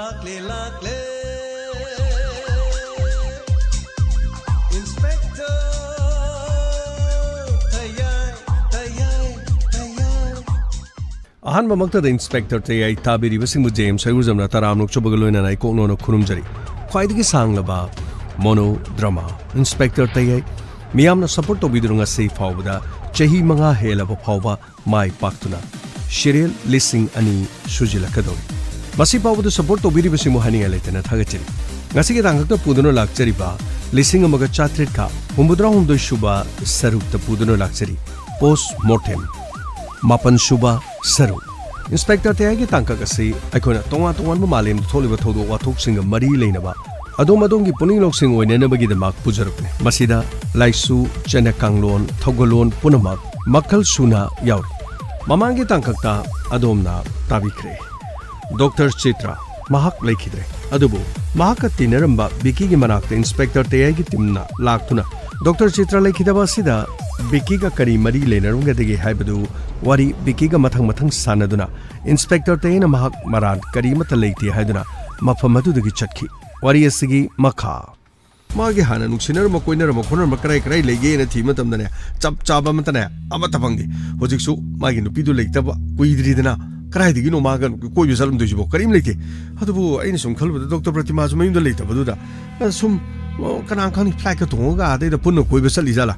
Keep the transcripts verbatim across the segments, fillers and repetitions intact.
ꯂꯥꯛꯂꯦ, ꯂꯥꯛꯂꯦ, Inspector ꯇꯌꯥꯏ, ꯇꯌꯥꯏ, ꯇꯌꯥꯏ꯫ ꯑꯍꯥꯟꯕꯃꯛꯇꯗ Inspector ꯇꯌꯥꯏ ꯇꯥꯕꯤꯔꯤꯕꯁꯤꯡꯕꯨ J M ꯁꯩꯒꯨꯖꯝꯅ ꯇꯔꯥꯝꯅ ꯑꯣꯛꯆꯕꯒ ꯂꯣꯏꯅꯅ ꯑꯩ ꯀꯣꯛꯅꯣꯅ ꯈꯨꯔꯨꯝꯖꯔꯤ꯫ ꯈ꯭ꯋꯥꯏꯗꯒꯤ ꯁꯥꯡꯂꯕ monodrama Inspector ꯇꯌꯥꯏ ꯃꯤꯌꯥꯝꯅ support ꯇꯧꯕꯤꯗꯨꯅ ꯉꯁꯤ ꯐꯥꯎꯕꯗ ꯆꯍꯤ ꯃꯉꯥ ꯍꯦꯜꯂꯕ ꯐꯥꯎꯕ ꯃꯥꯏ ꯄꯥꯛꯇꯨꯅ serial ꯂꯤꯁꯤꯡ ꯑꯅꯤ ꯁꯨꯖꯤꯜꯂꯛꯀꯗꯧꯔꯤ꯫ ꯃꯁꯤ ꯐꯥꯎꯕꯗ support ꯇꯧꯕꯤꯔꯤꯕꯁꯤꯡꯕꯨ ꯍꯥꯏꯅꯤꯡꯉꯥꯏ ꯂꯩꯇꯅ ꯊꯥꯒꯠꯆꯔꯤ꯫ ꯉꯁꯤꯒꯤ ꯇꯥꯡꯀꯛꯇ ꯄꯨꯗꯨꯅ ꯂꯥꯛꯆꯔꯤꯕ ꯂꯤꯁꯤꯡ ꯑꯃꯒ ꯆꯥꯇ꯭ꯔꯦꯠꯀ ꯍꯨꯝꯐꯨꯇꯔꯥ ꯍꯨꯝꯗꯣꯏ ꯁꯨꯕ ꯁꯔꯨꯛꯇ ꯄꯨꯗꯨꯅ ꯂꯥꯛꯆꯔꯤ꯫ Post mortem ꯃꯥꯄꯟ ꯁꯨꯕ ꯁꯔꯨꯛ꯫ Inspector ꯇꯌꯥꯏꯒꯤ ꯇꯥꯡꯀꯛ ꯑꯁꯤ ꯑꯩꯈꯣꯏꯅ ꯇꯣꯉꯥꯟ ꯇꯣꯉꯥꯟꯕ ꯃꯥꯂꯦꯝꯗ ꯊꯣꯛꯂꯤꯕ ꯊꯧꯗꯣꯛ ꯋꯥꯊꯣꯛꯁꯤꯡꯒ ꯃꯔꯤ ꯂꯩꯅꯕ ꯑꯗꯣꯝ ꯑꯗꯣꯝꯒꯤ ꯄꯨꯛꯅꯤꯡ ꯂꯧꯁꯤꯡ ꯑꯣꯏꯅꯅꯕꯒꯤꯗꯃꯛ ꯄꯨꯖꯔꯛꯄꯅꯤ꯫ ꯃꯁꯤꯗ ꯂꯥꯏꯁꯨ, ꯆꯠꯅ ꯀꯥꯡꯂꯣꯟ, ꯊꯧꯒꯜꯂꯣꯟ ꯄꯨꯝꯅꯃꯛ ꯃꯈꯜ ꯁꯨꯅ ꯌꯥꯎꯔꯤ꯫ ꯃꯃꯥꯡꯒꯤ ꯇꯥꯡꯀꯛꯇ ꯑꯗꯣꯝꯅ ꯇꯥꯕꯤꯈ꯭ꯔꯦ꯫ ꯗꯣꯛꯇꯔ ꯆꯤꯇ꯭ꯔ, ꯃꯍꯥꯛ ꯂꯩꯈꯤꯗ꯭ꯔꯦ꯫ ꯑꯗꯨꯕꯨ ꯃꯍꯥꯛꯀ ꯇꯤꯟꯅꯔꯝꯕ ꯕꯤꯀꯤꯒꯤ ꯃꯅꯥꯛꯇ Inspector ꯇꯌꯥꯏꯒꯤ ꯇꯤꯝꯅ ꯂꯥꯛꯇꯨꯅ ꯗꯣꯛꯇꯔ ꯆꯤꯇ꯭ꯔ ꯂꯩꯈꯤꯗꯕ ꯑꯁꯤꯗ ꯕꯤꯀꯤꯒ ꯀꯔꯤ ꯃꯔꯤ ꯂꯩꯅꯔꯝꯒꯗꯒꯦ ꯍꯥꯏꯕꯗꯨ ꯋꯥꯔꯤ ꯕꯤꯀꯤꯒ ꯃꯊꯪ ꯃꯊꯪ ꯁꯥꯟꯅꯗꯨꯅ Inspector ꯇꯌꯥꯏꯅ ꯃꯍꯥꯛ ꯃꯔꯥꯟ ꯀꯔꯤꯃꯠꯇ ꯂꯩꯇꯦ ꯍꯥꯏꯗꯨꯅ ꯃꯐꯝ ꯑꯗꯨꯗꯒꯤ ꯆꯠꯈꯤ꯫ ꯋꯥꯔꯤ ꯑꯁꯤꯒꯤ ꯃꯈꯥ꯫ ꯃꯥꯒꯤ ꯍꯥꯟꯅ ꯅꯨꯡꯁꯤꯅꯔꯝꯕ, ꯀꯣꯏꯅꯔꯝꯕ, ꯈꯣꯠꯅꯔꯝꯕ ꯀꯔꯥꯏ ꯀꯔꯥꯏ ꯂꯩꯒꯦꯅ ꯊꯤꯕ ꯃꯇꯝꯗꯅꯦ, ꯆꯞ ꯆꯥꯕ ꯑꯃꯠꯇꯅꯦ, ꯑꯃꯠꯇ ꯐꯪꯗꯦ꯫ ꯍꯧꯖꯤꯛꯁꯨ ꯃꯥꯒꯤ ꯅꯨꯄꯤꯗꯨ ꯂꯩꯇꯕ ꯀꯨꯏꯗ꯭ꯔꯤꯗꯅ, ꯀꯗꯥꯏꯗꯒꯤꯅꯣ ꯃꯥꯒ ꯀꯣꯏꯕ ꯆꯠꯂꯝꯗꯣꯏꯁꯤꯕꯣ? ꯀꯔꯤꯝ ꯂꯩꯇꯦ꯫ ꯑꯗꯨꯕꯨ ꯑꯩꯅ ꯁꯨꯝ ꯈꯜꯂꯨꯕꯗ ꯗꯣꯛꯇꯔ ꯄ꯭ꯔꯇꯤꯃꯥꯁꯨ ꯃꯌꯨꯝꯗ ꯂꯩꯇꯕꯗꯨꯗ, ꯑ, ꯁꯨꯝ, ꯑ, ꯀꯅꯥ ꯈꯪꯅꯤ, flightꯀ ꯇꯣꯡꯉꯒ ꯑꯥꯗꯩꯗ ꯄꯨꯟꯅ ꯀꯣꯏꯕ ꯆꯠꯂꯤ ꯖꯥꯠꯂꯥ?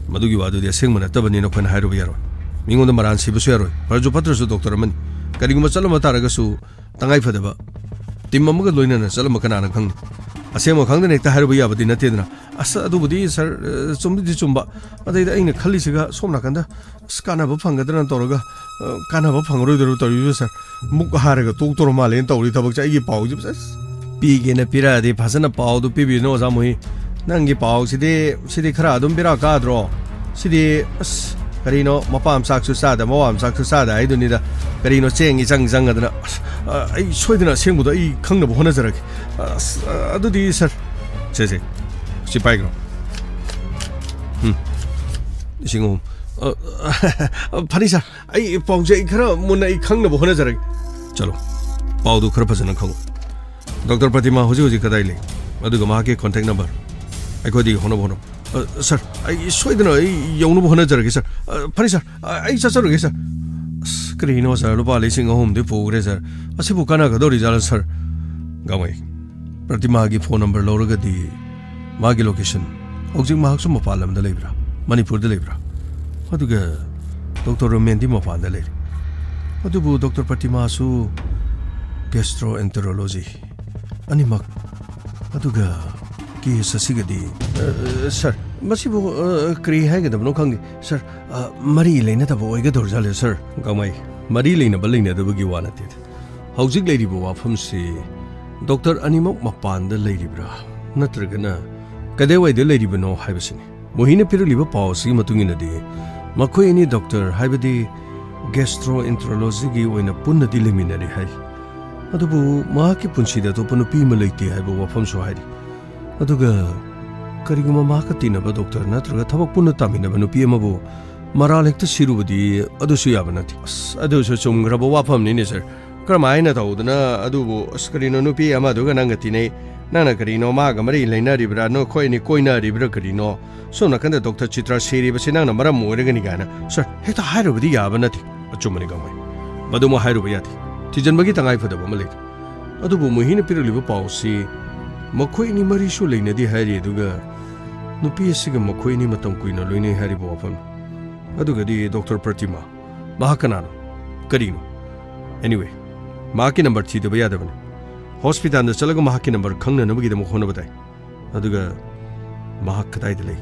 ꯃꯗꯨꯒꯤ ꯋꯥꯗꯨꯗꯤ ꯑꯁꯦꯡꯕ ꯅꯠꯇꯕꯅꯤꯅ ꯑꯩꯈꯣꯏꯅ ꯍꯥꯏꯔꯨꯕ ꯌꯥꯔꯣꯏ꯫ ꯃꯤꯉꯣꯟꯗ ꯃꯔꯥꯟ ꯁꯤꯕꯁꯨ ꯌꯥꯔꯣꯏ꯫ ꯐꯔꯁꯨ ꯐꯠꯇ꯭ꯔꯁꯨ ꯗꯣꯛꯇꯔ ꯑꯃꯅꯤ꯫ ꯀꯔꯤꯒꯨꯝꯕ ꯆꯠꯂꯝꯕ ꯇꯥꯔꯒꯁꯨ, ꯇꯉꯥꯏ ꯐꯗꯕ ꯇꯤꯝ ꯑꯃꯒ ꯂꯣꯏꯅꯅ ꯆꯠꯂꯝꯕ ꯀꯅꯥꯅ ꯈꯪꯅꯤ? ꯑꯁꯦꯡꯕ ꯈꯪꯗꯅ ꯍꯦꯛꯇ ꯍꯥꯏꯔꯨꯕ ꯌꯥꯕꯗꯤ ꯅꯠꯇꯦꯗꯅ꯫ "ꯑꯁ, ꯑꯗꯨꯕꯨꯗꯤ ꯁꯥꯔ, ꯑ, ꯆꯨꯝꯕꯨꯗꯤ ꯆꯨꯝꯕ꯫ ꯑꯗꯩꯗ ꯑꯩꯅ ꯈꯜꯂꯤꯁꯤꯒ ꯁꯣꯝ ꯅꯥꯀꯟꯗ, ꯑꯁ, ꯀꯥꯟꯅꯕ ꯐꯪꯒꯗ꯭ꯔꯅ ꯇꯧꯔꯒ, ꯑ, ꯀꯥꯟꯅꯕ ꯐꯪꯉꯔꯣꯏꯗꯧꯔꯤꯕ ꯇꯧꯔꯤꯕ ꯁꯥꯔ꯫ ꯃꯨꯛ ꯍꯥꯏꯔꯒ ꯇꯣꯛꯇꯧꯔ ꯃꯥꯜꯂꯦꯅ ꯇꯧꯔꯤ ꯊꯕꯛꯁꯦ꯫ ꯑꯩꯒꯤ ꯄꯥꯎꯁꯦ, ꯑꯁ, ꯄꯤꯒꯦꯅ ꯄꯤꯔꯛꯑꯗꯤ ꯐꯖꯅ ꯄꯥꯎꯗꯨ ꯄꯤꯕꯤꯌꯨꯅꯦ, ꯑꯣꯖꯥ ꯃꯣꯍꯤ꯫ ꯅꯪꯒꯤ ꯄꯥꯎꯁꯤꯗꯤ, ꯁꯤꯗꯤ ꯈꯔ ꯑꯗꯨꯝ ꯕꯦꯔꯥ ꯀꯥꯗ꯭ꯔꯣ? ꯁꯤꯗꯤ, ꯑꯁ, ꯀꯔꯤꯅꯣ, ꯃꯄꯥ ꯃꯆꯥꯛꯁꯨ ꯆꯥꯗ, ꯃꯋꯥ ꯃꯆꯥꯛꯁꯨ ꯆꯥꯗ ꯍꯥꯏꯗꯨꯅꯤꯗ꯫ ꯀꯔꯤꯅꯣ, ꯆꯦꯡ ꯏꯆꯪ ꯆꯪꯉꯗꯅ꯫ ꯑꯁ, ꯑ, ꯑꯩ ꯁꯣꯏꯗꯅ ꯑꯁꯦꯡꯕꯗꯣ ꯑꯩ ꯈꯪꯅꯕ ꯍꯣꯠꯅꯖꯔꯒꯦ꯫ ꯑꯁ, ꯑ, ꯑꯗꯨꯗꯤ ꯁꯥꯔ, ꯁꯦ, ꯁꯦ, ꯁꯤ ꯄꯥꯏꯈ꯭ꯔꯣ꯫ ꯎꯝ, ꯂꯤꯁꯤꯡ ꯑꯍꯨꯝ꯫ ꯑ, ꯑ, ꯐꯅꯤ ꯁꯥꯔ, ꯑꯩ ꯄꯥꯎꯁꯦ ꯑꯩ ꯈꯔ ꯃꯨꯟꯅ ꯑꯩ ꯈꯪꯅꯕ ꯍꯣꯠꯅꯖꯔꯒꯦ꯫ ꯆꯠꯂꯣ, ꯄꯥꯎꯗꯨ ꯈꯔ ꯐꯖꯅ ꯈꯪꯉꯨ꯫ ꯗꯣꯛꯇꯔ ꯄ꯭ꯔꯇꯤꯃꯥ ꯍꯧꯖꯤꯛ ꯍꯧꯖꯤꯛ ꯀꯗꯥꯏ ꯂꯩ? ꯑꯗꯨꯒ ꯃꯍꯥꯛꯀꯤ ꯀꯣꯟꯇꯦꯛ ꯅꯝꯕꯔ ꯑꯩꯈꯣꯏꯗꯒꯤ ꯍꯣꯠꯅꯕ ꯍꯣꯠꯅꯧ꯫ ꯑ, ꯁꯥꯔ, ꯑꯩ ꯁꯣꯏꯗꯅ ꯑꯩ ꯌꯧꯅꯕ ꯍꯣꯠꯅꯖꯔꯒꯦ, ꯁꯥꯔ꯫ ꯑ, ꯐꯅꯤ, ꯁꯥꯔ꯫ ꯑ, ꯑꯩ ꯆꯠꯆꯔꯒꯦ, ꯁꯥꯔ꯫ ꯑꯁ, ꯀꯔꯤꯅꯣ, ꯁꯥꯔ? ꯂꯨꯄꯥ ꯂꯤꯁꯤꯡ ꯑꯍꯨꯝꯗꯤ ꯄꯨꯈ꯭ꯔꯦ, ꯁꯥꯔ꯫ ꯑꯁꯤꯕꯨ ꯀꯥꯟꯅꯒꯗꯧꯔꯤꯖꯥꯠꯂ, ꯁꯥꯔ? ꯒꯥꯡꯃꯩ, ꯄ꯭ꯔꯇꯤꯃꯥꯒꯤ ꯐꯣꯟ ꯅꯝꯕꯔ ꯂꯧꯔꯒꯗꯤ ꯃꯥꯒꯤ ꯂꯣꯀꯦꯁꯟ ꯍꯧꯖꯤꯛ ꯃꯍꯥꯛꯁꯨ ꯃꯄꯥꯟ ꯂꯝꯗ ꯂꯩꯕ꯭ꯔꯥ, ꯃꯅꯤꯄꯨꯔꯗ ꯂꯩꯕ꯭ꯔꯥ? ꯑꯗꯨꯒ ꯗꯣꯛꯇꯔ ꯔꯣꯃꯦꯟꯗꯤ ꯃꯄꯥꯟꯗ ꯂꯩꯔꯤ꯫ ꯑꯗꯨꯕꯨ ꯗꯣꯛꯇꯔ ꯄ꯭ꯔꯇꯤꯃꯥꯁꯨ ꯒꯦꯁꯇ꯭ꯔꯣ ꯑꯦꯟꯇꯔꯣꯂꯣꯖꯤ ꯑꯅꯤꯃꯛ, ꯑꯗꯨꯒ ꯀꯦꯁ ꯑꯁꯤꯒꯗꯤ, ꯑ, ꯁꯥꯔ, ꯃꯁꯤꯕꯨ, ꯑ, ꯀꯔꯤ ꯍꯥꯏꯒꯗꯕꯅꯣ ꯈꯪꯗꯦ, ꯁꯥꯔ꯫ ꯑ, ꯃꯔꯤ ꯂꯩꯅꯗꯕ ꯑꯣꯏꯒꯗꯧꯔꯖꯥꯠꯂꯦ, ꯁꯥꯔ꯫ ꯒꯥꯡꯃꯩ, ꯃꯔꯤ ꯂꯩꯅꯕ ꯂꯩꯅꯗꯕꯒꯤ ꯋꯥ ꯅꯠꯇꯦ꯫ ꯍꯧꯖꯤꯛ ꯂꯩꯔꯤꯕ ꯋꯥꯐꯝꯁꯤ ꯗꯣꯛꯇꯔ ꯑꯅꯤꯃꯛ ꯃꯄꯥꯟꯗ ꯂꯩꯔꯤꯕ꯭ꯔꯥ ꯅꯠꯇ꯭ꯔꯒꯅ ꯀꯗꯥꯏꯋꯥꯏꯗ ꯂꯩꯔꯤꯕꯅꯣ ꯍꯥꯏꯕꯁꯤꯅꯤ꯫ ꯃꯣꯍꯤꯅ ꯄꯤꯔꯛꯂꯤꯕ ꯄꯥꯎ ꯑꯁꯤꯒꯤ ꯃꯇꯨꯡ ꯏꯟꯅꯗꯤ ꯃꯈꯣꯏ ꯑꯅꯤ ꯗꯣꯛꯇꯔ, ꯍꯥꯏꯕꯗꯤ ꯒꯦꯁꯇ꯭ꯔꯣ ꯑꯦꯟꯇꯔꯣꯂꯣꯖꯤꯒꯤ ꯑꯣꯏꯅ ꯄꯨꯟꯅꯗꯤ ꯂꯩꯃꯤꯟꯅꯔꯤ ꯍꯥꯏ꯫ ꯑꯗꯨꯕꯨ ꯃꯍꯥꯛꯀꯤ ꯄꯨꯟꯁꯤꯗ ꯑꯇꯣꯞꯄ ꯅꯨꯄꯤ ꯑꯃ ꯂꯩꯇꯦ ꯍꯥꯏꯕ ꯋꯥꯐꯝꯁꯨ ꯍꯥꯏꯔꯤ꯫ ꯑꯗꯨꯒ ꯀꯔꯤꯒꯨꯝꯕ ꯃꯍꯥꯛꯀ ꯇꯤꯟꯅꯕ ꯗꯣꯛꯇꯔ ꯅꯠꯇ꯭ꯔꯒ ꯊꯕꯛ ꯄꯨꯟꯅ ꯇꯥꯃꯤꯟꯅꯕ ꯅꯨꯄꯤ ꯑꯃꯕꯨ ꯃꯔꯥꯜ ꯍꯦꯛꯇ ꯁꯤꯔꯨꯕꯗꯤ ꯑꯗꯨꯁꯨ ꯌꯥꯕ ꯅꯠꯇꯦ꯫ ꯑꯁ, ꯑꯗꯨꯁꯨ ꯆꯨꯝꯈ꯭ꯔꯕ ꯋꯥꯐꯝꯅꯤꯅꯦ, ꯁꯥꯔ꯫ ꯀꯔꯝꯍꯥꯏꯅ ꯇꯧꯗꯅ ꯑꯗꯨꯕꯨ, ꯑꯁ, ꯀꯔꯤꯅꯣ, ꯅꯨꯄꯤ ꯑꯃꯗꯨꯒ ꯅꯪꯒ ꯇꯤꯟꯅꯩ, ꯅꯪꯅ ꯀꯔꯤꯅꯣ ꯃꯥꯒ ꯃꯔꯤ ꯂꯩꯅꯔꯤꯕ꯭ꯔꯥ, ꯅꯈꯣꯏ ꯑꯅꯤ ꯀꯣꯏꯅꯔꯤꯕ꯭ꯔꯥ ꯀꯔꯤꯅꯣ? ꯁꯣꯝ ꯅꯥꯀꯟꯗ ꯗꯣꯛꯇꯔ ꯆꯤꯇ꯭ꯔꯥ ꯁꯤꯔꯤꯕꯁꯤ ꯅꯪꯅ ꯃꯔꯝ ꯑꯣꯏꯔꯒꯅꯤ ꯀꯥꯏꯅ, ꯁꯥꯔ, ꯍꯦꯛꯇ ꯍꯥꯏꯔꯨꯕꯗꯤ ꯌꯥꯕ ꯅꯠꯇꯦ꯫ ꯑꯆꯨꯝꯕꯅꯤ ꯒꯥꯡꯃꯩ, ꯃꯗꯨꯃꯛ ꯍꯥꯏꯔꯨꯕ ꯌꯥꯗꯦ꯫ ꯊꯤꯖꯤꯟꯕꯒꯤ ꯇꯉꯥꯏ ꯐꯗꯕ ꯑꯃ ꯂꯩꯔꯤ꯫ ꯑꯗꯨꯕꯨ ꯃꯣꯍꯤꯅ ꯄꯤꯔꯛꯂꯤꯕ ꯄꯥꯎ ꯑꯁꯤ ꯃꯈꯣꯏ ꯑꯅꯤ ꯃꯔꯤꯁꯨ ꯂꯩꯅꯗꯦ ꯍꯥꯏꯔꯤ, ꯑꯗꯨꯒ ꯅꯨꯄꯤ ꯑꯁꯤꯒ ꯃꯈꯣꯏ ꯑꯅꯤ ꯃꯇꯝ ꯀꯨꯏꯅ ꯂꯣꯏꯅꯩ ꯍꯥꯏꯔꯤꯕ ꯋꯥꯐꯝ ꯑꯗꯨꯒꯗꯤ ꯗꯣꯛꯇꯔ ꯄ꯭ꯔꯇꯤꯃꯥ, ꯃꯍꯥꯛ ꯀꯅꯥꯅꯣ? ꯀꯔꯤꯅꯣ? Anyway, ꯃꯍꯥꯛꯀꯤ ꯅꯝꯕꯔ ꯊꯤꯗꯕ ꯌꯥꯗꯕꯅꯤ꯫ ꯍꯣꯁꯄꯤꯇꯥꯜꯗ ꯆꯠꯂꯒ ꯃꯍꯥꯛꯀꯤ ꯅꯝꯕꯔ ꯈꯪꯅꯅꯕꯒꯤꯗꯃꯛ ꯍꯣꯠꯅꯕ ꯇꯥꯏ꯫ ꯑꯗꯨꯒ ꯃꯍꯥꯛ ꯀꯗꯥꯏꯗ ꯂꯩ?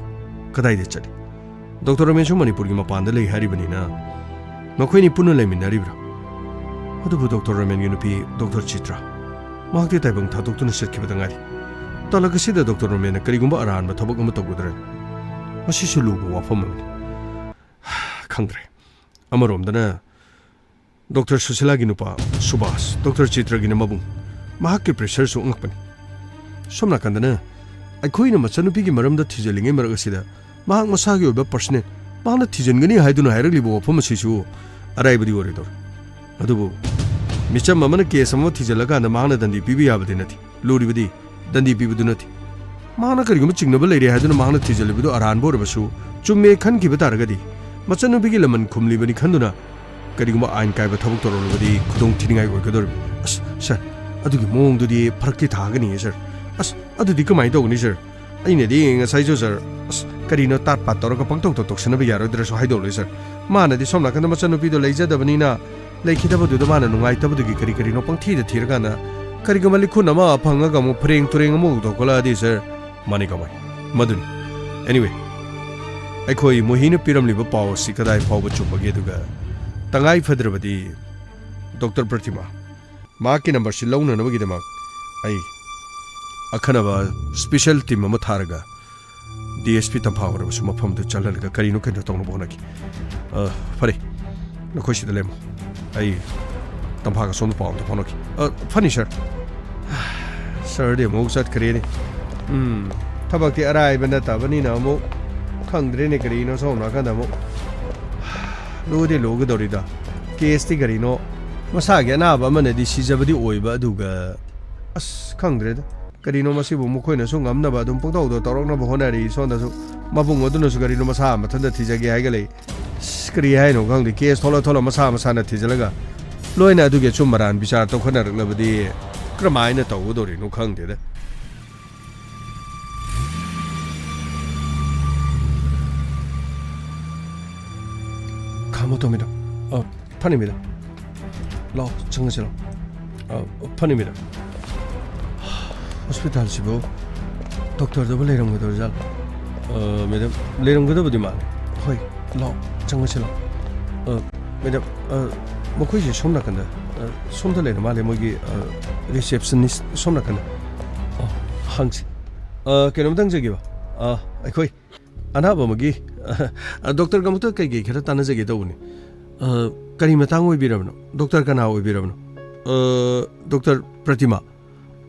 ꯀꯗꯥꯏꯗ ꯆꯠꯂꯤ? ꯗꯣꯛꯇꯔ ꯔꯣꯃꯦꯟꯁꯨ ꯃꯅꯤꯄꯨꯔꯒꯤ ꯃꯄꯥꯟꯗ ꯂꯩ ꯍꯥꯏꯔꯤꯕꯅꯤꯅ, ꯃꯈꯣꯏꯅꯤ ꯄꯨꯟꯅ ꯂꯩꯃꯤꯟꯅꯔꯤꯕ꯭ꯔꯥ? ꯑꯗꯨꯕꯨ ꯗꯣꯛꯇꯔ ꯔꯣꯃꯦꯟꯒꯤ ꯅꯨꯄꯤ ꯗꯣꯛꯇꯔ ꯆꯤꯇ꯭ꯔꯥ, ꯃꯍꯥꯛꯇꯤ ꯇꯥꯏꯕꯪ ꯊꯥꯗꯣꯛꯇꯨꯅ ꯆꯠꯈꯤꯕꯗ ꯉꯥꯏꯔꯤ꯫ ꯇꯥꯂꯛ ꯑꯁꯤꯗ ꯗꯣꯛꯇꯔ ꯔꯣꯃꯦꯟꯅ ꯀꯔꯤꯒꯨꯝꯕ ꯑꯔꯥꯟꯕ ꯊꯕꯛ ꯑꯃ ꯇꯧꯒꯗ꯭ꯔꯅꯤ? ꯃꯁꯤꯁꯨ ꯂꯨꯕ ꯋꯥꯐꯝ ꯑꯃꯅꯤ꯫ ꯈꯪꯗ꯭ꯔꯦ꯫ ꯑꯃꯔꯣꯝꯗꯅ ꯗꯣꯛꯇꯔ ꯁꯨꯁꯤꯂꯥꯒꯤ ꯅꯨꯄꯥ ꯁꯨꯕꯥꯁ, ꯗꯣꯛꯇꯔ ꯆꯤꯇ꯭ꯔꯒꯤꯅ ꯃꯕꯨꯡ, ꯃꯍꯥꯛꯀꯤ ꯄ꯭ꯔꯦꯁꯔꯁꯨ ꯑꯉꯛꯄꯅꯤ꯫ ꯁꯣꯝ ꯅꯥꯀꯟꯗꯅ ꯑꯩꯈꯣꯏꯅ ꯃꯆꯟꯅꯨꯄꯤꯒꯤ ꯃꯔꯝꯗ ꯊꯤꯖꯤꯜꯂꯤꯉꯩ ꯃꯔꯛ ꯑꯁꯤꯗ ꯃꯍꯥꯛ ꯃꯁꯥꯒꯤ ꯑꯣꯏꯕ ꯄꯔꯁꯅꯦꯜ, ꯃꯍꯥꯛꯅ ꯊꯤꯖꯤꯟꯒꯅꯤ ꯍꯥꯏꯗꯨꯅ ꯍꯥꯏꯔꯛꯂꯤꯕ ꯋꯥꯐꯝ ꯑꯁꯤꯁꯨ ꯑꯔꯥꯏꯕꯗꯤ ꯑꯣꯏꯔꯣꯏꯗꯧꯔꯤ꯫ ꯑꯗꯨꯕꯨ ꯃꯤꯆꯝ ꯑꯃꯅ ꯀꯦꯁ ꯑꯃ ꯊꯤꯖꯤꯜꯂꯀꯥꯟꯗ ꯃꯍꯥꯛꯅ ꯗꯟꯗꯤ ꯄꯤꯕ ꯌꯥꯕꯗꯤ ꯅꯠꯇꯦ꯫ ꯂꯨꯔꯤꯕꯗꯤ ꯗꯟꯗꯤ ꯄꯤꯕꯗꯨ ꯅꯠꯇꯦ꯫ ꯃꯍꯥꯛꯅ ꯀꯔꯤꯒꯨꯝꯕ ꯆꯤꯡꯅꯕ ꯂꯩꯔꯦ ꯍꯥꯏꯗꯨꯅ ꯃꯍꯥꯛꯅ ꯊꯤꯖꯤꯜꯂꯤꯕꯗꯨ ꯑꯔꯥꯟꯕ ꯑꯣꯏꯔꯕꯁꯨ, ꯆꯨꯝꯃꯦ ꯈꯟꯈꯤꯕ ꯇꯥꯔꯒꯗꯤ, ꯃꯆꯟꯅꯨꯄꯤꯒꯤ ꯂꯃꯟ ꯈꯨꯝꯂꯤꯕꯅꯤ ꯈꯟꯗꯨꯅ ꯀꯔꯤꯒꯨꯝꯕ ꯑꯥꯏꯟ ꯀꯥꯏꯕ ꯊꯕꯛ ꯇꯧꯔꯛꯂꯕꯗꯤ ꯈꯨꯗꯣꯡ ꯊꯤꯅꯤꯡꯉꯥꯏ ꯑꯣꯏꯒꯗꯧꯔꯤꯕꯅꯤ꯫ ꯑꯁ, ꯁꯥꯔ, ꯑꯗꯨꯒꯤ ꯃꯑꯣꯡꯗꯨꯗꯤ ꯐꯔꯛꯇꯤ ꯇꯥꯒꯅꯤꯌꯦ, ꯁꯥꯔ꯫ ꯑꯁ, ꯑꯗꯨꯗꯤ ꯀꯃꯥꯏꯅ ꯇꯧꯒꯅꯤ, ꯁꯥꯔ? ꯑꯩꯅꯗꯤ ꯉꯁꯥꯏꯁꯨ, ꯁꯥꯔ, ꯑꯁ, ꯀꯔꯤꯅꯣ ꯇꯥꯠ ꯄꯥꯠ ꯇꯧꯔꯒ ꯄꯪꯇꯧ ꯇꯧ-, ꯇꯧꯁꯟꯅꯕ ꯌꯥꯔꯣꯏꯗ꯭ꯔꯁꯨ ꯍꯥꯏꯗꯣꯛꯂꯣꯏ, ꯁꯥꯔ꯫ ꯃꯥꯅꯗꯤ ꯁꯣꯝ ꯅꯥꯀꯟꯗ ꯃꯆꯟꯅꯨꯄꯤꯗꯣ ꯂꯩꯖꯗꯕꯅꯤꯅ, ꯂꯩꯈꯤꯗꯕꯗꯨꯗ ꯃꯥꯅ ꯅꯨꯡꯉꯥꯏꯇꯕꯗꯨꯒꯤ ꯀꯔꯤ ꯀꯔꯤꯅꯣ ꯄꯪꯊꯤꯗ ꯊꯤꯔꯀꯥꯟꯗ, ꯀꯔꯤꯒꯨꯝꯕ ꯂꯤꯈꯨꯟ ꯑꯃ ꯐꯪꯉꯒ ꯑꯃꯨꯛ ꯐꯔꯦꯡ ꯇꯨꯔꯦꯡ ꯑꯃꯨꯛ ꯇꯧꯈꯠꯂꯛꯑꯗꯤ, ꯁꯥꯔ, ꯃꯅꯤ ꯀꯃꯥꯏ? ꯃꯗꯨꯅꯤ꯫ Anyway, ꯑꯩꯈꯣꯏ ꯃꯣꯍꯤꯅ ꯄꯤꯔꯝꯂꯤꯕ ꯄꯥꯎ ꯑꯁꯤ ꯀꯗꯥꯏ ꯐꯥꯎꯕ ꯆꯨꯝꯕꯒꯦ, ꯑꯗꯨꯒ ꯇꯉꯥꯏ ꯐꯗ꯭ꯔꯕꯗꯤ ꯗꯣꯛꯇꯔ ꯄ꯭ꯔꯇꯤꯃꯥ, ꯃꯍꯥꯛꯀꯤ ꯅꯝꯕꯔꯁꯤ ꯂꯧꯅꯅꯕꯒꯤꯗꯃꯛ ꯑꯩ ꯑꯈꯟꯅꯕ ꯁ꯭ꯄꯤꯁꯦꯜ ꯇꯤꯝ ꯑꯃ ꯊꯥꯔꯒ ꯗꯤ ꯑꯦꯁ ꯄꯤ ꯇꯝꯐꯥ ꯑꯣꯏꯔꯕꯁꯨ ꯃꯐꯝꯗꯨ ꯆꯠꯍꯜꯂꯒ ꯀꯔꯤꯅꯣ ꯀꯩꯅꯣ ꯇꯧꯅꯕ ꯍꯣꯠꯅꯈꯤ꯫ ꯑ, ꯐꯔꯦ, ꯅꯈꯣꯏ ꯁꯤꯗ ꯂꯩꯔꯝꯃꯣ, ꯑꯩ ꯇꯝꯐꯥꯒ ꯁꯣꯝꯗ ꯄꯥꯎ ꯑꯝꯇ ꯐꯥꯎꯅꯈꯤ꯫ ꯑ, ꯐꯅꯤ, ꯁꯥꯔ꯫ ꯁꯥꯔꯗꯤ ꯑꯃꯨꯛ ꯆꯠꯈ꯭ꯔꯦꯅꯦ꯫ ꯎꯝ, ꯊꯕꯛꯇꯤ ꯑꯔꯥꯏꯕ ꯅꯠꯇꯕꯅꯤꯅ ꯑꯃꯨꯛ ꯈꯪꯗ꯭ꯔꯦꯅꯦ, ꯀꯔꯤꯅꯣ ꯁꯣꯝ ꯅꯥꯀꯟꯗ ꯑꯃꯨꯛ꯫ ꯂꯨꯗꯤ ꯂꯨꯒꯗꯧꯔꯤꯗ꯫ ꯀꯦꯁꯇꯤ ꯀꯔꯤꯅꯣ, ꯃꯁꯥꯒꯤ ꯑꯅꯥꯕ ꯑꯃꯅꯗꯤ ꯁꯤꯖꯕꯗꯤ ꯑꯣꯏꯕ, ꯑꯗꯨꯒ ꯑꯁ, ꯈꯪꯗ꯭ꯔꯦꯗ꯫ ꯀꯔꯤꯅꯣ ꯃꯁꯤꯕꯨ ꯃꯈꯣꯏꯅꯁꯨ ꯉꯝꯅꯕ ꯑꯗꯨꯝ ꯄꯪꯇꯧꯗ ꯇꯧꯔꯛꯅꯕ ꯍꯣꯠꯅꯔꯤ꯫ ꯁꯣꯝꯗꯁꯨ ꯃꯕꯨꯡ ꯑꯗꯨꯅꯁꯨ ꯀꯔꯤꯅꯣ ꯃꯁꯥ ꯃꯊꯟꯇ ꯊꯤꯖꯒꯦ ꯍꯥꯏꯒꯠꯂꯛꯏ꯫ ꯑꯁ, ꯀꯔꯤ ꯍꯥꯏꯅꯣ ꯈꯪꯗꯦ꯫ ꯀꯦꯁ ꯊꯣꯛꯂ ꯊꯣꯛꯂ ꯃꯁꯥ ꯃꯁꯥꯅ ꯊꯤꯖꯤꯜꯂꯒ ꯂꯣꯏꯅ ꯑꯗꯨꯒꯤ ꯑꯆꯨꯝ ꯑꯔꯥꯟ ꯕꯤꯆꯥꯔ ꯇꯧꯈꯠꯅꯔꯛꯂꯕꯗꯤ ꯀꯔꯝꯍꯥꯏꯅ ꯇꯧꯒꯗꯧꯔꯤꯅꯣ ꯈꯪꯗꯦꯗ꯫ ꯈꯥꯝꯃꯣ ꯇꯧꯃꯤꯗꯣ꯫ ꯑ, ꯐꯅꯤ, ꯃꯦꯗꯥꯝ꯫ ꯂꯥꯛꯑꯣ, ꯆꯪꯉꯁꯤ ꯂꯥꯛꯑꯣ꯫ ꯑ, ꯐꯅꯤ, ꯃꯦꯗꯥꯝ꯫ ꯍꯣꯁꯄꯤꯇꯥꯜꯁꯤꯕꯨ ꯗꯣꯛꯇꯔꯗꯨꯕꯨ ꯂꯩꯔꯝꯒꯗꯧꯔꯤꯖꯥꯠꯂꯣ? ꯑ, ꯃꯦꯗꯥꯝ, ꯂꯩꯔꯝꯒꯗꯕꯗꯤ ꯃꯥꯜꯂꯦ꯫ ꯍꯣꯏ, ꯂꯥꯛꯑꯣ, ꯆꯪꯉꯁꯤ ꯂꯥꯛꯑꯣ꯫ ꯑ, ꯃꯦꯗꯥꯝ, ꯑ, ꯃꯈꯣꯏꯁꯦ ꯁꯣꯝ ꯅꯥꯀꯟꯗ, ꯑ, ꯁꯣꯝꯗ ꯂꯩꯔ ꯃꯥꯜꯂꯦ, ꯃꯣꯏꯒꯤ, ꯑ, ꯔꯤꯁꯦꯞꯁꯅꯤꯁ ꯁꯣꯝ ꯅꯥꯀꯟꯗ꯫ ꯑꯣ, ꯍꯪꯁꯤ꯫ ꯑ, ꯀꯩꯅꯣꯝꯇ ꯍꯪꯖꯒꯦꯕ? ꯑ, ꯑꯩꯈꯣꯏ ꯑꯅꯥꯕ ꯑꯃꯒꯤ, ꯑ, ꯗꯣꯛꯇꯔꯒ ꯑꯃꯨꯛꯇ ꯀꯩꯀꯩ ꯈꯔ ꯇꯥꯟꯅꯖꯒꯦ ꯇꯧꯕꯅꯤ꯫ ꯑ, ꯀꯔꯤ ꯃꯇꯥꯡ ꯑꯣꯏꯕꯤꯔꯕꯅꯣ? ꯗꯣꯛꯇꯔ ꯀꯅꯥ ꯑꯣꯏꯕꯤꯔꯕꯅꯣ? ꯑ, ꯗꯣꯛꯇꯔ ꯄ꯭ꯔꯇꯤꯃꯥ꯫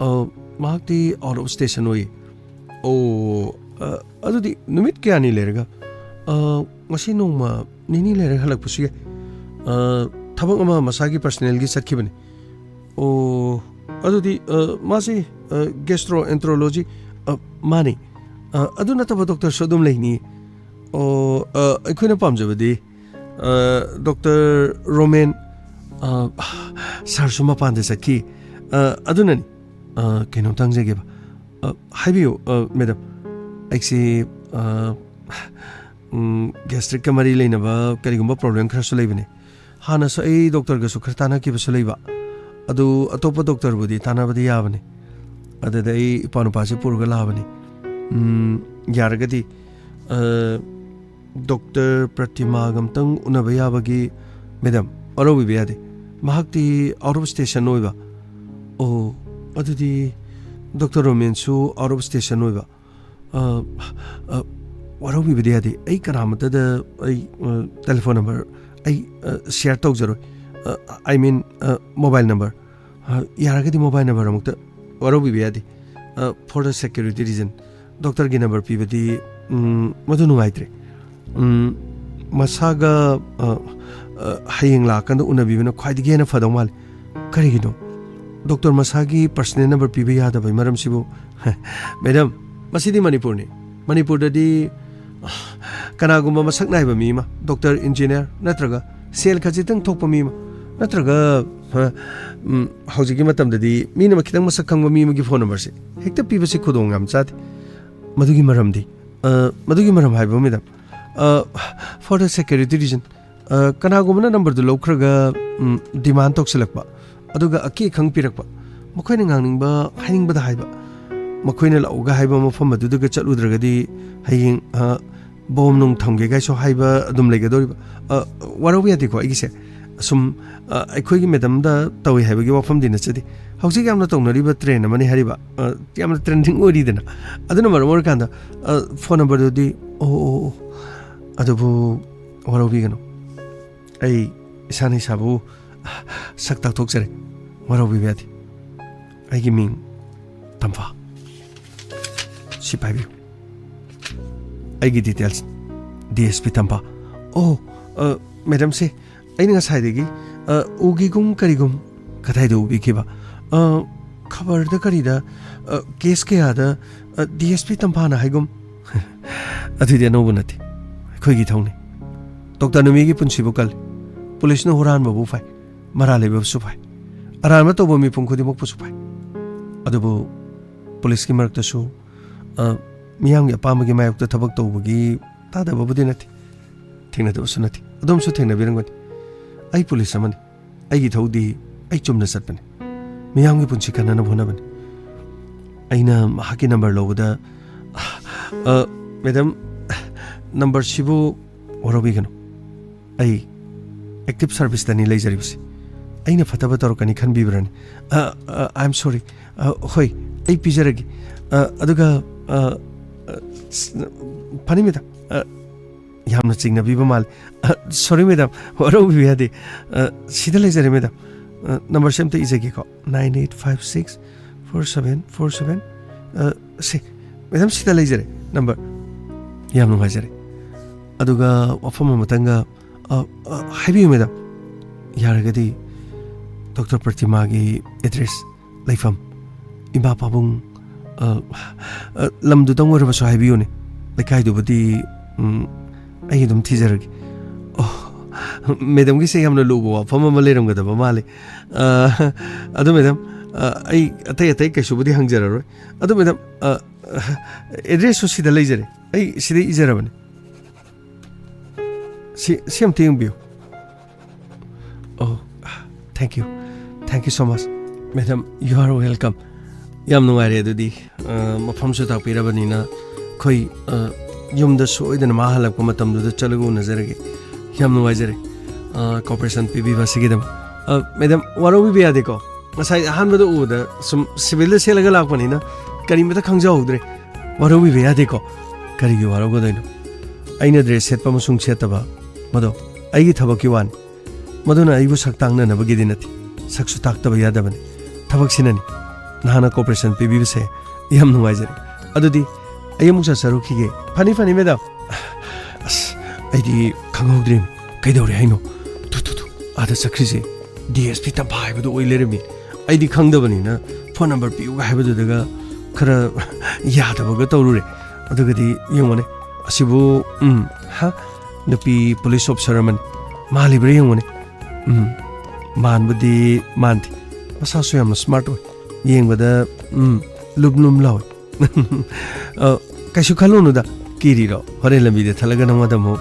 ꯑ, ꯃꯍꯥꯛꯇꯤ out of station ꯑꯣꯏ꯫ ꯑꯣ, ꯑ, ꯑꯗꯨꯗꯤ ꯅꯨꯃꯤꯠ ꯀꯌꯥꯅꯤ ꯂꯩꯔꯒ? ꯑ, ꯉꯁꯤ ꯅꯣꯡꯃ ꯅꯤꯅꯤ ꯂꯩꯔꯒ ꯍꯜꯂꯛꯄꯁꯨ ꯌꯥꯏ꯫ ꯑ, ꯊꯕꯛ ꯑꯃ ꯃꯁꯥꯒꯤ ꯄꯔꯁꯅꯦꯜꯒꯤ ꯆꯠꯈꯤꯕꯅꯤ꯫ ꯑꯣ, ꯑꯗꯨꯗꯤ, ꯑ, ꯃꯥꯁꯤ, ꯑ, ꯒꯦꯁꯇ꯭ꯔꯣ ꯑꯦꯟꯇ꯭ꯔꯣꯂꯣꯖꯤ, ꯑ, ꯃꯥꯅꯤ꯫ ꯑ, ꯑꯗꯨ ꯅꯠꯇꯕ ꯗꯣꯛꯇꯔꯁꯨ ꯑꯗꯨꯝ ꯂꯩꯅꯤ꯫ ꯑꯣ, ꯑ, ꯑꯩꯈꯣꯏꯅ ꯄꯥꯝꯖꯕꯗꯤ, ꯑ, ꯗꯣꯛꯇꯔ ꯔꯣꯃꯦꯟ, ꯑ, ꯁꯥꯔꯁꯨ ꯃꯄꯥꯟꯗ ꯆꯠꯈꯤ꯫ ꯑ, ꯑꯗꯨꯅꯅꯤ꯫ ꯑ, ꯀꯩꯅꯣꯝꯇ ꯍꯪꯖꯒꯦꯕ꯫ ꯑ, ꯍꯥꯏꯕꯤꯌꯨ, ꯑ, ꯃꯦꯗꯥꯝ꯫ ꯑꯩꯁꯤ, ꯑ, ꯎꯝ, ꯒꯦꯁꯇ꯭ꯔꯤꯛꯀ ꯃꯔꯤ ꯂꯩꯅꯕ ꯀꯔꯤꯒꯨꯝꯕ ꯄ꯭ꯔꯣꯕ꯭ꯂꯦꯝ ꯈꯔꯁꯨ ꯂꯩꯕꯅꯦ꯫ ꯍꯥꯟꯅꯁꯨ ꯑꯩ ꯗꯣꯛꯇꯔꯒꯁꯨ ꯈꯔ ꯇꯥꯟꯅꯈꯤꯕꯁꯨ ꯂꯩꯕ꯫ ꯑꯗꯨ ꯑꯇꯣꯞꯄ ꯗꯣꯛꯇꯔꯕꯨꯗꯤ ꯇꯥꯟꯅꯕꯗꯤ ꯌꯥꯕꯅꯤ꯫ ꯑꯗꯨꯗ ꯑꯩ ꯏꯄꯥ ꯅꯨꯄꯥꯁꯦ ꯄꯨꯔꯒ ꯂꯥꯛꯑꯕꯅꯤ꯫ ꯎꯝ, ꯌꯥꯔꯒꯗꯤ, ꯑ, ꯗꯣꯛꯇꯔ ꯄ꯭ꯔꯇꯤꯃꯥꯒ ꯑꯝꯇꯪ ꯎꯅꯕ ꯌꯥꯕꯒꯤ, ꯃꯦꯗꯥꯝ, ꯋꯥꯔꯧꯕꯤꯕ ꯌꯥꯗꯦ꯫ ꯃꯍꯥꯛꯇꯤ out of station ꯑꯣꯏꯕ꯫ ꯑꯣ, ꯑꯗꯨꯗꯤ ꯗꯣꯛꯇꯔ ꯔꯣꯃꯦꯟꯁꯨ out of station ꯑꯣꯏꯕ꯫ ꯑ, ꯑ, ꯋꯥꯔꯧꯕꯤꯕꯗꯤ ꯌꯥꯗꯦ꯫ ꯑꯩ ꯀꯅꯥꯃꯠꯇꯗ ꯑꯩ, ꯑ, ꯇꯦꯂꯤꯐꯣꯟ ꯅꯝꯕꯔ ꯑꯩ, ꯑ, ꯁꯤꯌꯔ ꯇꯧꯖꯔꯣꯏ꯫ ꯑ, I mean, ꯑ, ꯃꯣꯕꯥꯏꯜ ꯅꯝꯕꯔ꯫ ꯑ, ꯌꯥꯔꯒꯗꯤ ꯃꯣꯕꯥꯏꯜ ꯅꯝꯕꯔ ꯑꯃꯨꯛꯇ ꯋꯥꯔꯧꯕꯤꯕ ꯌꯥꯗꯦ꯫ ꯑ, for the security reason, ꯗꯣꯛꯇꯔꯒꯤ ꯅꯝꯕꯔ ꯄꯤꯕꯗꯤ, ꯎꯝ, ꯃꯗꯨ ꯅꯨꯡꯉꯥꯏꯇ꯭ꯔꯦ꯫ ꯎꯝ, ꯃꯁꯥꯒ, ꯑ, ꯑ, ꯍꯌꯦꯡ ꯂꯥꯛꯑꯀꯥꯟꯗ ꯎꯅꯕꯤꯕꯅ ꯈ꯭ꯋꯥꯏꯗꯒꯤ ꯍꯦꯟꯅ ꯐꯗꯧ ꯃꯥꯜꯂꯤ꯫ ꯀꯔꯤꯒꯤꯅꯣ? ꯗꯣꯛꯇꯔ ꯃꯁꯥꯒꯤ ꯄꯔꯁꯅꯦꯜ ꯅꯝꯕꯔ ꯄꯤꯕ ꯌꯥꯗꯕꯒꯤ ꯃꯔꯝꯁꯤꯕꯨ? ꯃꯦꯗꯥꯝ, ꯃꯁꯤꯗꯤ ꯃꯅꯤꯄꯨꯔꯅꯤ꯫ ꯃꯅꯤꯄꯨꯔꯗꯗꯤ, ꯑ, ꯀꯅꯥꯒꯨꯝꯕ ꯃꯁꯛ ꯅꯥꯏꯕ ꯃꯤ ꯑꯃ, ꯗꯣꯛꯇꯔ, ꯏꯟꯖꯤꯅꯤꯌꯥꯔ ꯅꯠꯇ꯭ꯔꯒ ꯁꯦꯜ ꯈꯖꯤꯛꯇꯪ ꯊꯣꯛꯄ ꯃꯤ ꯑꯃ, ꯅꯠꯇ꯭ꯔꯒ, ꯑ, ꯎꯝ, ꯍꯧꯖꯤꯛꯀꯤ ꯃꯇꯝꯗꯗꯤ ꯃꯤꯅ ꯈꯤꯇꯪ ꯃꯁꯛ ꯈꯪꯕ ꯃꯤ ꯑꯃꯒꯤ ꯐꯣꯟ ꯅꯝꯕꯔꯁꯦ ꯍꯦꯛꯇ ꯄꯤꯕꯁꯤ ꯈꯨꯗꯣꯡ ꯌꯥꯝ ꯆꯥꯗꯦ꯫ ꯃꯗꯨꯒꯤ ꯃꯔꯝꯗꯤ, ꯑ, ꯃꯗꯨꯒꯤ ꯃꯔꯝ ꯍꯥꯏꯕ, ꯃꯦꯗꯥꯝ, ꯑ, for the security reason, ꯑ, ꯀꯅꯥꯒꯨꯝꯕꯅ ꯅꯝꯕꯔꯗꯨ ꯂꯧꯈ꯭ꯔꯒ, ꯎꯝ, ꯗꯤꯃꯥꯟ ꯇꯧꯁꯤꯜꯂꯛꯄ, ꯑꯗꯨꯒ ꯑꯀꯤ ꯑꯈꯪ ꯄꯤꯔꯛꯄ, ꯃꯈꯣꯏꯅ ꯉꯥꯡꯅꯤꯡꯕ ꯍꯥꯏꯅꯤꯡꯕꯗ ꯍꯥꯏꯕ, ꯃꯈꯣꯏꯅ ꯂꯥꯛꯎꯒ ꯍꯥꯏꯕ ꯃꯐꯝ ꯑꯗꯨꯗꯒ ꯆꯠꯂꯨꯗ꯭ꯔꯒꯗꯤ ꯍꯌꯦꯡ, ꯑ, ꯕꯣꯝ ꯅꯨꯡ ꯊꯝꯒꯦ ꯀꯥꯏꯁꯨ ꯍꯥꯏꯕ ꯑꯗꯨꯝ ꯂꯩꯒꯗꯧꯔꯤꯕ꯫ ꯑ, ꯋꯥꯔꯧꯕ ꯌꯥꯗꯦꯀꯣ ꯑꯩꯒꯤꯁꯦ꯫ ꯑꯁꯨꯝ, ꯑ, ꯑꯩꯈꯣꯏꯒꯤ ꯃꯦꯗꯥꯝꯗ ꯇꯧꯏ ꯍꯥꯏꯕꯒꯤ ꯋꯥꯐꯝꯗꯤ ꯅꯠꯆꯗꯦ꯫ ꯍꯧꯖꯤꯛ ꯌꯥꯝꯅ ꯇꯧꯅꯔꯤꯕ ꯇ꯭ꯔꯦꯟ ꯑꯃꯅꯤ ꯍꯥꯏꯔꯤꯕ, ꯑ, ꯌꯥꯝꯅ ꯇ꯭ꯔꯦꯟꯗꯤꯡ ꯑꯣꯏꯔꯤꯗꯅ꯫ ꯑꯗꯨꯅ ꯃꯔꯝ ꯑꯣꯏꯔꯀꯥꯟꯗ, ꯑ, ꯐꯣꯟ ꯅꯝꯕꯔꯗꯨꯗꯤ, ꯑꯣ, ꯑꯣ, ꯑꯣ, ꯑꯗꯨꯕꯨ ꯋꯥꯔꯧꯕꯤꯒꯅꯨ꯫ ꯑꯩ ꯏꯁꯥꯅ ꯏꯁꯥꯕꯨ ꯁꯛ ꯇꯥꯛꯊꯣꯛꯆꯔꯦ꯫ ꯋꯥꯔꯧꯕꯤꯕ ꯌꯥꯗꯦ꯫ ꯑꯩꯒꯤ ꯃꯤꯡ ꯇꯝꯐꯥ꯫ ꯁꯤ ꯄꯥꯏꯕꯤꯌꯨ꯫ ꯑꯩꯒꯤ ꯗꯤꯇꯦꯜꯁ, ꯗꯤ ꯑꯦꯁ ꯄꯤ ꯇꯝꯐꯥ꯫ ꯑꯣ, ꯑ, ꯃꯦꯗꯥꯝꯁꯦ ꯑꯩꯅ ꯉꯁꯥꯏꯗꯒꯤ, ꯑ, ꯎꯒꯤꯒꯨꯝ ꯀꯔꯤꯒꯨꯝ ꯀꯗꯥꯏꯗ ꯎꯕꯤꯈꯤꯕ? ꯑ, ꯈꯕꯔꯗ ꯀꯔꯤꯗ, ꯑ, ꯀꯦꯁ ꯀꯌꯥꯗ, ꯑ, ꯗꯤ ꯑꯦꯁ ꯄꯤ ꯇꯝꯐꯥꯅ ꯍꯥꯏꯒꯨꯝ꯫ ꯑꯗꯨꯗꯤ ꯑꯅꯧꯕ ꯅꯠꯇꯦ, ꯑꯩꯈꯣꯏꯒꯤ ꯊꯧꯅꯤ꯫ ꯗꯣꯛꯇꯔ ꯅꯨꯃꯤꯒꯤ ꯄꯨꯟꯁꯤꯕꯨ ꯀꯜꯂꯤ꯫ ꯄꯨꯂꯤꯁꯅ ꯍꯨꯔꯥꯟꯕꯕꯨ ꯐꯥꯏ, ꯃꯔꯥꯜ ꯂꯩꯕꯕꯨꯁꯨ ꯐꯥꯏ, ꯑꯔꯥꯟꯕ ꯇꯧꯕ ꯃꯤꯄꯨꯝ ꯈꯨꯗꯤꯡꯃꯛꯄꯨꯁꯨ ꯐꯥꯏ꯫ ꯑꯗꯨꯕꯨ ꯄꯨꯂꯤꯁꯀꯤ ꯃꯔꯛꯇꯁꯨ, ꯑ, ꯃꯤꯌꯥꯝꯒꯤ ꯑꯄꯥꯝꯕꯒꯤ ꯃꯥꯌꯣꯛꯇ ꯊꯕꯛ ꯇꯧꯕꯒꯤ ꯇꯥꯗꯕꯕꯨꯗꯤ ꯅꯠꯇꯦ, ꯊꯦꯡꯅꯗꯕꯁꯨ ꯅꯠꯇꯦ꯫ ꯑꯗꯣꯝꯁꯨ ꯊꯦꯡꯅꯕꯤꯔꯝꯒꯅꯤ꯫ ꯑꯩ ꯄꯨꯂꯤꯁ ꯑꯃꯅꯤ꯫ ꯑꯩꯒꯤ ꯊꯧꯗꯤ ꯑꯩ ꯆꯨꯝꯅ ꯆꯠꯄꯅꯤ꯫ ꯃꯤꯌꯥꯝꯒꯤ ꯄꯨꯟꯁꯤ ꯀꯟꯅꯅꯕ ꯍꯣꯠꯅꯕꯅꯤ꯫ ꯑꯩꯅ ꯃꯍꯥꯛꯀꯤ ꯅꯝꯕꯔ ꯂꯧꯕꯗ, "ꯑ, ꯃꯦꯗꯥꯝ, ꯅꯝꯕꯔꯁꯤꯕꯨ ꯋꯥꯔꯧꯕꯤꯒꯅꯨ꯫ ꯑꯩ ꯑꯦꯛꯇꯤꯚ ꯁꯥꯔꯚꯤꯁꯇꯅꯤ ꯂꯩꯖꯔꯤꯕꯁꯤ꯫ ꯑꯩꯅ ꯐꯠꯇꯕ ꯇꯧꯔꯛꯀꯅꯤ ꯈꯟꯕꯤꯕ꯭ꯔꯅꯤ? ꯑ, ꯑ, I am sorry꯫ ꯑ, ꯍꯣꯏ, ꯑꯩ ꯄꯤꯖꯔꯒꯦ꯫ ꯑ, ꯑꯗꯨꯒ, ꯑ, ꯑ, ꯁ-, ꯐꯅꯤ, ꯃꯦꯗꯥꯝ꯫ ꯑ, ꯌꯥꯝꯅ ꯆꯤꯡꯅꯕꯤꯕ ꯃꯥꯜꯂꯤ꯫ ꯑ, sorry, ꯃꯦꯗꯥꯝ, ꯋꯥꯔꯧꯕꯤꯕ ꯌꯥꯗꯦ꯫ ꯑ, ꯁꯤꯗ ꯂꯩꯖꯔꯦ, ꯃꯦꯗꯥꯝ꯫ ꯑ, ꯅꯝꯕꯔꯁꯦ ꯑꯝꯇ ꯏꯖꯒꯦꯀꯣ꯫ Nine eight five six four seven four seven꯫ ꯑ, ꯁꯤ, ꯃꯦꯗꯥꯝ, ꯁꯤꯗ ꯂꯩꯖꯔꯦ ꯅꯝꯕꯔ꯫ ꯌꯥꯝ ꯅꯨꯡꯉꯥꯏꯖꯔꯦ꯫ ꯑꯗꯨꯒ ꯋꯥꯐꯝ ꯑꯃꯇꯪꯒ, ꯑ, ꯑ, ꯍꯥꯏꯕꯤꯌꯨ, ꯃꯦꯗꯥꯝ꯫ ꯌꯥꯔꯒꯗꯤ ꯗꯣꯛꯇꯔ ꯄ꯭ꯔꯇꯤꯃꯥꯒꯤ ꯑꯦꯗ꯭ꯔꯦꯁ, ꯂꯩꯐꯝ, ꯏꯃꯥ ꯄꯥꯕꯨꯡ, ꯑ, ꯑ, ꯂꯝꯗꯨꯗꯪ ꯑꯣꯏꯔꯕꯁꯨ ꯍꯥꯏꯕꯤꯌꯨꯅꯦ꯫ ꯂꯩꯀꯥꯏꯗꯨꯕꯨꯗꯤ, ꯎꯝ, ꯑꯩ ꯑꯗꯨꯝ ꯊꯤꯖꯔꯒꯦ꯫ ꯑꯣ, ꯃꯦꯗꯥꯝꯒꯤꯁꯦ ꯌꯥꯝꯅ ꯂꯨꯕ ꯋꯥꯐꯝ ꯑꯃ ꯂꯩꯔꯝꯒꯗꯕ ꯃꯥꯜꯂꯦ꯫ ꯑ, ꯑꯗꯨ ꯃꯦꯗꯥꯝ, ꯑ, ꯑꯩ ꯑꯇꯩ ꯑꯇꯩ ꯀꯩꯁꯨꯕꯨꯗꯤ ꯍꯪꯖꯔꯔꯣꯏ꯫ ꯑꯗꯨ ꯃꯦꯗꯥꯝ, ꯑ, ꯑꯦꯗ꯭ꯔꯦꯁꯁꯨ ꯁꯤꯗ ꯂꯩꯖꯔꯦ꯫ ꯑꯩ ꯁꯤꯗ ꯏꯖꯔꯕꯅꯦ꯫ ꯁꯤ, ꯁꯤ ꯑꯝꯇ ꯌꯦꯡꯕꯤꯌꯨ꯫ Oh, thank you. Thank you so much. Madam, you are welcome. ꯌꯥꯝ ꯅꯨꯡꯉꯥꯏꯔꯦ ꯑꯗꯨꯗꯤ꯫ ꯑ, ꯃꯐꯝꯁꯨ ꯇꯥꯛꯄꯤꯔꯕꯅꯤꯅ ꯑꯩꯈꯣꯏ, ꯑ, ꯌꯨꯝꯗ ꯁꯣꯏꯗꯅ ꯃꯥ ꯍꯜꯂꯛꯄ ꯃꯇꯝꯗꯨꯗ ꯆꯠꯂꯒ ꯎꯅꯖꯔꯒꯦ꯫ ꯌꯥꯝ ꯅꯨꯡꯉꯥꯏꯖꯔꯦ, ꯑ, cooperation ꯄꯤꯕꯤꯕ ꯑꯁꯤꯒꯤꯗꯃꯛ꯫ ꯑ, ꯃꯦꯗꯥꯝ, ꯋꯥꯔꯧꯕꯤꯕ ꯌꯥꯗꯦꯀꯣ꯫ ꯉꯁꯥꯏ ꯑꯍꯥꯟꯕꯗ ꯎꯕꯗ ꯁꯨꯝ ꯁꯤꯚꯤꯜꯗ ꯁꯦꯠꯂꯒ ꯂꯥꯛꯄꯅꯤꯅ ꯀꯔꯤꯃꯇ ꯈꯪꯖꯍꯧꯗ꯭ꯔꯦ꯫ ꯋꯥꯔꯧꯕꯤꯕ ꯌꯥꯗꯦꯀꯣ꯫ ꯀꯔꯤꯒꯤ ꯋꯥꯔꯧꯒꯗꯣꯏꯅꯣ? ꯑꯩꯅ ꯗ꯭ꯔꯦꯁ ꯁꯦꯠꯄ ꯑꯃꯁꯨꯡ ꯁꯦꯠꯇꯕ, ꯃꯗꯣ ꯑꯩꯒꯤ ꯊꯕꯛꯀꯤ ꯋꯥꯅꯤ꯫ ꯃꯗꯨꯅ ꯑꯩꯕꯨ ꯁꯛ ꯇꯥꯛꯅꯅꯕꯒꯤꯗꯤ ꯅꯠꯇꯦ꯫ ꯁꯛꯁꯨ ꯇꯥꯛꯇꯕ ꯌꯥꯗꯕꯅꯤ꯫ ꯊꯕꯛꯁꯤꯅꯅꯤ꯫ ꯅꯍꯥꯛꯅ cooperation ꯄꯤꯕꯤꯕꯁꯦ ꯌꯥꯝ ꯅꯨꯡꯉꯥꯏꯖꯔꯦ꯫ ꯑꯗꯨꯗꯤ ꯑꯩ ꯑꯃꯨꯛ ꯆꯠꯆꯔꯨꯈꯤꯒꯦ꯫ ꯐꯅꯤ, ꯐꯅꯤ, ꯃꯦꯗꯥꯝ꯫ ꯑꯁ, ꯑꯩꯗꯤ ꯈꯪꯍꯧꯗ꯭ꯔꯦ꯫ ꯀꯩꯗꯧꯔꯦ ꯍꯥꯏꯅꯣ? ꯊꯨ, ꯊꯨ, ꯊꯨ, ꯑꯥꯗ ꯆꯠꯈ꯭ꯔꯤꯁꯦ꯫ ꯗꯤ ꯑꯦꯁ ꯄꯤ ꯇꯝꯐꯥ ꯍꯥꯏꯕꯗꯨ ꯑꯣꯏ ꯂꯩꯔꯝꯃꯤ꯫ ꯑꯩꯗꯤ ꯈꯪꯗꯕꯅꯤꯅ ꯐꯣꯟ ꯅꯝꯕꯔ ꯄꯤꯌꯨꯒ ꯍꯥꯏꯕꯗꯨꯗꯒ ꯈꯔ ꯌꯥꯗꯕꯒ ꯇꯧꯔꯨꯔꯦ꯫ ꯑꯗꯨꯒꯗꯤ ꯌꯦꯡꯉꯨꯅꯦ, ꯑꯁꯤꯕꯨ, ꯎꯝ, ꯍꯥ? ꯅꯨꯄꯤ ꯄꯨꯂꯤꯁ ꯑꯣꯐꯤꯁꯥꯔ ꯑꯃꯅꯤ꯫ ꯃꯥꯜꯂꯤꯕ꯭ꯔꯥ ꯌꯦꯡꯉꯨꯅꯦ꯫ ꯎꯝ, ꯃꯥꯟꯕꯨꯗꯤ ꯃꯥꯟꯗꯦ꯫ ꯃꯁꯥꯁꯨ ꯌꯥꯝꯅ ꯁ꯭ꯃꯥꯔꯠ ꯑꯣꯏ꯫ ꯌꯦꯡꯕꯗ, ꯎꯝ, ꯂꯨꯝ ꯂꯨꯝ ꯂꯥꯎꯏ꯫ ꯑ, ꯀꯩꯁꯨ ꯈꯜꯂꯨꯅꯨꯗ, ꯀꯤꯔꯤꯔꯣ? ꯍꯣꯔꯦꯟ ꯂꯝꯕꯤꯗ ꯊꯠꯂꯒ ꯅꯉꯣꯟꯗ ꯑꯃꯨꯛ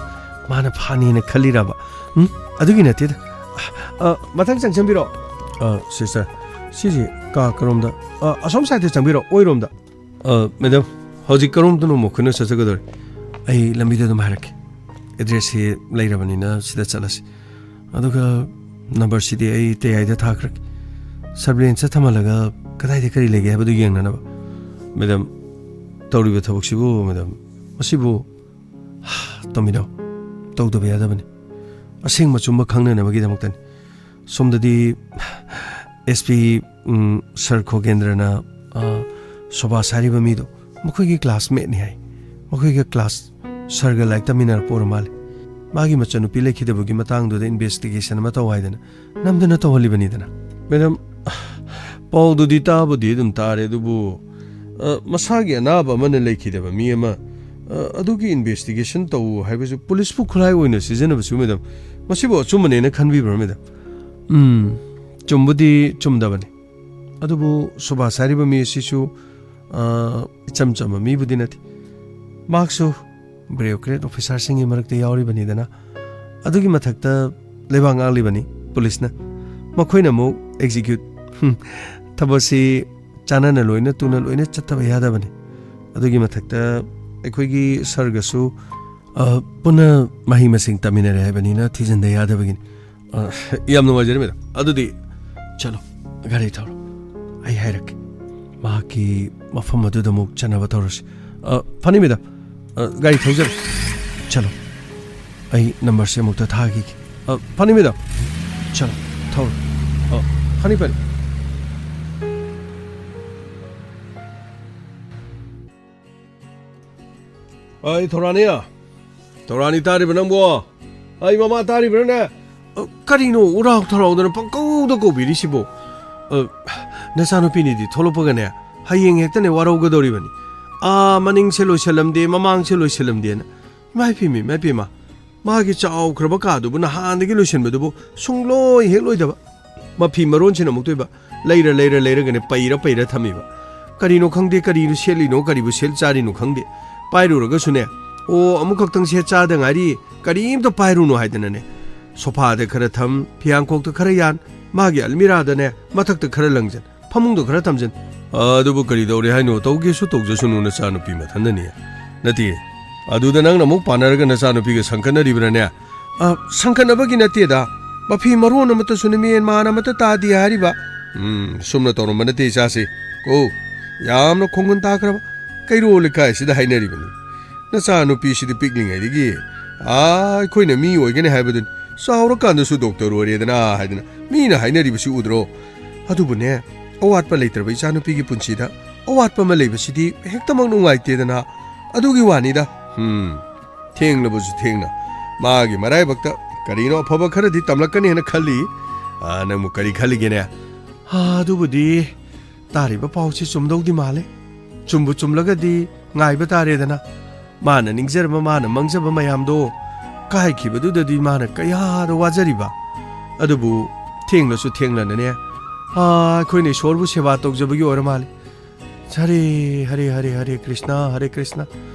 ꯃꯥꯅ ꯐꯥꯅꯤꯅ ꯈꯜꯂꯤꯔꯕ? ꯎꯝ? ꯑꯗꯨꯒꯤ ꯅꯠꯇꯦꯗ꯫ ꯑ, ꯃꯊꯪ ꯆꯪꯁꯤꯟꯕꯤꯔꯣ꯫ ꯑ, ꯁꯤꯁꯇꯔ, ꯁꯤꯁꯦ ꯀꯥ ꯀꯔꯣꯝꯗ? ꯑ, ꯑꯁꯣꯝ ꯁꯥꯏꯗꯇ ꯆꯪꯕꯤꯔꯣ, ꯑꯣꯏꯔꯣꯝꯗ꯫ ꯑ, ꯃꯦꯗꯥꯝ, ꯍꯧꯖꯤꯛ ꯀꯔꯣꯝꯗꯅꯣ ꯑꯃꯨꯛ ꯑꯩꯈꯣꯏꯅ ꯆꯠꯆꯒꯗꯧꯔꯤ? ꯑꯩ ꯂꯝꯕꯤꯗ ꯑꯗꯨꯝ ꯍꯥꯏꯔꯛꯀꯦ꯫ ꯑꯦꯗ꯭ꯔꯦꯁꯁꯤ ꯂꯩꯔꯕꯅꯤꯅ ꯁꯤꯗ ꯆꯠꯂꯁꯤ꯫ ꯑꯗꯨꯒ ꯅꯝꯕꯔꯁꯤꯗꯤ ꯑꯩ ꯇꯦꯌꯥꯏꯗ ꯊꯥꯈ꯭ꯔꯒꯦ꯫ ꯁꯔꯚꯤꯂꯦꯟꯁꯇ ꯊꯝꯍꯜꯂꯒ ꯀꯗꯥꯏꯗ ꯀꯔꯤ ꯂꯩꯒꯦ ꯍꯥꯏꯕꯗꯨ ꯌꯦꯡꯅꯅꯕ꯫ ꯃꯦꯗꯥꯝ, ꯇꯧꯔꯤꯕ ꯊꯕꯛꯁꯤꯕꯨ, ꯃꯦꯗꯥꯝ, ꯃꯁꯤꯕꯨ, ꯇꯣꯝꯕꯤꯅꯥꯎ, ꯇꯧꯗꯕ ꯌꯥꯗꯕꯅꯤ꯫ ꯑꯁꯦꯡꯕ ꯑꯆꯨꯝꯕ ꯈꯪꯅꯅꯕꯒꯤꯗꯃꯛꯇꯅꯤ꯫ ꯁꯣꯝꯗꯗꯤ ꯑꯦꯁ ꯄꯤ, ꯎꯝ, ꯁꯔ ꯈꯣꯒꯦꯟꯗ꯭ꯔꯅ, ꯑ, ꯁꯣꯚꯥꯁ ꯍꯥꯏꯔꯤꯕ ꯃꯤꯗꯣ ꯃꯈꯣꯏꯒꯤ ꯀ꯭ꯂꯥꯁꯃꯦꯠꯅꯤ ꯍꯥꯏ꯫ ꯃꯈꯣꯏꯒ ꯀ꯭ꯂꯥꯁ, ꯁꯔꯒ ꯂꯥꯏꯔꯤꯛ ꯇꯝꯃꯤꯟꯅꯔꯛꯄ ꯑꯣꯏꯔ ꯃꯥꯜꯂꯦ꯫ ꯃꯥꯒꯤ ꯃꯆꯟꯅꯨꯄꯤ ꯂꯩꯈꯤꯗꯕꯒꯤ ꯃꯇꯥꯡꯗꯨꯗ ꯏꯟꯚꯦꯁꯇꯤꯒꯦꯁꯟ ꯑꯃ ꯇꯧ ꯍꯥꯏꯗꯅ ꯅꯝꯗꯅ ꯇꯧꯍꯜꯂꯤꯕꯅꯤꯗꯅ꯫ ꯃꯦꯗꯥꯝ, ꯄꯥꯎꯗꯨꯗꯤ ꯇꯥꯕꯨꯗꯤ ꯑꯗꯨꯝ ꯇꯥꯔꯦ, ꯑꯗꯨꯕꯨ, ꯑ, ꯃꯁꯥꯒꯤ ꯑꯅꯥꯕ ꯑꯃꯅ ꯂꯩꯈꯤꯗꯕ ꯃꯤ ꯑꯃ, ꯑ, ꯑꯗꯨꯒꯤ ꯏꯟꯚꯦꯁꯇꯤꯒꯦꯁꯟ ꯇꯧ ꯍꯥꯏꯕꯁꯨ ꯄꯨꯂꯤꯁꯄꯨ ꯈꯨꯠꯂꯥꯏ ꯑꯣꯏꯅ ꯁꯤꯖꯤꯟꯅꯕꯁꯨ, ꯃꯦꯗꯥꯝ, ꯃꯁꯤꯕꯨ ꯑꯆꯨꯝꯕꯅꯦꯅ ꯈꯟꯕꯤꯕ꯭ꯔꯥ, ꯃꯦꯗꯥꯝ? ꯎꯝ, ꯆꯨꯝꯕꯨꯗꯤ ꯆꯨꯝꯗꯕꯅꯤ꯫ ꯑꯗꯨꯕꯨ ꯁꯨꯕꯥꯁ ꯍꯥꯏꯔꯤꯕ ꯃꯤ ꯑꯁꯤꯁꯨ, ꯑ, ꯏꯆꯝ ꯆꯝꯕ ꯃꯤꯕꯨꯗꯤ ꯅꯠꯇꯦ꯫ ꯃꯍꯥꯛꯁꯨ ꯕ꯭ꯌꯨꯔꯣꯀ꯭ꯔꯦꯠ ꯑꯣꯐꯤꯁꯥꯔꯁꯤꯡꯒꯤ ꯃꯔꯛꯇ ꯌꯥꯎꯔꯤꯕꯅꯤꯗꯅ꯫ ꯑꯗꯨꯒꯤ ꯃꯊꯛꯇ ꯂꯩꯕꯥꯛ ꯉꯥꯛꯂꯤꯕꯅꯤ ꯄꯨꯂꯤꯁꯅ꯫ ꯃꯈꯣꯏꯅ ꯑꯃꯨꯛ ꯑꯦꯛꯖꯤꯀ꯭ꯌꯨꯠ-, ꯍꯨꯝ, ꯊꯕꯛꯁꯤ ꯆꯥꯟꯅꯅ ꯂꯣꯏꯅ ꯇꯨꯅ ꯂꯣꯏꯅ ꯆꯠꯇꯕ ꯌꯥꯗꯕꯅꯤ꯫ ꯑꯗꯨꯒꯤ ꯃꯊꯛꯇ ꯑꯩꯈꯣꯏꯒꯤ ꯁꯔꯒꯁꯨ, ꯑ, ꯄꯨꯟꯅ ꯃꯍꯩ ꯃꯁꯤꯡ ꯇꯝꯃꯤꯟꯅꯔꯦ ꯍꯥꯏꯕꯅꯤꯅ ꯊꯤꯖꯤꯟꯗ ꯌꯥꯗꯕꯒꯤꯅꯤ꯫ ꯑ, ꯌꯥꯝ ꯅꯨꯡꯉꯥꯏꯖꯔꯦ, ꯃꯦꯗꯥꯝ꯫ ꯑꯗꯨꯗꯤ ꯆꯠꯂꯣ, ꯒꯥꯔꯤ ꯊꯧꯔꯣ꯫ ꯑꯩ ꯍꯥꯏꯔꯛꯀꯦ꯫ ꯃꯍꯥꯛꯀꯤ ꯃꯐꯝ ꯑꯗꯨꯗ ꯑꯃꯨꯛ ꯆꯠꯅꯕ ꯇꯧꯔꯁꯤ꯫ ꯑ, ꯐꯅꯤ, ꯃꯦꯗꯥꯝ꯫ ꯑ, ꯒꯥꯔꯤ ꯊꯧꯖꯔꯣ꯫ ꯆꯠꯂꯣ꯫ ꯑꯩ ꯅꯝꯕꯔꯁꯦ ꯑꯃꯨꯛꯇ ꯊꯥꯈꯤꯒꯦ꯫ ꯑ, ꯐꯅꯤ, ꯃꯦꯗꯥꯝ꯫ ꯆꯠꯂꯣ, ꯊꯧꯔꯣ꯫ ꯑ, ꯐꯅꯤ, ꯐꯅꯤ꯫ ꯑꯩ ꯊꯧꯔꯥꯅꯤ꯫ ꯊꯧꯔꯥꯅꯤ, ꯇꯥꯔꯤꯕ ꯅꯪꯕꯣ? ꯑꯩ ꯃꯃꯥ, ꯇꯥꯔꯤꯕ꯭ꯔꯥꯅꯦ? "ꯑ, ꯀꯔꯤꯅꯣ ꯎꯔꯥꯎ ꯊꯔꯥꯎꯗꯅ ꯄꯪꯀꯧꯗ ꯀꯧꯕꯤꯔꯤꯁꯤꯕꯣ? ꯑ, ꯅꯆꯥꯅꯨꯄꯤꯅꯤꯗꯤ ꯊꯣꯛꯂꯛꯄꯒꯅꯦ, ꯍꯌꯦꯡ ꯍꯦꯛꯇꯅꯦ ꯋꯥꯔꯧꯒꯗꯧꯔꯤꯕꯅꯤ꯫ ꯑꯥ, ꯃꯅꯤꯡꯁꯦ ꯂꯣꯏꯁꯤꯜꯂꯝꯗꯦ, ꯃꯃꯥꯡꯁꯦ ꯂꯣꯏꯁꯤꯜꯂꯝꯗꯦꯅ꯫ ꯏꯃꯥ ꯏꯄꯦꯝꯃ, ꯏꯃꯥ ꯏꯄꯦꯝꯃ, ꯃꯥꯒꯤ ꯆꯥꯎꯈ꯭ꯔꯕ ꯀꯥꯗꯨꯕꯨ ꯅꯍꯥꯟꯗꯒꯤ ꯂꯣꯏꯁꯤꯟꯕꯗꯨꯕꯨ ꯁꯨꯡꯂꯣꯏ ꯍꯦꯛ ꯂꯣꯏꯗꯕ꯫ ꯃꯐꯤ ꯃꯔꯣꯟꯁꯤꯅ ꯑꯃꯨꯛꯇꯣꯏꯕ, ꯂꯩꯔ ꯂꯩꯔ ꯂꯩꯔꯒꯅꯦ ꯄꯩꯔ ꯄꯩꯔ ꯊꯝꯃꯤꯕ꯫ ꯀꯔꯤꯅꯣ ꯈꯪꯗꯦ, ꯀꯔꯤꯅꯣ ꯁꯦꯠꯂꯤꯅꯣ, ꯀꯔꯤꯕꯨ ꯁꯦꯠ ꯆꯥꯔꯤꯅꯣ ꯈꯪꯗꯦ꯫ ꯄꯥꯏꯔꯨꯔꯒꯁꯨꯅꯦ, "ꯑꯣ, ꯑꯃꯨꯛꯈꯛꯇꯪ ꯁꯦꯠ ꯆꯥꯗ ꯉꯥꯏꯔꯤ, ꯀꯔꯤꯝꯇ ꯄꯥꯏꯔꯨꯅꯨ" ꯍꯥꯏꯗꯅꯅꯦ, ꯁꯣꯐꯥꯗ ꯈꯔ ꯊꯝ, ꯐꯤꯌꯥꯡꯈꯣꯛꯇ ꯈꯔ ꯌꯥꯟ, ꯃꯥꯒꯤ ꯑꯜꯃꯤꯔꯥꯗꯅꯦ ꯃꯊꯛꯇ ꯈꯔ ꯂꯪꯖꯟ, ꯐꯃꯨꯡꯗ ꯈꯔ ꯊꯝꯖꯟ꯫ ꯑꯗꯨꯕꯨ ꯀꯔꯤ ꯇꯧꯔꯦ ꯍꯥꯏꯅꯣ? ꯇꯧꯒꯦꯁꯨ ꯇꯧꯖꯁꯅꯨ, ꯅꯆꯥꯅꯨꯄꯤ ꯃꯊꯟꯗꯅꯤ꯫ ꯅꯠꯇꯦ, ꯑꯗꯨꯗ ꯅꯪꯅ ꯑꯃꯨꯛ ꯄꯥꯟꯅꯔꯒ ꯅꯆꯥꯅꯨꯄꯤꯒ ꯁꯪꯀꯠꯅꯔꯤꯕ꯭ꯔꯥꯅꯦ? ꯑ, ꯁꯪꯀꯠꯅꯕꯒꯤ ꯅꯠꯇꯦꯗ꯫ ꯃꯐꯤ ꯃꯔꯣꯟ ꯑꯃꯠꯇꯁꯨꯅꯦ ꯃꯦꯟ ꯃꯥꯟ ꯑꯃꯠꯇ ꯇꯥꯗꯦ ꯍꯥꯏꯔꯤꯕ꯫ ꯎꯝ, ꯁꯨꯝꯅ ꯇꯧꯔꯝꯕ ꯅꯠꯇꯦ ꯏꯆꯥꯁꯦ꯫ ꯀꯣ, ꯌꯥꯝꯅ ꯈꯣꯡꯒꯨꯟ ꯇꯥꯈ꯭ꯔꯕ ꯀꯩꯔꯣꯜ ꯂꯩꯀꯥꯏꯁꯤꯗ ꯍꯥꯏꯅꯔꯤꯕꯅꯤ꯫ ꯅꯆꯥꯅꯨꯄꯤꯁꯤꯗꯤ ꯄꯤꯛꯂꯤꯉꯩꯗꯒꯤ, ꯑꯥ, ꯑꯩꯈꯣꯏꯅ ꯃꯤ ꯑꯣꯏꯒꯅꯤ ꯍꯥꯏꯕꯗꯨꯅꯤ꯫ ꯆꯥꯎꯔꯀꯥꯟꯗꯁꯨ ꯗꯣꯛꯇꯔ ꯑꯣꯏꯔꯦꯗꯅ ꯍꯥꯏꯗꯅ ꯃꯤꯅ ꯍꯥꯏꯅꯔꯤꯕꯁꯤ ꯎꯗ꯭ꯔꯣ? ꯑꯗꯨꯕꯨꯅꯦ, ꯑꯋꯥꯠꯄ ꯂꯩꯇ꯭ꯔꯕ ꯏꯆꯥꯅꯨꯄꯤꯒꯤ ꯄꯨꯟꯁꯤꯗ ꯑꯋꯥꯠꯄ ꯑꯃ ꯂꯩꯕꯁꯤꯗꯤ ꯍꯦꯛꯇꯃꯛ ꯅꯨꯡꯉꯥꯏꯇꯦꯗꯅ꯫ ꯑꯗꯨꯒꯤ ꯋꯥꯅꯤꯗ꯫ ꯎꯝ, ꯊꯦꯡꯂꯕꯁꯨ ꯊꯦꯡꯅ ꯃꯥꯒꯤ ꯃꯔꯥꯏꯕꯛꯇ ꯀꯔꯤꯅꯣ ꯑꯐꯕ ꯈꯔꯗꯤ ꯇꯝꯂꯛꯀꯅꯦꯅ ꯈꯜꯂꯤ꯫ ꯑꯥ, ꯅꯪꯕꯨ ꯀꯔꯤ ꯈꯜꯂꯤꯒꯦꯅꯦ? ꯑꯥ, ꯑꯗꯨꯕꯨꯗꯤ ꯇꯥꯔꯤꯕ ꯄꯥꯎꯁꯤ ꯆꯨꯝꯗꯧꯗꯤ ꯃꯥꯜꯂꯦ꯫ ꯆꯨꯝꯕꯨ ꯆꯨꯝꯂꯒꯗꯤ ꯉꯥꯏꯕ ꯇꯥꯔꯦꯗꯅ꯫ ꯃꯥꯅ ꯅꯤꯡꯖꯔꯕ, ꯃꯥꯅ ꯃꯪꯖꯕ ꯃꯌꯥꯝꯗꯣ ꯀꯥꯏꯈꯤꯕꯗꯨꯗꯗꯤ ꯃꯥꯅ ꯀꯌꯥꯗ ꯋꯥꯖꯔꯤꯕ꯫ ꯑꯗꯨꯕꯨ ꯊꯦꯡꯂꯁꯨ ꯊꯦꯡꯂꯅꯅꯦ, ꯑꯥ, ꯑꯩꯈꯣꯏꯅ ꯏꯁꯣꯔꯕꯨ ꯁꯦꯕꯥ ꯇꯧꯖꯕꯒꯤ ꯑꯣꯏꯔ ꯃꯥꯜꯂꯦ꯫ ꯍꯔꯦ, ꯍꯔꯦ, ꯍꯔꯦ, ꯍꯔꯦ ꯀ꯭ꯔꯤꯁꯅ, ꯍꯔꯦ ꯀ꯭ꯔꯤꯁꯅ꯫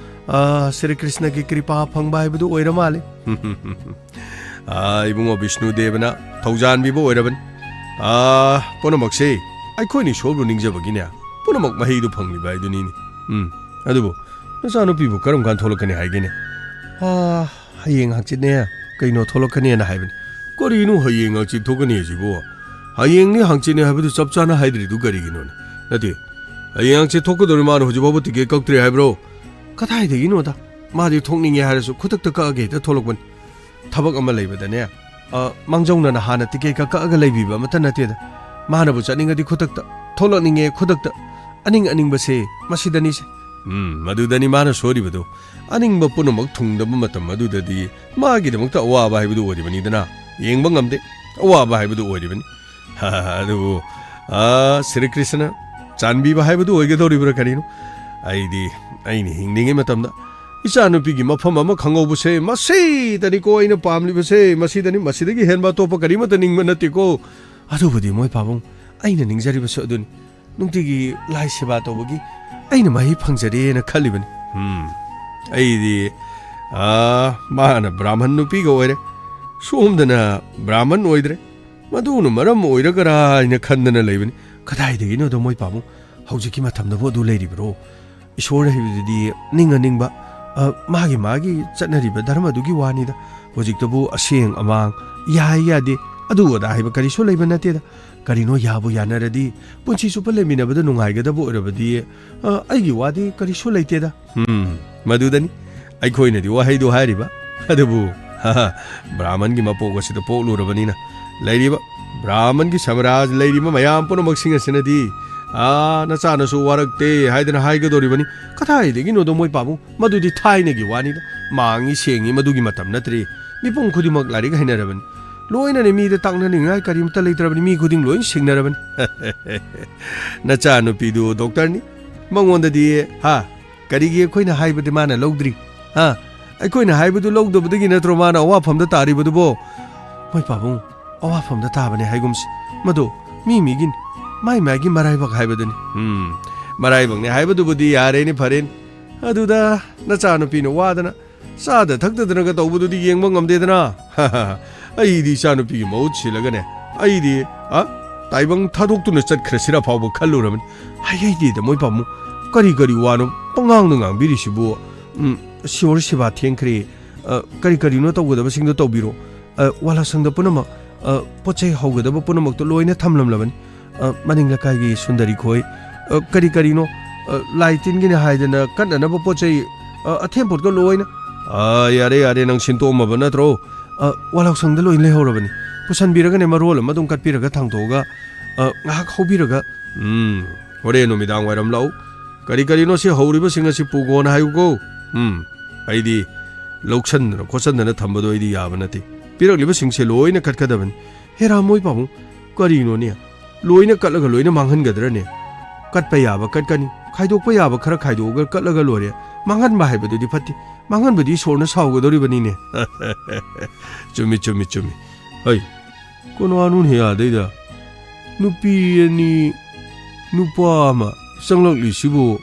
ꯑꯥ, ꯁ꯭ꯔꯤ ꯀ꯭ꯔꯤꯁꯅꯒꯤ ꯀ꯭ꯔꯤꯄꯥ ꯐꯪꯕ ꯍꯥꯏꯕꯗꯨ ꯑꯣꯏꯔ ꯃꯥꯜꯂꯦ꯫ ꯑꯥ, ꯏꯕꯨꯡꯉꯣ ꯕꯤꯁꯅꯨ ꯗꯦꯕꯅ ꯊꯧꯖꯥꯟꯕꯤꯕ ꯑꯣꯏꯔꯕꯅꯤ꯫ ꯑꯥ, ꯄꯨꯝꯅꯃꯛꯁꯦ ꯑꯩꯈꯣꯏꯅ ꯏꯁꯣꯔꯕꯨ ꯅꯤꯡꯖꯕꯒꯤꯅꯦ, ꯄꯨꯝꯅꯃꯛ ꯃꯍꯩꯗꯨ ꯐꯪꯂꯤꯕ ꯍꯥꯏꯗꯨꯅꯤꯅꯦ꯫ ꯎꯝ, ꯑꯗꯨꯕꯨ ꯅꯆꯥꯅꯨꯄꯤꯕꯨ ꯀꯔꯝ ꯀꯥꯟ ꯊꯣꯛꯂꯛꯀꯅꯤ ꯍꯥꯏꯒꯦꯅꯦ? ꯑꯥ, ꯍꯌꯦꯡ ꯍꯪꯆꯤꯠꯅꯦ ꯀꯩꯅꯣ ꯊꯣꯛꯂꯛꯀꯅꯦꯅ ꯍꯥꯏꯕꯅꯤ꯫ ꯀꯔꯤꯅꯣ ꯍꯌꯦꯡ ꯍꯪꯆꯤꯠ ꯊꯣꯛꯀꯅꯤ ꯍꯥꯏꯁꯤꯕꯣ? ꯍꯌꯦꯡꯅꯤ ꯍꯪꯆꯤꯠꯅꯤ ꯍꯥꯏꯕꯗꯨ ꯆꯞ ꯆꯥꯅ ꯍꯥꯏꯗ꯭ꯔꯤꯗꯨ ꯀꯔꯤꯒꯤꯅꯣꯅꯦ? ꯅꯠꯇꯦ, ꯍꯌꯦꯡ ꯍꯪꯆꯤꯠ ꯊꯣꯛꯀꯗꯧꯔꯤ, ꯃꯥꯅ ꯍꯧꯖꯤꯛ ꯐꯥꯎꯕ ꯇꯤꯀꯦꯠ ꯀꯛꯇ꯭ꯔꯤ ꯍꯥꯏꯕ꯭ꯔꯣ? ꯀꯗꯥꯏꯗꯒꯤꯅꯣꯗ? ꯃꯥꯗꯤ ꯊꯣꯛꯅꯤꯡꯉꯦ ꯍꯥꯏꯔꯁꯨ ꯈꯨꯗꯛꯇ ꯀꯛꯑꯒ ꯍꯦꯛꯇ ꯊꯣꯛꯂꯛꯄꯅꯤ꯫ ꯊꯕꯛ ꯑꯃ ꯂꯩꯕꯗꯅꯦ, ꯑ, ꯃꯥꯡꯖꯧꯅꯅ ꯍꯥꯟꯅ ꯇꯤꯀꯦꯠꯀ ꯀꯛꯑꯒ ꯂꯩꯕꯤꯕ ꯑꯃꯠꯇ ꯅꯠꯇꯦꯗ꯫ ꯃꯥꯅꯕꯨ ꯆꯠꯅꯤꯡꯉꯗꯤ ꯈꯨꯗꯛꯇ, ꯊꯣꯛꯂꯛꯅꯤꯡꯉꯦ ꯈꯨꯗꯛꯇ, ꯑꯅꯤꯡ ꯑꯅꯤꯡꯕꯁꯦ ꯃꯁꯤꯗꯅꯤꯁꯦ꯫ ꯎꯝ, ꯃꯗꯨꯗꯅꯤ ꯃꯥꯅ ꯁꯣꯏꯔꯤꯕꯗꯣ꯫ ꯑꯅꯤꯡꯕ ꯄꯨꯝꯅꯃꯛ ꯊꯨꯡꯗꯕ ꯃꯇꯝ ꯑꯗꯨꯗꯗꯤ ꯃꯥꯒꯤꯗꯃꯛꯇ ꯑꯋꯥꯕ ꯍꯥꯏꯕꯗꯨ ꯑꯣꯏꯔꯤꯕꯅꯤꯗꯅ꯫ ꯌꯦꯡꯕ ꯉꯝꯗꯦ꯫ ꯑꯋꯥꯕ ꯍꯥꯏꯕꯗꯨ ꯑꯣꯏꯔꯤꯕꯅꯤ꯫ ꯑꯗꯨꯕꯨ, ꯑꯥ, ꯁ꯭ꯔꯤ ꯀ꯭ꯔꯤꯁꯅ ꯆꯥꯟꯕꯤꯕ ꯍꯥꯏꯕꯗꯨ ꯑꯣꯏꯒꯗꯧꯔꯤꯕ꯭ꯔꯥ ꯀꯔꯤꯅꯣ? ꯑꯩꯗꯤ, ꯑꯩꯅ ꯍꯤꯡꯂꯤꯉꯩ ꯃꯇꯝꯗ ꯏꯆꯥꯅꯨꯄꯤꯒꯤ ꯃꯐꯝ ꯑꯃ ꯈꯪꯍꯧꯕꯁꯦ, ꯃꯁꯤꯗꯅꯤꯀꯣ ꯑꯩꯅ ꯄꯥꯝꯂꯤꯕꯁꯦ, ꯃꯁꯤꯗꯅꯤ, ꯃꯁꯤꯗꯒꯤ ꯍꯦꯟꯕ ꯑꯇꯣꯞꯄ ꯀꯔꯤꯃꯠꯇ ꯅꯤꯡꯕ ꯅꯠꯇꯦꯀꯣ꯫ ꯑꯗꯨꯕꯨꯗꯤ ꯃꯣꯏ ꯄꯥꯕꯨꯡ, ꯑꯩꯅ ꯅꯤꯡꯖꯔꯤꯕꯁꯨ ꯑꯗꯨꯅꯤ꯫ ꯅꯨꯡꯇꯤꯒꯤ ꯂꯥꯏ ꯁꯦꯕꯥ ꯇꯧꯕꯒꯤ ꯑꯩꯅ ꯃꯍꯩ ꯐꯪꯖꯔꯦꯅ ꯈꯜꯂꯤꯕꯅꯤ꯫ ꯎꯝ, ꯑꯩꯗꯤ, ꯑꯥ, ꯃꯥꯅ ꯕ꯭ꯔꯥꯍꯃꯟ ꯅꯨꯄꯤꯒ ꯑꯣꯏꯔꯦ, ꯁꯣꯝꯗꯅ ꯕ꯭ꯔꯥꯍꯃꯟ ꯑꯣꯏꯗ꯭ꯔꯦ꯫ ꯃꯗꯨꯅ ꯃꯔꯝ ꯑꯣꯏꯔꯒꯔꯥ ꯍꯥꯏꯅ ꯈꯟꯗꯅ ꯂꯩꯕꯅꯤ꯫ ꯀꯗꯥꯏꯗꯒꯤꯅꯣꯗ ꯃꯣꯏ ꯄꯥꯕꯨꯡ, ꯍꯧꯖꯤꯛꯀꯤ ꯃꯇꯝꯗꯕꯨ ꯑꯗꯨ ꯂꯩꯔꯤꯕ꯭ꯔꯣ? ꯏꯁꯣꯔ ꯍꯥꯏꯕꯗꯨꯗꯤ ꯅꯤꯡ ꯑꯅꯤꯡꯕ, ꯑ, ꯃꯥꯒꯤ ꯃꯥꯒꯤ ꯆꯠꯅꯔꯤꯕ ꯙꯔꯃꯗꯨꯒꯤ ꯋꯥꯅꯤꯗ꯫ ꯍꯧꯖꯤꯛꯇꯕꯨ ꯑꯁꯦꯡ ꯑꯃꯥꯡ, ꯌꯥꯏ ꯌꯥꯗꯦ, ꯑꯗꯨ ꯑꯗꯥ ꯍꯥꯏꯕ ꯀꯔꯤꯁꯨ ꯂꯩꯕ ꯅꯠꯇꯦꯗ꯫ ꯀꯔꯤꯅꯣ, ꯌꯥꯕꯨ ꯌꯥꯅꯔꯗꯤ ꯄꯨꯟꯁꯤ ꯆꯨꯞꯄ ꯂꯩꯃꯤꯟꯅꯕꯗ ꯅꯨꯡꯉꯥꯏꯒꯗꯕ ꯑꯣꯏꯔꯕꯗꯤ, ꯑ, ꯑꯩꯒꯤ ꯋꯥꯗꯤ ꯀꯔꯤꯁꯨ ꯂꯩꯇꯦꯗ꯫ ꯎꯝ, ꯃꯗꯨꯗꯅꯤ ꯑꯩꯈꯣꯏꯅꯗꯤ ꯋꯥꯍꯩꯗꯨ ꯍꯥꯏꯔꯤꯕ꯫ ꯑꯗꯨꯕꯨ, ꯍꯥ, ꯍꯥ, ꯕ꯭ꯔꯥꯍꯃꯟꯒꯤ ꯃꯄꯣꯛ ꯑꯁꯤꯗ ꯄꯣꯛꯂꯨꯔꯕꯅꯤꯅ, ꯂꯩꯔꯤꯕ ꯕ꯭ꯔꯥꯍꯃꯟꯒꯤ ꯁꯃꯔꯥꯖ ꯂꯩꯔꯤꯕ ꯃꯌꯥꯝ ꯄꯨꯝꯅꯃꯛꯁꯤꯡ ꯑꯁꯤꯅꯗꯤ, "ꯑꯥ, ꯅꯆꯥꯅꯁꯨ ꯋꯥꯔꯛꯇꯦ" ꯍꯥꯏꯗꯅ ꯍꯥꯏꯒꯗꯧꯔꯤꯕꯅꯤ꯫ ꯀꯗꯥꯏꯗꯒꯤꯅꯣꯗ ꯃꯣꯏ ꯄꯥꯕꯨꯡ? ꯃꯗꯨꯗꯤ ꯊꯥꯏꯅꯒꯤ ꯋꯥꯅꯤꯗ꯫ ꯃꯥꯡꯉꯤ ꯁꯦꯡꯉꯤ ꯃꯗꯨꯒꯤ ꯃꯇꯝ ꯅꯠꯇ꯭ꯔꯦ꯫ ꯃꯤꯄꯨꯝ ꯈꯨꯗꯤꯡꯃꯛ ꯂꯥꯏꯔꯤꯛ ꯍꯩꯅꯔꯕꯅꯤ꯫ ꯂꯣꯏꯅꯅ ꯃꯤꯗ ꯇꯥꯛꯅꯅꯤꯡꯉꯥꯏ ꯀꯔꯤꯝꯇ ꯂꯩꯇ꯭ꯔꯕꯅꯤ꯫ ꯃꯤ ꯈꯨꯗꯤꯡ ꯂꯣꯏ ꯁꯤꯡꯅꯔꯕꯅꯤ꯫ ꯅꯆꯥꯅꯨꯄꯤꯗꯨ ꯗꯣꯛꯇꯔꯅꯤ꯫ ꯃꯉꯣꯟꯗꯗꯤ, ꯍꯥ, ꯀꯔꯤꯒꯤ ꯑꯩꯈꯣꯏꯅ ꯍꯥꯏꯕꯗꯤ ꯃꯥꯅ ꯂꯧꯗ꯭ꯔꯤ? ꯍꯥ? ꯑꯩꯈꯣꯏꯅ ꯍꯥꯏꯕꯗꯨ ꯂꯧꯗꯕꯗꯒꯤ ꯅꯠꯇ꯭ꯔꯣ ꯃꯥꯅ ꯑꯋꯥꯐꯝꯗ ꯇꯥꯔꯤꯕꯗꯨꯕꯣ? ꯃꯣꯏ ꯄꯥꯕꯨꯡ, ꯑꯋꯥꯐꯝꯗ ꯇꯥꯕꯅꯦ ꯍꯥꯏꯒꯨꯝꯁꯤ꯫ ꯃꯗꯨ ꯃꯤ ꯃꯤꯒꯤꯅꯤ꯫ ꯃꯥꯏ ꯃꯥꯏꯒꯤ ꯃꯔꯥꯏꯕꯛ ꯍꯥꯏꯕꯗꯨꯅꯤ꯫ ꯎꯝ, ꯃꯔꯥꯏꯕꯛꯅꯦ ꯍꯥꯏꯕꯗꯨꯕꯨꯗꯤ ꯌꯥꯔꯦꯅꯦ, ꯐꯔꯦꯅꯦ꯫ ꯑꯗꯨꯗ ꯅꯆꯥꯅꯨꯄꯤꯅ ꯋꯥꯗꯅ ꯆꯥꯗ ꯊꯛꯇꯗꯅꯒ ꯇꯧꯕꯗꯨꯗꯤ ꯌꯦꯡꯕ ꯉꯝꯗꯦꯗꯅ꯫ ꯑꯩꯗꯤ ꯏꯆꯥꯅꯨꯄꯤꯒꯤ ꯃꯍꯨꯠ ꯁꯤꯜꯂꯒꯅꯦ, ꯑꯩꯗꯤ, ꯑ, ꯇꯥꯏꯕꯪ ꯊꯥꯗꯣꯛꯇꯨꯅ ꯆꯠꯈ꯭ꯔꯁꯤꯔ ꯐꯥꯎꯕ ꯈꯜꯂꯨꯔꯕꯅꯤ꯫ ꯍꯥꯏꯍꯩꯗꯦꯗ ꯃꯣꯏ ꯄꯥꯕꯨꯡ꯫ ꯀꯔꯤ ꯀꯔꯤ ꯋꯥꯅꯣ ꯄꯉꯥꯡꯗ ꯉꯥꯡꯕꯤꯔꯤꯁꯤꯕꯨ? ꯎꯝ, ꯁꯤꯌꯣꯔ ꯁꯦꯕꯥ ꯊꯦꯡꯈ꯭ꯔꯦ꯫ ꯑ, ꯀꯔꯤ ꯀꯔꯤꯅꯣ ꯇꯧꯒꯗꯕꯁꯤꯡꯗꯣ ꯇꯧꯕꯤꯔꯣ꯫ ꯑ, ꯋꯥꯂꯥꯁꯪꯗ ꯄꯨꯝꯅꯃꯛ, ꯑ, ꯄꯣꯠ ꯆꯩ ꯍꯧꯒꯗꯕ ꯄꯨꯝꯅꯃꯛꯇꯣ ꯂꯣꯏꯅ ꯊꯝꯂꯝꯂꯕꯅꯤ꯫ ꯑ, ꯃꯅꯤꯡ ꯂꯩꯀꯥꯏꯒꯤ ꯁꯨꯟꯗꯔꯤ ꯈꯣꯏ, ꯑ, ꯀꯔꯤ ꯀꯔꯤꯅꯣ, ꯑ, ꯂꯥꯏ ꯇꯤꯟꯒꯤꯅꯤ ꯍꯥꯏꯗꯅ ꯀꯠꯅꯅꯕ ꯄꯣꯠ ꯆꯩ, ꯑ, ꯑꯊꯦꯝ ꯄꯣꯠꯀ ꯂꯣꯏꯅ꯫ ꯑ, ꯌꯥꯔꯦ, ꯌꯥꯔꯦ, ꯅꯪ ꯁꯤꯟꯇꯣꯛꯑꯝꯃꯕ ꯅꯠꯇ꯭ꯔꯣ? ꯑ, ꯋꯥꯂꯥꯎꯁꯪꯗ ꯂꯣꯏꯅ ꯂꯩꯍꯧꯔꯕꯅꯤ꯫ ꯄꯨꯁꯟꯕꯤꯔꯒꯅꯦ, ꯃꯔꯣꯜ ꯑꯃ ꯑꯗꯨꯝ ꯀꯠꯄꯤꯔꯒ ꯊꯥꯡꯗꯣꯛꯑꯒ, ꯑ, ꯉꯥꯏꯍꯥꯛ ꯍꯧꯕꯤꯔꯒ, ꯎꯝ, ꯍꯣꯔꯦꯟ ꯅꯨꯃꯤꯗꯥꯡ ꯋꯥꯏꯔꯝ ꯂꯥꯛꯎ꯫ ꯀꯔꯤ ꯀꯔꯤꯅꯣ ꯁꯤ ꯍꯧꯔꯤꯕꯁꯤꯡ ꯑꯁꯤ ꯄꯨꯒꯣꯅ ꯍꯥꯏꯌꯨꯀꯣ꯫ ꯎꯝ, ꯑꯩꯗꯤ ꯂꯧꯁꯟꯗꯅ ꯈꯣꯠꯆꯟꯗꯅ ꯊꯝꯕꯗꯣ ꯑꯩꯗꯤ ꯌꯥꯕ ꯅꯠꯇꯦ꯫ ꯄꯤꯔꯛꯂꯤꯕꯁꯤꯡꯁꯦ ꯂꯣꯏꯅ ꯀꯠꯀꯗꯕꯅꯤ꯫ ꯍꯦꯔꯥ, ꯃꯣꯏ ꯄꯥꯕꯨꯡ, ꯀꯔꯤꯅꯣꯅꯦ? ꯂꯣꯏꯅ ꯀꯠꯂꯒ ꯂꯣꯏꯅ ꯃꯥꯡꯍꯟꯒꯗ꯭ꯔꯅꯦ? ꯀꯠꯄ ꯌꯥꯕ ꯀꯠꯀꯅꯤ, ꯈꯥꯏꯗꯣꯛꯄ ꯌꯥꯕ ꯈꯔ ꯈꯥꯏꯗꯣꯛꯑꯒ ꯀꯠꯂꯒ ꯂꯣꯏꯔꯦ꯫ ꯃꯥꯡꯍꯟꯕ ꯍꯥꯏꯕꯗꯨꯗꯤ ꯐꯠꯇꯦ, ꯃꯥꯡꯍꯟꯕꯗꯤ ꯏꯁꯣꯔꯅ ꯁꯥꯎꯒꯗꯧꯔꯤꯕꯅꯤꯅꯦ꯫ ꯆꯨꯝꯃꯤ, ꯆꯨꯝꯃꯤ, ꯆꯨꯝꯃꯤ꯫ ꯍꯩ, ꯀꯅꯥꯅꯣꯅꯦ ꯑꯗꯩꯗ? ꯅꯨꯄꯤ ꯑꯅꯤ, ꯅꯨꯄꯥ ꯑꯃ ꯆꯪꯂꯛꯂꯤꯁꯤꯕꯨ?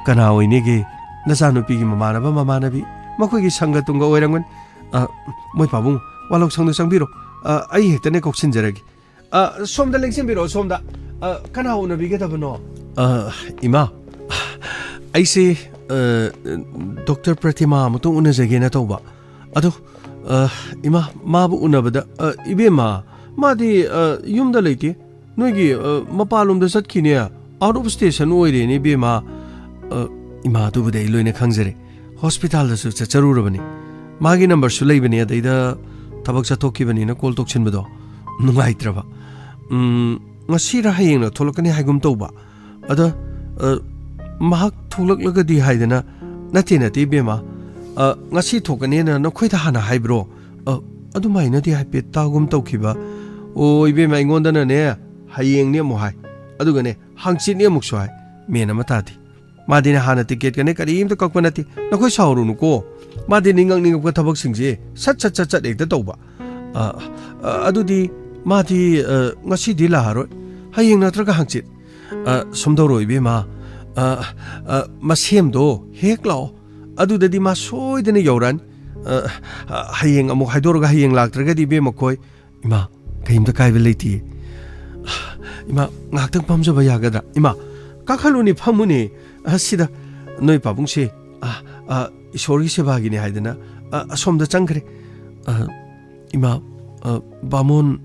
ꯀꯅꯥ ꯑꯣꯏꯅꯤꯒꯦ? ꯅꯆꯥꯅꯨꯄꯤꯒꯤ ꯃꯃꯥꯟꯅꯕ, ꯃꯃꯥꯟꯅꯕꯤ, ꯃꯈꯣꯏꯒꯤ ꯁꯪꯒ ꯇꯨꯡꯒ ꯑꯣꯏꯔꯝꯒꯅꯤ꯫ ꯑ, ꯃꯣꯏ ꯄꯥꯕꯨꯡ, ꯋꯥꯂꯧꯁꯪꯗ ꯆꯪꯕꯤꯔꯣ꯫ ꯑ, ꯑꯩ ꯍꯦꯛꯇꯅꯦ ꯀꯧꯁꯤꯟꯖꯔꯒꯦ꯫ ꯑ, ꯁꯣꯝꯗ ꯂꯦꯡꯁꯤꯟꯕꯤꯔꯛꯑꯣ, ꯁꯣꯝꯗ꯫ ꯑ, ꯀꯅꯥ ꯎꯅꯕꯤꯒꯗꯕꯅꯣ? ꯑ, ꯏꯃꯥ, ꯑꯩꯁꯦ, ꯑ, ꯗꯣꯛꯇꯔ ꯄ꯭ꯔꯇꯤꯃꯥ ꯑꯃꯨꯛꯇꯪ ꯎꯅꯖꯒꯦꯅ ꯇꯧꯕ꯫ ꯑꯗꯣ, ꯑ, ꯏꯃꯥ, ꯃꯥꯕꯨ ꯎꯅꯕꯗ, ꯑ, ꯏꯕꯦꯝꯃ, ꯃꯥꯗꯤ, ꯑ, ꯌꯨꯝꯗ ꯂꯩꯇꯦ꯫ ꯅꯣꯏꯒꯤ, ꯑ, ꯃꯄꯥꯟꯂꯣꯝꯗ ꯆꯠꯈꯤꯅꯦ꯫ Out of station ꯑꯣꯏꯔꯦꯅꯦ, ꯏꯕꯦꯝꯃ꯫ ꯑ, ꯏꯃꯥ, ꯑꯗꯨꯕꯨꯗꯤ ꯑꯩ ꯂꯣꯏꯅ ꯈꯪꯖꯔꯦ꯫ ꯍꯣꯁꯄꯤꯇꯥꯜꯗꯁꯨ ꯆꯠꯆꯔꯨꯔꯕꯅꯤ꯫ ꯃꯥꯒꯤ ꯅꯝꯕꯔꯁꯨ ꯂꯩꯕꯅꯦ, ꯑꯗꯩꯗ ꯊꯕꯛ ꯆꯠꯊꯣꯛꯈꯤꯕꯅꯤꯅ ꯀꯣꯜ ꯇꯧꯁꯤꯟꯕꯗꯣ ꯅꯨꯡꯉꯥꯏꯇ꯭ꯔꯕ꯫ ꯎꯝ, ꯉꯁꯤꯔ ꯍꯌꯦꯡꯂ ꯊꯣꯛꯂꯛꯀꯅꯤ ꯍꯥꯏꯒꯨꯝ ꯇꯧꯕ꯫ ꯑꯗ, ꯑ, ꯃꯍꯥꯛ ꯊꯣꯛꯂꯛꯂꯒꯗꯤ ꯍꯥꯏꯗꯅ, "ꯅꯠꯇꯦ, ꯅꯠꯇꯦ, ꯏꯕꯦꯝꯃ, ꯑ, ꯉꯁꯤ ꯊꯣꯛꯀꯅꯦꯅ ꯅꯈꯣꯏꯗ ꯍꯥꯟꯅ ꯍꯥꯏꯕ꯭ꯔꯣ?" ꯑ, ꯑꯗꯨꯃꯥꯏꯅꯗꯤ ꯍꯥꯏꯐꯦꯠ ꯇꯥꯒꯨꯝ ꯇꯧꯈꯤꯕ꯫ "ꯑꯣ, ꯏꯕꯦꯝꯃ, ꯑꯩꯉꯣꯟꯗꯅꯅꯦ, ꯍꯌꯦꯡꯅꯦ ꯑꯃꯨꯛ ꯍꯥꯏ, ꯑꯗꯨꯒꯅꯦ, ꯍꯥꯡꯆꯤꯠꯅꯦ ꯑꯃꯨꯛꯁꯨ ꯍꯥꯏ, ꯃꯦꯟ ꯑꯃ ꯇꯥꯗꯦ꯫ ꯃꯥꯗꯤꯅꯦ ꯍꯥꯟꯅ ꯇꯤꯀꯦꯠꯀꯅꯦ ꯀꯔꯤꯝꯇ ꯀꯛꯄ ꯅꯠꯇꯦ꯫ ꯅꯈꯣꯏ ꯁꯥꯎꯔꯨꯅꯨꯀꯣ꯫ ꯃꯥꯗꯤ ꯅꯤꯡꯉꯛ ꯅꯤꯡꯉꯛꯄ ꯊꯕꯛꯁꯤꯡꯁꯦ ꯁꯠ ꯁꯠ ꯁꯠ ꯁꯠ ꯍꯦꯛꯇ ꯇꯧꯕ꯫ ꯑ, ꯑ, ꯑꯗꯨꯗꯤ ꯃꯥꯗꯤ, ꯑ, ꯉꯁꯤꯗꯤ ꯂꯥꯛꯑꯔꯣꯏ꯫ ꯍꯌꯦꯡ ꯅꯠꯇ꯭ꯔꯒ ꯍꯥꯡꯆꯤꯠ꯫ ꯑ, ꯁꯨꯝ ꯇꯧꯔꯣ, ꯏꯕꯦꯝꯃ꯫ ꯑ, ꯑ, ꯃꯁꯦꯝꯗꯣ ꯍꯦꯛ ꯂꯥꯛꯑꯣ꯫ ꯑꯗꯨꯗꯗꯤ ꯃꯥ ꯁꯣꯏꯗꯅ ꯌꯧꯔꯛꯑꯅꯤ꯫ ꯑ, ꯑ, ꯍꯌꯦꯡ ꯑꯃꯨꯛ ꯍꯥꯏꯗꯣꯔꯒ ꯍꯌꯦꯡ ꯂꯥꯛꯇ꯭ꯔꯒꯗꯤ, ꯏꯕꯦꯝꯃ ꯈꯣꯏ, ꯏꯃꯥ, ꯀꯩꯝꯇ ꯀꯥꯏꯕ ꯂꯩꯇꯤꯌꯦ꯫ ꯏꯃꯥ, ꯉꯥꯏꯍꯥꯛꯇꯪ ꯐꯝꯖꯕ ꯌꯥꯒꯗ꯭ꯔꯥ? ꯏꯃꯥ, ꯀꯥꯈꯠꯂꯨꯅꯦ, ꯐꯝꯃꯨꯅꯦ꯫ ꯑ, ꯁꯤꯗ ꯅꯣꯏ ꯄꯥꯕꯨꯡꯁꯦ, ꯑ, ꯑ, ꯏꯁꯣꯔꯒꯤ ꯁꯦꯕꯥꯒꯤꯅꯦ ꯍꯥꯏꯗꯅ, ꯑ, ꯑꯁꯣꯝꯗ ꯆꯪꯈ꯭ꯔꯦ꯫ ꯑ, ꯏꯃꯥ, ꯑ, ꯕꯥꯃꯣꯟ,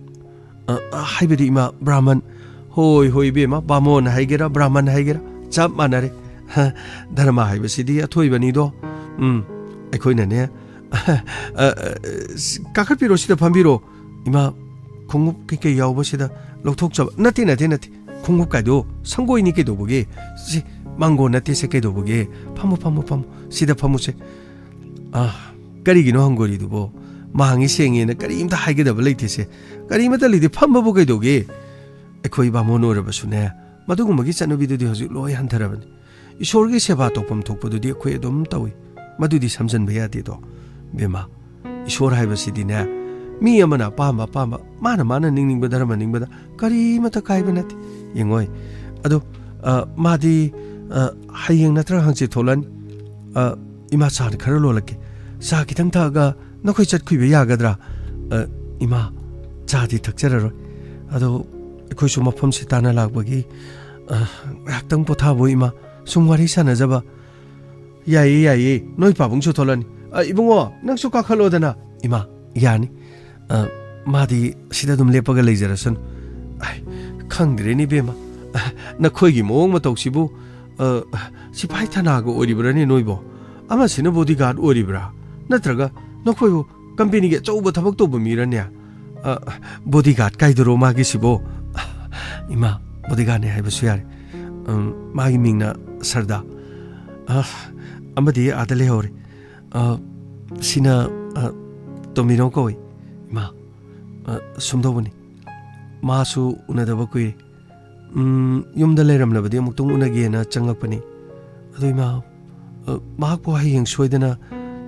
ꯑ, ꯑ, ꯍꯥꯏꯕꯗꯤ ꯏꯃꯥ, ꯕ꯭ꯔꯥꯍꯃꯟ꯫ ꯍꯣꯏ, ꯍꯣꯏ, ꯏꯕꯦꯝꯃ, ꯕꯥꯃꯣꯟ ꯍꯥꯏꯒꯦꯔꯥ, ꯕ꯭ꯔꯥꯍꯃꯟ ꯍꯥꯏꯒꯦꯔꯥ, ꯆꯞ ꯃꯥꯟꯅꯔꯦ꯫ ꯍ, ꯙꯔꯃ ꯍꯥꯏꯕꯁꯤꯗꯤ ꯑꯊꯣꯏꯕꯅꯤꯗꯣ꯫ ꯎꯝ, ꯑꯩꯈꯣꯏꯅꯅꯦ, ꯑ, ꯑ, ꯀꯥꯈꯠꯄꯤꯔꯣ, ꯁꯤꯗ ꯐꯝꯕꯤꯔꯣ꯫ ꯏꯃꯥ, ꯈꯣꯡꯎꯞ ꯀꯩꯀꯩ ꯌꯥꯎꯕꯁꯤꯗ ꯂꯧꯊꯣꯛꯆꯕ꯫ ꯅꯠꯇꯦ, ꯅꯠꯇꯦ, ꯅꯠꯇꯦ꯫ ꯈꯣꯡꯎꯞ ꯀꯥꯏꯗꯣ ꯁꯪꯒꯣꯏꯅꯤ ꯀꯩꯗꯧꯕꯒꯦ? ꯁꯤ ꯃꯥꯡꯒꯣꯟ ꯅꯠꯇꯦ, ꯁꯦ ꯀꯩꯗꯧꯕꯒꯦ? ꯐꯝꯃꯣ, ꯐꯝꯃꯣ, ꯐꯝꯃꯣ꯫ ꯁꯤꯗ ꯐꯝꯃꯨꯁꯦ꯫ ꯑ, ꯀꯔꯤꯒꯤꯅꯣ ꯍꯪꯒꯣꯏꯔꯤꯗꯨꯕꯣ? ꯃꯥꯡꯉꯤ ꯁꯦꯡꯉꯦꯅ ꯀꯔꯤꯝꯇ ꯍꯥꯏꯒꯗꯕ ꯂꯩꯇꯦꯁꯦ꯫ ꯀꯔꯤꯃꯇ ꯂꯩꯇꯦ, ꯐꯝꯕꯕꯨ ꯀꯩꯗꯧꯒꯦ? ꯑꯩꯈꯣꯏ ꯕꯥꯃꯣꯟ ꯑꯣꯏꯔꯕꯁꯨꯅꯦ, ꯃꯗꯨꯒꯨꯝꯕꯒꯤ ꯆꯠꯅꯕꯤꯗꯨꯗꯤ ꯍꯧꯖꯤꯛ ꯂꯣꯏ ꯍꯟꯊꯔꯕꯅꯤ꯫ ꯏꯁꯣꯔꯒꯤ ꯁꯦꯕꯥ ꯇꯧꯐꯝ ꯊꯣꯛꯄꯗꯨꯗꯤ ꯑꯩꯈꯣꯏ ꯑꯗꯨꯝ ꯇꯧꯏ꯫ ꯃꯗꯨꯗꯤ ꯁꯝꯖꯟꯕ ꯌꯥꯗꯦꯗꯣ, ꯕꯦꯝꯃ꯫ ꯏꯁꯣꯔ ꯍꯥꯏꯕꯁꯤꯗꯤꯅꯦ, ꯃꯤ ꯑꯃꯅ ꯑꯄꯥꯝꯕ ꯑꯄꯥꯝꯕ, ꯃꯥꯅ ꯃꯥꯅ ꯅꯤꯡꯅꯤꯡꯕ ꯙꯔꯃ ꯅꯤꯡꯕꯗ ꯀꯔꯤꯃꯇ ꯀꯥꯏꯕ ꯅꯠꯇꯦ꯫ ꯌꯦꯡꯉꯣꯏ꯫ ꯑꯗꯣ, ꯑ, ꯃꯥꯗꯤ, ꯑ, ꯍꯌꯦꯡ ꯅꯠꯇ꯭ꯔꯒ ꯍꯪꯆꯤꯠ ꯊꯣꯛꯂꯛꯑꯅꯤ꯫ ꯑ, ꯏꯃꯥ, ꯆꯥ ꯈꯔ ꯂꯣꯜꯂꯛꯀꯦ꯫ ꯆꯥ ꯈꯤꯇꯪ ꯊꯛꯑꯒ ꯅꯈꯣꯏ ꯆꯠꯈꯤꯕ ꯌꯥꯒꯗ꯭ꯔꯥ? ꯑ, ꯏꯃꯥ, ꯆꯥꯗꯤ ꯊꯛꯆꯔꯔꯣꯏ꯫ ꯑꯗꯣ ꯑꯩꯈꯣꯏꯁꯨ ꯃꯐꯝꯁꯤ ꯇꯥꯟꯅ ꯂꯥꯛꯄꯒꯤ, ꯑ, ꯉꯥꯏꯍꯥꯛꯇꯪ ꯄꯣꯊꯥꯕꯣ ꯏꯃꯥ꯫ ꯁꯨꯝ ꯋꯥꯔꯤ ꯁꯥꯟꯅꯖꯕ꯫ ꯌꯥꯏꯌꯦ, ꯌꯥꯏꯌꯦ꯫ ꯅꯣꯏ ꯄꯥꯕꯨꯡꯁꯨ ꯊꯣꯛꯂꯛꯑꯅꯤ꯫ ꯑ, ꯏꯕꯨꯡꯉꯣ, ꯅꯪꯁꯨ ꯀꯥꯈꯠꯂꯣꯗꯅ꯫ ꯏꯃꯥ, ꯌꯥꯅꯤ꯫ ꯑ, ꯃꯥꯗꯤ ꯁꯤꯗ ꯑꯗꯨꯝ ꯂꯦꯞꯄꯒ ꯂꯩꯖꯔꯁꯅꯨ꯫ ꯑꯥꯏ, ꯈꯪꯗ꯭ꯔꯦꯅꯦ ꯏꯕꯦꯝꯃ꯫ ꯑ, ꯅꯈꯣꯏꯒꯤ ꯃꯑꯣꯡ ꯃꯇꯧꯁꯤꯕꯨ, ꯑ, ꯁꯤꯐꯥꯏ ꯊꯅꯥꯒ ꯑꯣꯏꯔꯤꯕ꯭ꯔꯥꯅꯦ ꯅꯣꯏꯕꯣ? ꯑꯃꯁꯤꯅ bodyguard ꯑꯣꯏꯔꯤꯕ꯭ꯔꯥ? ꯅꯠꯇ꯭ꯔꯒ ꯅꯈꯣꯏꯕꯨ ꯀꯝꯄꯦꯅꯤꯒꯤ ꯑꯆꯧꯕ ꯊꯕꯛ ꯇꯧꯕ ꯃꯤꯔꯅꯦ? ꯑ, bodyguard ꯀꯥꯏꯗꯨꯔꯣ ꯃꯥꯒꯤꯁꯤꯕꯣ? ꯏꯃꯥ, bodyguardꯅꯦ ꯍꯥꯏꯕꯁꯨ ꯌꯥꯔꯦ꯫ ꯎꯝ, ꯃꯥꯒꯤ ꯃꯤꯡꯅ ꯁꯔꯗꯥ꯫ ꯑ, ꯑꯃꯗꯤ ꯑꯥꯗ ꯂꯩꯍꯧꯔꯦ꯫ ꯑ, ꯁꯤꯅ, ꯑ, ꯇꯣꯃꯤꯅꯣ ꯀꯧꯏ꯫ ꯏꯃꯥ, ꯑ, ꯁꯨꯝꯗꯧꯕꯅꯤ꯫ ꯃꯥꯁꯨ ꯎꯅꯗꯕ ꯀꯨꯏꯔꯦ꯫ ꯎꯝ, ꯌꯨꯝꯗ ꯂꯩꯔꯝꯂꯕꯗꯤ ꯑꯃꯨꯛꯇꯪ ꯎꯅꯒꯦꯅ ꯆꯪꯉꯛꯄꯅꯤ꯫ ꯑꯗꯣ ꯏꯃꯥ, ꯑ, ꯃꯍꯥꯛꯄꯨ ꯍꯌꯦꯡ ꯁꯣꯏꯗꯅ,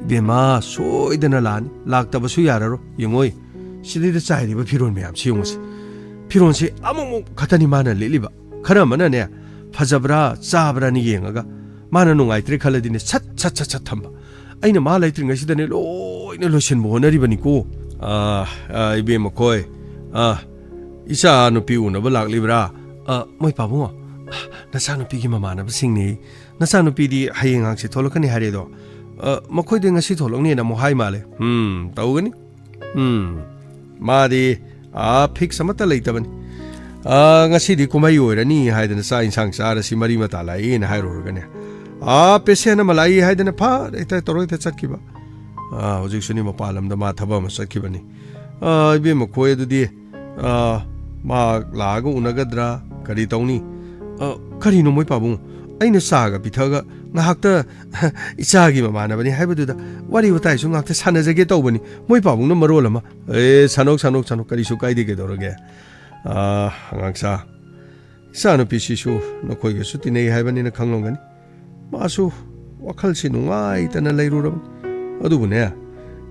ꯏꯕꯦꯝꯃ, ꯁꯣꯏꯗꯅ ꯂꯥꯛꯑꯅꯤ꯫ ꯂꯥꯛꯇꯕꯁꯨ ꯌꯥꯔꯔꯣꯏ꯫ ꯌꯦꯡꯉꯣꯏ, ꯁꯤꯗꯩꯗ ꯆꯥꯏꯔꯤꯕ ꯐꯤꯔꯣꯜ ꯃꯌꯥꯝꯁꯤ ꯌꯦꯡꯉꯨꯁꯤ꯫ ꯐꯤꯔꯣꯜꯁꯤ ꯑꯃꯃꯨꯛ ꯈꯛꯇꯅꯤ ꯃꯥꯅ ꯂꯤꯠꯂꯤꯕ꯫ ꯈꯔ ꯑꯃꯅꯅꯦ, ꯐꯖꯕ꯭ꯔꯥ, ꯆꯥꯕ꯭ꯔꯥꯅ ꯌꯦꯡꯉꯒ, ꯃꯥꯅ ꯅꯨꯡꯉꯥꯏꯇ꯭ꯔꯦ ꯈꯜꯂꯗꯤꯅꯦ, ꯁꯠ, ꯁꯠ, ꯁꯠ, ꯁꯠ ꯊꯝꯕ꯫ ꯑꯩꯅ ꯃꯥ ꯂꯩꯇ꯭ꯔꯤꯉꯩꯁꯤꯗꯅꯦ, ꯂꯣꯏꯅ ꯂꯣꯏꯁꯤꯟꯕ ꯍꯣꯠꯅꯔꯤꯕꯅꯤꯀꯣ꯫ ꯑ, ꯑ, ꯏꯕꯦꯝꯃ ꯈꯣꯏ, ꯑ, ꯏꯆꯥ ꯅꯨꯄꯤ ꯎꯅꯕ ꯂꯥꯛꯂꯤꯕ꯭ꯔꯥ? ꯑ, ꯃꯣꯏ ꯄꯥꯕꯨꯡꯉꯣ, ꯅꯆꯥꯅꯨꯄꯤꯒꯤ ꯃꯃꯥꯟꯅꯕꯁꯤꯡꯅꯤ꯫ ꯅꯆꯥꯅꯨꯄꯤꯗꯤ ꯍꯌꯦꯡ ꯍꯥꯡꯆꯤꯠ ꯊꯣꯛꯂꯛꯀꯅꯤ ꯍꯥꯏꯔꯦꯗꯣ꯫ ꯑ, ꯃꯈꯣꯏꯗꯤ ꯉꯁꯤ ꯊꯣꯛꯂꯛꯅꯦꯅ ꯑꯃꯨꯛ ꯍꯥꯏ ꯃꯥꯜꯂꯦ꯫ ꯎꯝ, ꯇꯧꯒꯅꯤ꯫ ꯎꯝ, ꯃꯥꯗꯤ, ꯑꯥ, fix ꯑꯃꯠꯇ ꯂꯩꯇꯕꯅꯤ꯫ ꯑꯥ, ꯉꯁꯤꯗꯤ ꯀꯨꯝꯍꯩ ꯑꯣꯏꯔꯅꯤ ꯍꯥꯏꯗꯅ ꯆꯥꯛ ꯏꯟꯁꯥꯡ ꯆꯥꯔꯁꯤ, ꯃꯔꯤ ꯃꯇꯥ ꯂꯥꯛꯏꯅ ꯍꯥꯏꯔꯨꯔꯒꯅꯦ, ꯑꯥ, patient ꯑꯃ ꯂꯥꯛꯏ ꯍꯥꯏꯗꯅ ꯐꯠ ꯍꯦꯛꯇ ꯇꯧꯔ ꯍꯦꯛꯇ ꯆꯠꯈꯤꯕ꯫ ꯑꯥ, ꯍꯧꯖꯤꯛꯁꯨꯅꯤ ꯃꯄꯥꯟ ꯂꯝꯗ ꯃꯥ ꯊꯕꯛ ꯑꯃ ꯆꯠꯈꯤꯕꯅꯤ꯫ ꯑꯥ, ꯏꯕꯦꯝꯃ ꯈꯣꯏ ꯑꯗꯨꯗꯤ, ꯑꯥ, ꯃꯥ ꯂꯥꯛꯑꯒ ꯎꯅꯒꯗ꯭ꯔꯥ? ꯀꯔꯤ ꯇꯧꯅꯤ? ꯑꯥ, ꯀꯔꯤꯅꯣ ꯃꯣꯏ ꯄꯥꯕꯨꯡ? ꯑꯩꯅ ꯆꯥꯒ ꯄꯤꯊꯛꯑꯒ ꯉꯥꯏꯍꯥꯛꯇ ꯏꯆꯥꯒꯤ ꯃꯃꯥꯟꯅꯕꯅꯤ ꯍꯥꯏꯕꯗꯨꯗ ꯋꯥꯔꯤ ꯋꯥꯇꯥꯏꯁꯨ ꯉꯥꯏꯍꯥꯛꯇ ꯁꯥꯟꯅꯖꯒꯦ ꯇꯧꯕꯅꯤ꯫ ꯃꯣꯏ ꯄꯥꯕꯨꯡꯅ ꯃꯔꯣꯜ ꯑꯃ, "ꯑꯦ, ꯁꯥꯟꯅꯧ, ꯁꯥꯟꯅꯧ, ꯁꯥꯟꯅꯧ, ꯀꯔꯤꯁꯨ ꯀꯥꯏꯗꯦ, ꯀꯩꯗꯧꯔꯒꯦ?" ꯑꯥ, ꯑꯉꯥꯡꯁꯥ, ꯏꯆꯥꯅꯨꯄꯤꯁꯤꯁꯨ ꯅꯈꯣꯏꯒꯁꯨ ꯇꯤꯟꯅꯩ ꯍꯥꯏꯕꯅꯤꯅ ꯈꯪꯂꯝꯒꯅꯤ꯫ ꯃꯥꯁꯨ ꯋꯥꯈꯜꯁꯤ ꯅꯨꯡꯉꯥꯏꯇꯅ ꯂꯩꯔꯨꯔꯕꯅꯤ꯫ ꯑꯗꯨꯕꯨꯅꯦ,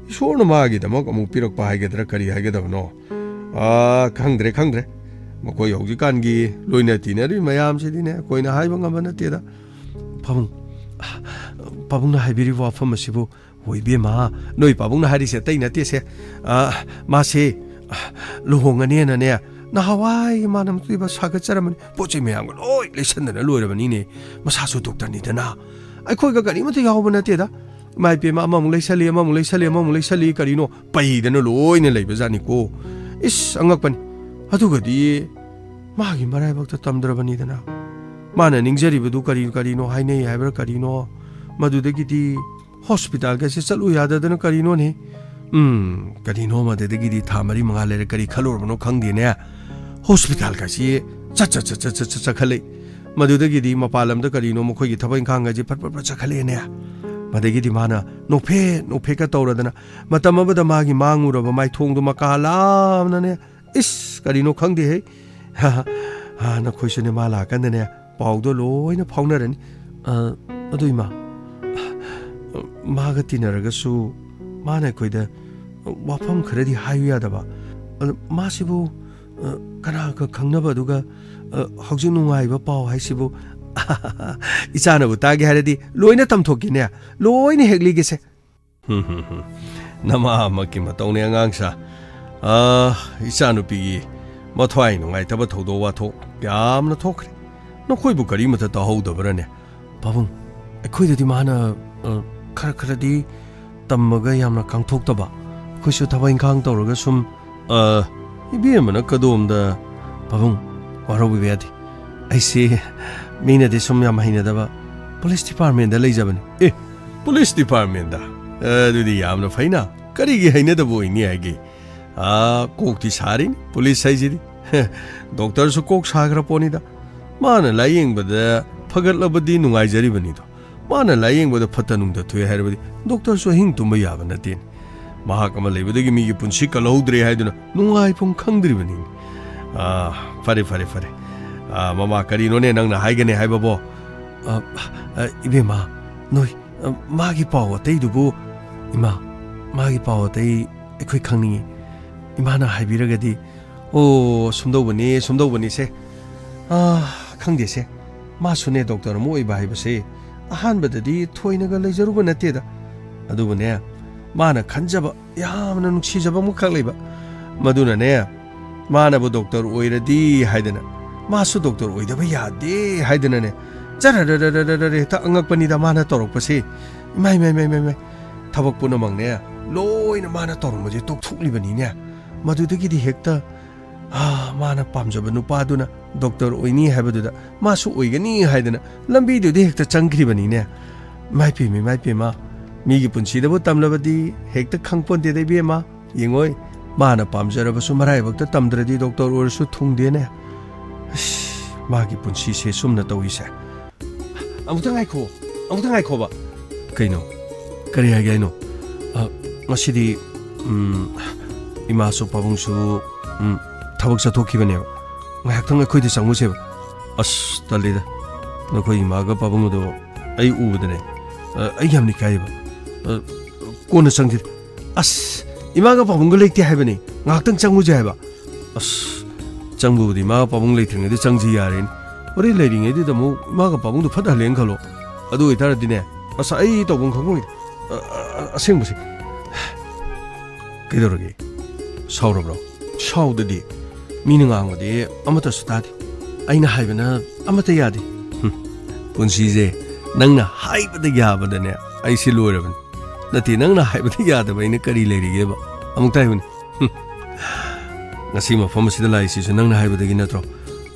ꯏꯁꯣꯔꯅ ꯃꯥꯒꯤꯗꯃꯛ ꯑꯃꯨꯛ ꯄꯤꯔꯛꯄ ꯍꯥꯏꯒꯗ꯭ꯔꯥ, ꯀꯔꯤ ꯍꯥꯏꯒꯗꯕꯅꯣ? ꯑꯥ, ꯈꯪꯗ꯭ꯔꯦ, ꯈꯪꯗ꯭ꯔꯦ꯫ ꯃꯈꯣꯏ ꯍꯧꯖꯤꯛꯀꯥꯟꯒꯤ ꯂꯣꯏꯅ ꯇꯤꯟꯅꯔꯤꯕ ꯃꯌꯥꯝꯁꯤꯗꯤꯅꯦ, ꯑꯩꯈꯣꯏꯅ ꯍꯥꯏꯕ ꯉꯝꯕ ꯅꯠꯇꯦꯗ꯫ ꯄꯥꯕꯨꯡ, ꯄꯥꯕꯨꯡꯅ ꯍꯥꯏꯕꯤꯔꯤꯕ ꯋꯥꯐꯝ ꯑꯁꯤꯕꯨ, ꯍꯣꯏ, ꯏꯕꯦꯝꯃ, ꯅꯣꯏ ꯄꯥꯕꯨꯡꯅ ꯍꯥꯏꯔꯤꯁꯦ ꯑꯇꯩ ꯅꯠꯇꯦꯁꯦ꯫ ꯑꯥ, ꯃꯥꯁꯦ, ꯑꯥ, ꯂꯨꯍꯣꯡꯉꯅꯦꯅꯅꯦ, ꯅꯍꯥꯟꯋꯥꯏ ꯃꯥꯅ ꯃꯇꯨꯡ ꯁꯥꯒꯠꯆꯔꯝꯕꯅꯤ꯫ ꯄꯣꯠ ꯆꯩ ꯃꯌꯥꯝꯒ ꯂꯣꯏ ꯂꯩꯁꯟꯗꯅ ꯂꯣꯏꯔꯕꯅꯤꯅꯦ꯫ ꯃꯁꯥꯁꯨ ꯗꯣꯛꯇꯔꯅꯤꯗꯅ꯫ ꯑꯩꯈꯣꯏꯒ ꯀꯔꯤꯃꯠꯇ ꯌꯥꯎꯕ ꯅꯠꯇꯦꯗ꯫ ꯏꯃꯥ ꯏꯕꯦꯝꯃ, ꯑꯃꯃꯨꯛ ꯂꯩꯁꯜꯂꯤ, ꯑꯃꯃꯨꯛ ꯂꯩꯁꯜꯂꯤ, ꯑꯃꯃꯨꯛ ꯂꯩꯁꯜꯂꯤ, ꯀꯔꯤꯅꯣ ꯄꯩꯗꯅ ꯂꯣꯏꯅ ꯂꯩꯕꯖꯥꯠꯅꯤꯀꯣ꯫ ꯏꯁ, ꯑꯉꯛꯄꯅꯤ꯫ ꯑꯗꯨꯒꯗꯤ ꯃꯥꯒꯤ ꯃꯔꯥꯏꯕꯛꯇ ꯇꯝꯗ꯭ꯔꯕꯅꯤꯗꯅ꯫ ꯃꯥꯅ ꯅꯤꯡꯖꯔꯤꯕꯗꯨ ꯀꯔꯤ ꯀꯔꯤꯅꯣ ꯍꯥꯏꯅꯩ ꯍꯥꯏꯕ꯭ꯔꯥ ꯀꯔꯤꯅꯣ? ꯃꯗꯨꯗꯒꯤꯗꯤ ꯍꯣꯁꯄꯤꯇꯥꯜꯒꯁꯦ ꯆꯠꯂꯨ ꯌꯥꯗꯗꯅ ꯀꯔꯤꯅꯣꯅꯦ? ꯎꯝ, ꯀꯔꯤꯅꯣ ꯃꯗꯨꯗꯒꯤꯗꯤ ꯊꯥ ꯃꯔꯤ ꯃꯉꯥ ꯂꯩꯔ ꯀꯔꯤ ꯈꯜꯂꯨꯔꯕꯅꯣ ꯈꯪꯗꯦꯅꯦ꯫ ꯍꯣꯁꯄꯤꯇꯥꯜꯒꯁꯤ ꯆꯠ ꯆꯠ ꯆꯠ ꯆꯠ ꯆꯠ ꯆꯠ ꯆꯠꯈꯠꯂꯛꯏ꯫ ꯃꯗꯨꯗꯒꯤꯗꯤ ꯃꯄꯥꯟ ꯂꯝꯗ ꯀꯔꯤꯅꯣ ꯃꯈꯣꯏꯒꯤ ꯊꯕꯛ ꯏꯪꯈꯥꯡꯒꯁꯦ ꯐꯠ ꯐꯠ ꯐꯠ ꯆꯠꯈꯠꯂꯛꯑꯦꯅꯦ꯫ ꯃꯗꯒꯤꯗꯤ ꯃꯥꯅ ꯅꯣꯛꯐꯦꯠ ꯅꯣꯛꯐꯦꯠꯀ ꯇꯧꯔꯗꯅ ꯃꯇꯝ ꯑꯃꯗ ꯃꯥꯒꯤ ꯃꯥꯡꯉꯨꯔꯕ ꯃꯥꯏꯊꯣꯡꯗꯣ ꯃꯀꯥ ꯂꯥꯝꯅꯅꯦ꯫ ꯏꯁ, ꯀꯔꯤꯅꯣ ꯈꯪꯗꯦꯍꯦ꯫ ꯍꯥ, ꯅꯈꯣꯏꯁꯨꯅꯦ ꯃꯥ ꯂꯥꯛꯀꯥꯟꯗꯅꯦ ꯄꯥꯎꯗꯣ ꯂꯣꯏꯅ ꯐꯥꯎꯅꯔꯅꯤ꯫ ꯑ, ꯑꯗꯨ ꯏꯃꯥ, ꯃꯥꯒ ꯇꯤꯟꯅꯔꯒꯁꯨ ꯃꯥꯅ ꯑꯩꯈꯣꯏꯗ ꯋꯥꯐꯝ ꯈꯔꯗꯤ ꯍꯥꯏꯌꯨ ꯌꯥꯗꯕ? ꯑꯗ ꯃꯥꯁꯤꯕꯨ, ꯑ, ꯀꯅꯥꯒ ꯈꯪꯅꯕ, ꯑꯗꯨꯒ, ꯑ, ꯍꯧꯖꯤꯛ ꯅꯨꯡꯉꯥꯏꯕ ꯄꯥꯎ ꯍꯥꯏꯁꯤꯕꯨ? ꯏꯆꯥꯅꯕꯨ ꯇꯥꯒꯦ ꯍꯥꯏꯔꯗꯤ ꯂꯣꯏꯅ ꯇꯝꯊꯣꯛꯀꯦꯅꯦ, ꯂꯣꯏꯅ ꯍꯦꯛ ꯂꯤꯒꯦꯁꯦ꯫ ꯅꯃꯥꯃꯛꯀꯤ ꯃꯇꯧꯅꯦ ꯑꯉꯥꯡꯁꯥ꯫ ꯑ, ꯏꯆꯥꯅꯨꯄꯤꯒꯤ ꯃꯊ꯭ꯋꯥꯏ ꯅꯨꯡꯉꯥꯏꯇꯕ ꯊꯧꯗꯣꯛ ꯋꯥꯊꯣꯛ ꯌꯥꯝꯅ ꯊꯣꯛꯈ꯭ꯔꯦ꯫ ꯅꯈꯣꯏꯕꯨ ꯀꯔꯤꯃꯠꯇ ꯇꯥꯍꯧꯗꯕ꯭ꯔꯅꯦ? ꯄꯥꯕꯨꯡ, ꯑꯩꯈꯣꯏꯗꯗꯤ ꯃꯥꯅ, ꯑ, ꯈꯔ ꯈꯔꯗꯤ ꯇꯝꯃꯒ ꯌꯥꯝꯅ ꯀꯥꯡꯊꯣꯛꯇꯕ꯫ ꯑꯩꯈꯣꯏꯁꯨ ꯊꯕꯛ ꯏꯪꯈꯥꯡ ꯇꯧꯔꯒ ꯁꯨꯝ, ꯑ, ꯏꯕꯦꯝꯃꯅ ꯀꯗꯣꯝꯗ, ꯄꯥꯕꯨꯡ, ꯋꯥꯔꯧꯕꯤꯕ ꯌꯥꯗꯦ꯫ ꯑꯩꯁꯦ ꯃꯤꯅꯗꯤ ꯁꯨꯝ ꯌꯥꯝ ꯍꯩꯅꯗꯕ ꯄꯨꯂꯤꯁ ꯗꯤꯄꯥꯔꯠꯃꯦꯟꯗ ꯂꯩꯖꯕꯅꯤ꯫ ꯑꯦ, ꯄꯨꯂꯤꯁ ꯗꯤꯄꯥꯔꯠꯃꯦꯟꯗ? ꯑꯗꯨꯗꯤ ꯌꯥꯝꯅ ꯐꯩꯅ꯫ ꯀꯔꯤꯒꯤ ꯍꯩꯅꯗꯕ ꯑꯣꯏꯅꯤ ꯍꯥꯏꯒꯦ? ꯑꯥ, ꯀꯣꯛꯇꯤ ꯁꯥꯔꯤꯅꯤ ꯄꯨꯂꯤꯁ ꯍꯥꯏꯁꯤꯗꯤ꯫ ꯗꯣꯛꯇꯔꯁꯨ ꯀꯣꯛ ꯁꯥꯈ꯭ꯔ ꯄꯣꯠꯅꯤꯗ꯫ ꯃꯥꯅ ꯂꯥꯏꯌꯦꯡꯕꯗ ꯐꯒꯠꯂꯕꯗꯤ ꯅꯨꯡꯉꯥꯏꯖꯔꯤꯕꯅꯤꯗꯣ꯫ ꯃꯥꯅ ꯂꯥꯌꯦꯡꯕꯗ ꯐꯠꯇ ꯅꯨꯡꯗ ꯊꯣꯛꯑꯦ ꯍꯥꯏꯔꯕꯗꯤ ꯗꯣꯛꯇꯔꯁꯨ ꯑꯍꯤꯡ ꯇꯨꯝꯕ ꯌꯥꯕ ꯅꯠꯇꯦꯅꯦ꯫ ꯃꯍꯥꯛ ꯑꯃ ꯂꯩꯕꯗꯒꯤ ꯃꯤꯒꯤ ꯄꯨꯟꯁꯤ ꯀꯜꯍꯧꯗ꯭ꯔꯦ ꯍꯥꯏꯗꯨꯅ ꯅꯨꯡꯉꯥꯏꯐꯝ ꯈꯪꯗ꯭ꯔꯤꯕꯅꯤꯅꯦ꯫ ꯑꯥ, ꯐꯔꯦ, ꯐꯔꯦ, ꯐꯔꯦ꯫ ꯑꯥ, ꯃꯃꯥ, ꯀꯔꯤꯅꯣꯅꯦ ꯅꯪꯅ ꯍꯥꯏꯒꯅꯤ ꯍꯥꯏꯕꯕꯣ? ꯑ, ꯑ, ꯏꯕꯦꯝꯃ, ꯅꯣꯏ, ꯑ, ꯃꯥꯒꯤ ꯄꯥꯎ ꯑꯇꯩꯗꯨꯕꯨ ꯏꯃꯥ, ꯃꯥꯒꯤ ꯄꯥꯎ ꯑꯇꯩ ꯑꯩꯈꯣꯏ ꯈꯪꯅꯤꯡꯉꯤ꯫ ꯏꯃꯥꯅ ꯍꯥꯏꯕꯤꯔꯒꯗꯤ꯫ ꯑꯣ, ꯁꯨꯝꯗꯧꯕꯅꯤ, ꯁꯨꯝꯗꯧꯕꯅꯤꯁꯦ꯫ ꯑꯥ, ꯈꯪꯗꯦꯁꯦ꯫ ꯃꯥꯁꯨꯅꯦ ꯗꯣꯛꯇꯔ ꯑꯃ ꯑꯣꯏꯕ ꯍꯥꯏꯕꯁꯦ ꯑꯍꯥꯟꯕꯗꯗꯤ ꯊꯣꯏꯅꯒ ꯂꯩꯖꯔꯨꯕ ꯅꯠꯇꯦꯗ꯫ ꯑꯗꯨꯕꯨꯅꯦ, ꯃꯥꯅ ꯈꯟꯖꯕ ꯌꯥꯝꯅ ꯅꯨꯡꯁꯤꯖꯕ ꯑꯃꯈꯛ ꯂꯩꯕ꯫ ꯃꯗꯨꯅꯅꯦ, ꯃꯥꯅꯕꯨ ꯗꯣꯛꯇꯔ ꯑꯣꯏꯔꯗꯤ ꯍꯥꯏꯗꯅ, ꯃꯥꯁꯨ ꯗꯣꯛꯇꯔ ꯑꯣꯏꯗꯕ ꯌꯥꯗꯦ ꯍꯥꯏꯗꯅꯅꯦ, ꯆꯔꯔꯔꯔꯔꯔ ꯍꯦꯛꯇ ꯑꯉꯛꯄꯅꯤꯗ ꯃꯥꯅ ꯇꯧꯔꯛꯄꯁꯦ꯫ ꯏꯃꯥꯏ, ꯃꯥꯏ, ꯃꯥꯏ, ꯃꯥꯏ, ꯃꯥꯏ꯫ ꯊꯕꯛ ꯄꯨꯝꯅꯃꯛꯅꯦ, ꯂꯣꯏꯅ ꯃꯥꯅ ꯇꯧꯔꯝꯕꯁꯦ ꯇꯣꯛꯊꯣꯛꯂꯤꯕꯅꯤꯅꯦ꯫ ꯃꯗꯨꯗꯒꯤꯗꯤ ꯍꯦꯛꯇ, ꯑꯥ, ꯃꯥꯅ ꯄꯥꯝꯖꯕ ꯅꯨꯄꯥꯗꯨꯅ ꯗꯣꯛꯇꯔ ꯑꯣꯏꯅꯤ ꯍꯥꯏꯕꯗꯨꯗ ꯃꯥꯁꯨ ꯑꯣꯏꯒꯅꯤ ꯍꯥꯏꯗꯅ ꯂꯝꯕꯤꯗꯨꯗ ꯍꯦꯛꯇ ꯆꯪꯈ꯭ꯔꯤꯕꯅꯤꯅꯦ꯫ ꯏꯃꯥꯏ ꯄꯦꯝꯃ, ꯏꯃꯥꯏ ꯄꯦꯝꯃ, ꯃꯤꯒꯤ ꯄꯨꯟꯁꯤꯗꯕꯨ ꯇꯝꯂꯕꯗꯤ ꯍꯦꯛꯇ ꯈꯪꯄꯣꯟꯇꯦꯗ ꯏꯕꯦꯝꯃ꯫ ꯌꯦꯡꯉꯣꯏ, ꯃꯥꯅ ꯄꯥꯝꯖꯔꯕꯁꯨ ꯃꯔꯥꯏꯕꯛꯇ ꯇꯝꯗ꯭ꯔꯗꯤ ꯗꯣꯛꯇꯔ ꯑꯣꯏꯔꯁꯨ ꯊꯨꯡꯗꯦꯅꯦ꯫ ꯑꯁ, ꯃꯥꯒꯤ ꯄꯨꯟꯁꯤꯁꯦ ꯁꯨꯝꯅ ꯇꯧꯏꯁꯦ꯫ ꯑꯃꯨꯛꯇ ꯉꯥꯏꯈꯣ, ꯑꯃꯨꯛꯇ ꯉꯥꯏꯈꯣꯕ꯫ ꯀꯩꯅꯣ? ꯀꯔꯤ ꯍꯥꯏꯒꯦ ꯍꯥꯏꯅꯣ? ꯑ, ꯉꯁꯤꯗꯤ, ꯎꯝ, ꯏꯃꯥꯁꯨ ꯄꯥꯕꯨꯡꯁꯨ, ꯎꯝ, ꯊꯕꯛ ꯆꯠꯊꯣꯛꯈꯤꯕꯅꯦꯕ꯫ ꯉꯥꯏꯍꯥꯛꯇꯪ ꯑꯩꯈꯣꯏꯗ ꯆꯪꯉꯨꯁꯦꯕ꯫ ꯑꯁ, ꯇꯜꯂꯤꯗ꯫ ꯅꯈꯣꯏ ꯏꯃꯥꯒ ꯄꯥꯕꯨꯡ ꯑꯗꯣ ꯑꯩ ꯎꯕꯗꯅꯦ, ꯑ, ꯑꯩ ꯌꯥꯝ ꯏꯀꯥꯏꯌꯦꯕ꯫ ꯑ, ꯀꯣꯟꯅ ꯆꯪꯁꯤꯗ꯫ ꯑꯁ, ꯏꯃꯥꯒ ꯄꯥꯕꯨꯡꯒ ꯂꯩꯇꯦ ꯍꯥꯏꯕꯅꯦ꯫ ꯉꯥꯏꯍꯥꯛꯇꯪ ꯆꯪꯉꯨꯁꯦ ꯍꯥꯏꯕ꯫ ꯑꯁ, ꯆꯪꯕꯕꯨꯗꯤ ꯏꯃꯥꯒ ꯄꯥꯕꯨꯡ ꯂꯩꯇ꯭ꯔꯤꯉꯩꯗ ꯆꯪꯁꯤ ꯌꯥꯔꯦꯅꯦ꯫ ꯍꯣꯔꯦꯟ ꯂꯩꯔꯤꯉꯩꯗꯨꯗ ꯑꯃꯨꯛ ꯏꯃꯥꯒ ꯄꯥꯕꯨꯡꯗꯣ ꯐꯠ ꯍꯜꯂꯦꯅ ꯈꯜꯂꯣ꯫ ꯑꯗꯨ ꯑꯣꯏꯇꯥꯔꯗꯤꯅꯦ, ꯑꯁ, ꯑꯩ ꯇꯧꯐꯝ ꯈꯪꯉꯣꯏ꯫ ꯑ, ꯑ, ꯑ, ꯑꯁꯦꯡꯕꯁꯦ꯫ ꯀꯩꯗꯧꯔꯒꯦ? ꯁꯥꯎꯔꯕ꯭ꯔꯣ? ꯁꯥꯎꯗꯗꯤ꯫ ꯃꯤꯅ ꯉꯥꯡꯕꯗꯤ ꯑꯃꯠꯇꯁꯨ ꯇꯥꯗꯦ꯫ ꯑꯩꯅ ꯍꯥꯏꯕꯅ ꯑꯃꯠꯇ ꯌꯥꯗꯦ꯫ ꯍꯨꯝ, ꯄꯨꯟꯁꯤꯁꯦ ꯅꯪꯅ ꯍꯥꯏꯕꯗ ꯌꯥꯕꯗꯅꯦ ꯑꯩꯁꯦ ꯂꯣꯏꯔꯕꯅꯤ꯫ ꯅꯠꯇꯦ, ꯅꯪꯅ ꯍꯥꯏꯕꯗ ꯌꯥꯗꯕ ꯑꯩꯅ ꯀꯔꯤ ꯂꯩꯔꯤꯒꯦꯕ? ꯑꯃꯨꯛꯇ ꯍꯥꯏꯕꯅꯤ꯫ ꯍꯨꯝ꯫ ꯉꯁꯤ ꯃꯐꯝ ꯑꯁꯤꯗ ꯂꯥꯛꯏꯁꯤꯁꯨ ꯅꯪꯅ ꯍꯥꯏꯕꯗꯒꯤ ꯅꯠꯇ꯭ꯔꯣ?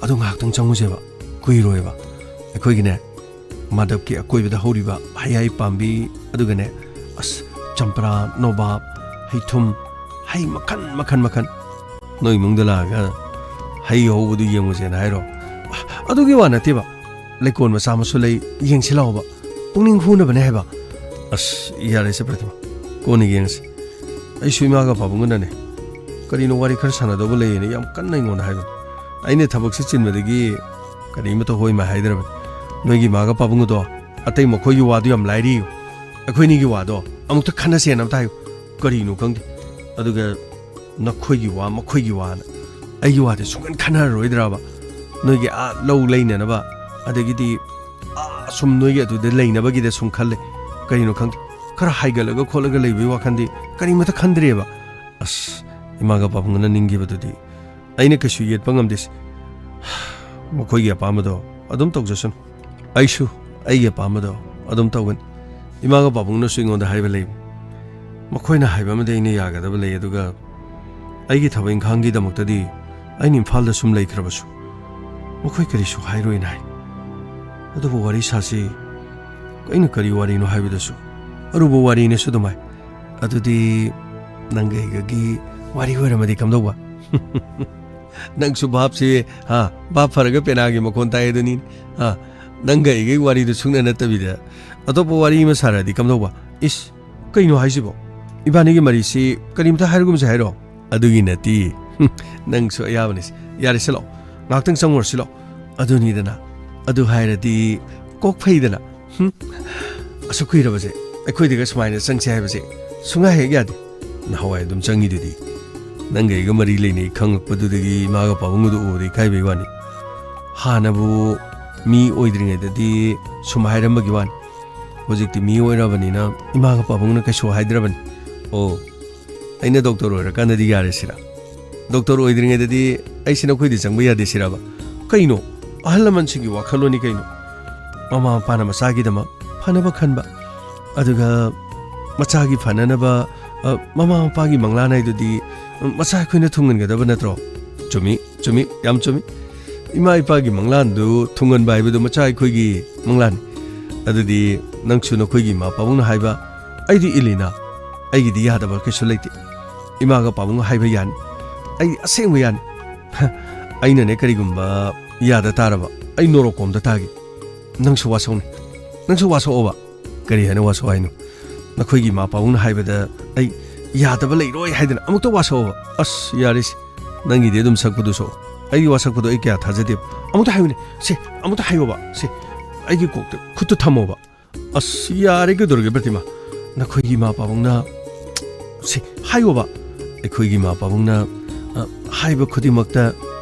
ꯑꯗꯣ ꯉꯥꯏꯍꯥꯛꯇꯪ ꯆꯪꯉꯨꯁꯦꯕ꯫ ꯀꯨꯏꯔꯣꯏꯕ꯫ ꯑꯩꯈꯣꯏꯒꯤꯅꯦ, ꯃꯥꯗꯞꯀꯤ ꯑꯀꯣꯏꯕꯗ ꯍꯧꯔꯤꯕ ꯍꯩ ꯍꯩ ꯄꯥꯝꯕꯤ, ꯑꯗꯨꯒꯅꯦ, ꯑꯁ, ꯆꯝꯄ꯭ꯔꯥ, ꯅꯣꯕꯥꯞ, ꯍꯩꯊꯨꯝ, ꯍꯩ ꯃꯈꯟ, ꯃꯈꯟ, ꯃꯈꯟ꯫ ꯅꯣꯏ ꯏꯃꯨꯡꯗ ꯂꯥꯛꯑꯒ ꯍꯩ ꯍꯧꯕꯗꯨ ꯌꯦꯡꯉꯨꯁꯦꯅ ꯍꯥꯏꯔꯣ? ꯑꯗꯨꯒꯤ ꯋꯥ ꯅꯠꯇꯦꯕ꯫ ꯂꯩꯀꯣꯜ ꯃꯆꯥ ꯑꯃꯁꯨ ꯂꯩ, ꯌꯦꯡꯁꯤ ꯂꯥꯛꯑꯣꯕ꯫ ꯄꯨꯛꯅꯤꯡ ꯍꯨꯅꯕꯅꯦ ꯍꯥꯏꯕ꯫ ꯑꯁ, ꯌꯥꯔꯦꯁꯦ ꯄ꯭ꯔꯇꯤꯃꯥ, ꯀꯣꯟꯅ ꯌꯦꯡꯉꯁꯤ꯫ ꯑꯩꯁꯨ ꯏꯃꯥꯒ ꯄꯥꯕꯨꯡꯒꯅꯅꯦ ꯀꯔꯤꯅꯣ ꯋꯥꯔꯤ ꯈꯔ ꯁꯥꯟꯅꯗꯧꯕ ꯂꯩꯌꯦꯅ ꯌꯥꯝ ꯀꯟꯅ ꯑꯩꯉꯣꯟꯗ ꯍꯥꯏꯕꯅꯤ꯫ ꯑꯩꯅ ꯊꯕꯛꯁꯤ ꯆꯤꯟꯕꯗꯒꯤ ꯀꯔꯤꯃꯠꯇ ꯍꯣꯏ ꯃꯥ ꯍꯥꯏꯗ꯭ꯔꯕꯅꯤ꯫ ꯅꯣꯏꯒꯤ ꯏꯃꯥꯒ ꯄꯥꯕꯨꯡꯒꯗꯣ ꯑꯇꯩ ꯃꯈꯣꯏꯒꯤ ꯋꯥꯗꯨ ꯌꯥꯝ ꯂꯥꯏꯔꯤꯌꯨ꯫ ꯑꯩꯈꯣꯏꯅꯤꯒꯤ ꯋꯥꯗꯣ ꯑꯃꯨꯛꯇ ꯈꯟꯅꯁꯦꯅ ꯑꯝꯇ ꯍꯥꯏꯌꯨ꯫ ꯀꯔꯤꯅꯣ ꯈꯪꯗꯦ꯫ ꯑꯗꯨꯒ ꯅꯈꯣꯏꯒꯤ ꯋꯥ, ꯃꯈꯣꯏꯒꯤ ꯋꯥꯅ ꯑꯩꯒꯤ ꯋꯥꯗꯤ ꯁꯨꯡꯈꯟ ꯈꯟꯅꯔꯔꯣꯏꯗ꯭ꯔꯕ? ꯅꯣꯏꯒꯤ ꯑꯥ ꯂꯧ ꯂꯩꯅꯅꯕ, ꯑꯗꯒꯤꯗꯤ ꯑꯥ ꯁꯨꯝ ꯅꯣꯏꯒꯤ ꯑꯗꯨꯗ ꯂꯩꯅꯕꯒꯤꯗ ꯁꯨꯝ ꯈꯜꯂꯦ꯫ ꯀꯔꯤꯅꯣ ꯈꯪꯗꯦ, ꯈꯔ ꯍꯥꯏꯒꯠꯂꯒ ꯈꯣꯠꯂꯒ ꯂꯩꯕꯒꯤ ꯋꯥꯈꯜꯗꯤ ꯀꯔꯤꯃꯠꯇ ꯈꯟꯗ꯭ꯔꯦꯕ꯫ ꯑꯁ, ꯏꯃꯥꯒ ꯄꯥꯕꯨꯡꯒꯅ ꯅꯤꯡꯈꯤꯕꯗꯨꯗꯤ ꯑꯩꯅ ꯀꯩꯁꯨ ꯌꯦꯠꯄ ꯉꯝꯗꯦ꯫ ꯃꯈꯣꯏꯒꯤ ꯑꯄꯥꯝꯕꯗꯣ ꯑꯗꯨꯝ ꯇꯧꯖꯁꯅꯨ꯫ ꯑꯩꯁꯨ ꯑꯩꯒꯤ ꯑꯄꯥꯝꯕꯗꯣ ꯑꯗꯨꯝ ꯇꯧꯒꯅꯤ꯫ ꯏꯃꯥꯒ ꯄꯥꯕꯨꯡꯅꯁꯨ ꯑꯩꯉꯣꯟꯗ ꯍꯥꯏꯕ ꯂꯩ꯫ ꯃꯈꯣꯏꯅ ꯍꯥꯏꯕ ꯑꯃꯗꯤ ꯑꯩꯅ ꯌꯥꯒꯗꯕ ꯂꯩ, ꯑꯗꯨꯒ ꯑꯩꯒꯤ ꯊꯕꯛ ꯏꯪꯈꯥꯡꯒꯤꯗꯃꯛꯇꯗꯤ ꯑꯩꯅ ꯏꯝꯐꯥꯜꯗ ꯁꯨꯝ ꯂꯩꯈ꯭ꯔꯕꯁꯨ ꯃꯈꯣꯏ ꯀꯔꯤꯁꯨ ꯍꯥꯏꯔꯣꯏꯅ ꯍꯥꯏ꯫ ꯑꯗꯨꯕꯨ ꯋꯥꯔꯤ ꯁꯥꯁꯤ, ꯑꯩꯅ ꯀꯔꯤ ꯋꯥꯔꯤꯅꯣ ꯍꯥꯏꯕꯗꯁꯨ ꯑꯔꯨꯕ ꯋꯥꯔꯤꯅꯦꯁꯨ ꯑꯗꯨꯝ ꯍꯥꯏ꯫ ꯑꯗꯨꯗꯤ ꯅꯪꯒ ꯑꯩꯒꯒꯤ ꯋꯥꯔꯤ ꯑꯣꯏꯔꯝꯃꯗꯤ ꯀꯝꯗꯧꯕ? ꯅꯪꯁꯨ ꯚꯥꯞꯁꯤ, ꯍꯥ, ꯚꯥꯞ ꯐꯔꯒ ꯄꯦꯅꯥꯒꯤ ꯃꯈꯣꯟ ꯇꯥꯏ ꯑꯗꯨꯅꯤ꯫ ꯍꯥ, ꯅꯪꯒ ꯑꯩꯒꯤ ꯋꯥꯔꯤꯗꯨ ꯁꯨꯡꯅ ꯅꯠꯇꯕꯤꯗ ꯑꯇꯣꯞꯄ ꯋꯥꯔꯤ ꯑꯃ ꯁꯥꯔꯗꯤ ꯀꯝꯗꯧꯕ? ꯏꯁ, ꯀꯩꯅꯣ ꯍꯥꯏꯁꯤꯕꯣ? ꯏꯕꯥꯅꯤꯒꯤ ꯃꯔꯤꯁꯤ ꯀꯔꯤꯝꯇ ꯍꯥꯏꯔꯒꯨꯝꯁꯦ ꯍꯥꯏꯔꯣ? ꯑꯗꯨꯒꯤ ꯅꯠꯇꯦ꯫ ꯅꯪꯁꯨ ꯑꯌꯥꯕꯅꯤ꯫ ꯌꯥꯔꯦ, ꯁꯤꯂꯥꯎ꯫ ꯉꯥꯛꯇꯪ ꯆꯪꯉꯨꯔꯁꯤꯂꯥꯎ꯫ ꯑꯗꯨꯅꯤꯗꯅ꯫ ꯑꯗꯨ ꯍꯥꯏꯔꯗꯤ ꯀꯣꯛ ꯐꯩꯗꯅ꯫ ꯍꯨꯝ꯫ ꯑꯁꯨꯛ ꯀꯨꯏꯔꯕꯁꯦ ꯑꯩꯈꯣꯏꯗꯒ ꯁꯨꯃꯥꯏꯅ ꯆꯪꯁꯦ ꯍꯥꯏꯕꯁꯦ ꯁꯨꯡꯌꯥ ꯍꯦꯛ ꯌꯥꯗꯦ꯫ ꯅꯍꯥꯟꯋꯥꯏ ꯑꯗꯨꯝ ꯆꯪꯉꯤꯗꯨꯗꯤ꯫ ꯅꯪꯒ ꯑꯩꯒ ꯃꯔꯤ ꯂꯩꯅꯩ ꯈꯪꯉꯛꯄꯗꯨꯗꯒꯤ ꯏꯃꯥꯒ ꯄꯥꯕꯨꯡꯒꯗꯨ ꯎꯕꯗ ꯏꯀꯥꯏꯕꯩ ꯋꯥꯅꯤ꯫ ꯍꯥꯟꯅꯕꯨ ꯃꯤ ꯑꯣꯏꯗ꯭ꯔꯤꯉꯩꯗꯗꯤ ꯁꯨꯝ ꯍꯥꯏꯔꯝꯕꯒꯤ ꯋꯥꯅꯤ꯫ ꯍꯧꯖꯤꯛꯇꯤ ꯃꯤ ꯑꯣꯏꯔꯕꯅꯤꯅ ꯏꯃꯥꯒ ꯄꯥꯕꯨꯡꯅ ꯀꯩꯁꯨ ꯍꯥꯏꯗ꯭ꯔꯕꯅꯤ꯫ ꯑꯣ, ꯑꯩꯅ ꯗꯣꯛꯇꯔ ꯑꯣꯏꯔꯀꯥꯟꯗꯗꯤ ꯌꯥꯔꯦ ꯁꯤꯔꯥ? ꯗꯣꯛꯇꯔ ꯑꯣꯏꯗ꯭ꯔꯤꯉꯩꯗꯗꯤ ꯑꯩꯁꯤ ꯅꯈꯣꯏꯗ ꯆꯪꯕ ꯌꯥꯗꯦ ꯁꯤꯔꯕ? ꯀꯩꯅꯣ? ꯑꯍꯜ ꯂꯃꯟꯁꯤꯡꯒꯤ ꯋꯥꯈꯜꯂꯣꯟꯅꯤ ꯀꯩꯅꯣ꯫ ꯃꯃꯥ ꯃꯄꯥꯅ ꯃꯆꯥꯒꯤꯗꯃꯛ ꯐꯅꯕ ꯈꯟꯕ, ꯑꯗꯨꯒ ꯃꯆꯥꯒꯤ ꯐꯅꯅꯕ, ꯑ, ꯃꯃꯥ ꯃꯄꯥꯒꯤ ꯃꯪꯂꯥꯟ ꯍꯥꯏꯗꯨꯗꯤ, ꯎꯝ, ꯃꯆꯥ ꯑꯩꯈꯣꯏꯅ ꯊꯨꯡꯍꯟꯒꯗꯕ ꯅꯠꯇ꯭ꯔꯣ? ꯆꯨꯝꯃꯤ, ꯆꯨꯝꯃꯤ, ꯌꯥꯝ ꯆꯨꯝꯃꯤ꯫ ꯏꯃꯥ ꯏꯄꯥꯒꯤ ꯃꯪꯂꯥꯟꯗꯨ ꯊꯨꯡꯍꯟꯕ ꯍꯥꯏꯕꯗꯨ ꯃꯆꯥ ꯑꯩꯈꯣꯏꯒꯤ ꯃꯪꯂꯥꯟꯅꯤ꯫ ꯑꯗꯨꯗꯤ ꯅꯪꯁꯨ ꯅꯈꯣꯏꯒꯤ ꯏꯃꯥ ꯄꯥꯕꯨꯡꯅ ꯍꯥꯏꯕ, ꯑꯩꯗꯤ ꯏꯜꯂꯤꯅ꯫ ꯑꯩꯒꯤꯗꯤ ꯌꯥꯗꯕ ꯀꯩꯁꯨ ꯂꯩꯇꯦ꯫ ꯏꯃꯥꯒ ꯄꯥꯕꯨꯡꯒ ꯍꯥꯏꯕ ꯌꯥꯅꯤ꯫ ꯑꯩ ꯑꯁꯦꯡꯕ ꯌꯥꯅꯤ꯫ ꯑꯩꯅꯅꯦ ꯀꯔꯤꯒꯨꯝꯕ ꯌꯥꯗ ꯇꯥꯔꯕ, ꯑꯩ ꯅꯣꯔꯣꯛ ꯀꯣꯝꯗ ꯇꯥꯒꯦ꯫ ꯅꯪꯁꯨ ꯋꯥꯁꯛꯎꯅꯦ꯫ ꯅꯪꯁꯨ ꯋꯥꯁꯛꯑꯣꯕ꯫ ꯀꯔꯤ ꯍꯥꯏꯅ ꯋꯥꯁꯛꯑꯣ ꯍꯥꯏꯅꯣ? ꯅꯈꯣꯏꯒꯤ ꯏꯃꯥ ꯄꯥꯕꯨꯡꯅ ꯍꯥꯏꯕꯗ ꯑꯩ ꯌꯥꯗꯕ ꯂꯩꯔꯣꯏ ꯍꯥꯏꯗꯅ ꯑꯃꯨꯛꯇ ꯋꯥꯁꯛꯑꯣꯕ꯫ ꯑꯁ, ꯌꯥꯔꯦꯁꯦ꯫ ꯅꯪꯒꯤꯗꯤ ꯑꯗꯨꯝ ꯁꯛꯄꯗꯨ ꯁꯛꯑꯣ꯫ ꯑꯩꯒꯤ ꯋꯥꯁꯛꯄꯗꯣ ꯑꯩ ꯀꯌꯥ ꯊꯥꯖꯗꯦꯕ꯫ ꯑꯃꯨꯛꯇ ꯍꯥꯏꯌꯨꯅꯦ꯫ ꯁꯦ, ꯑꯃꯨꯛꯇ ꯍꯥꯏꯌꯣꯕ꯫ ꯁꯦ, ꯑꯩꯒꯤ ꯀꯣꯛꯇ ꯈꯨꯠꯇꯨ ꯊꯝꯃꯣꯕ꯫ ꯑꯁ, ꯌꯥꯔꯦ, ꯀꯩꯗꯧꯔꯒꯦ ꯄ꯭ꯔꯇꯤꯃꯥ? ꯅꯈꯣꯏꯒꯤ ꯏꯃꯥ ꯄꯥꯕꯨꯡꯅ, ꯁꯤ, ꯍꯥꯏꯌꯣꯕ꯫ ꯑꯩꯈꯣꯏꯒꯤ ꯏꯃꯥ ꯄꯥꯕꯨꯡꯅ, ꯑ, ꯍꯥꯏꯕ ꯈꯨꯗꯤꯡꯃꯛꯇ,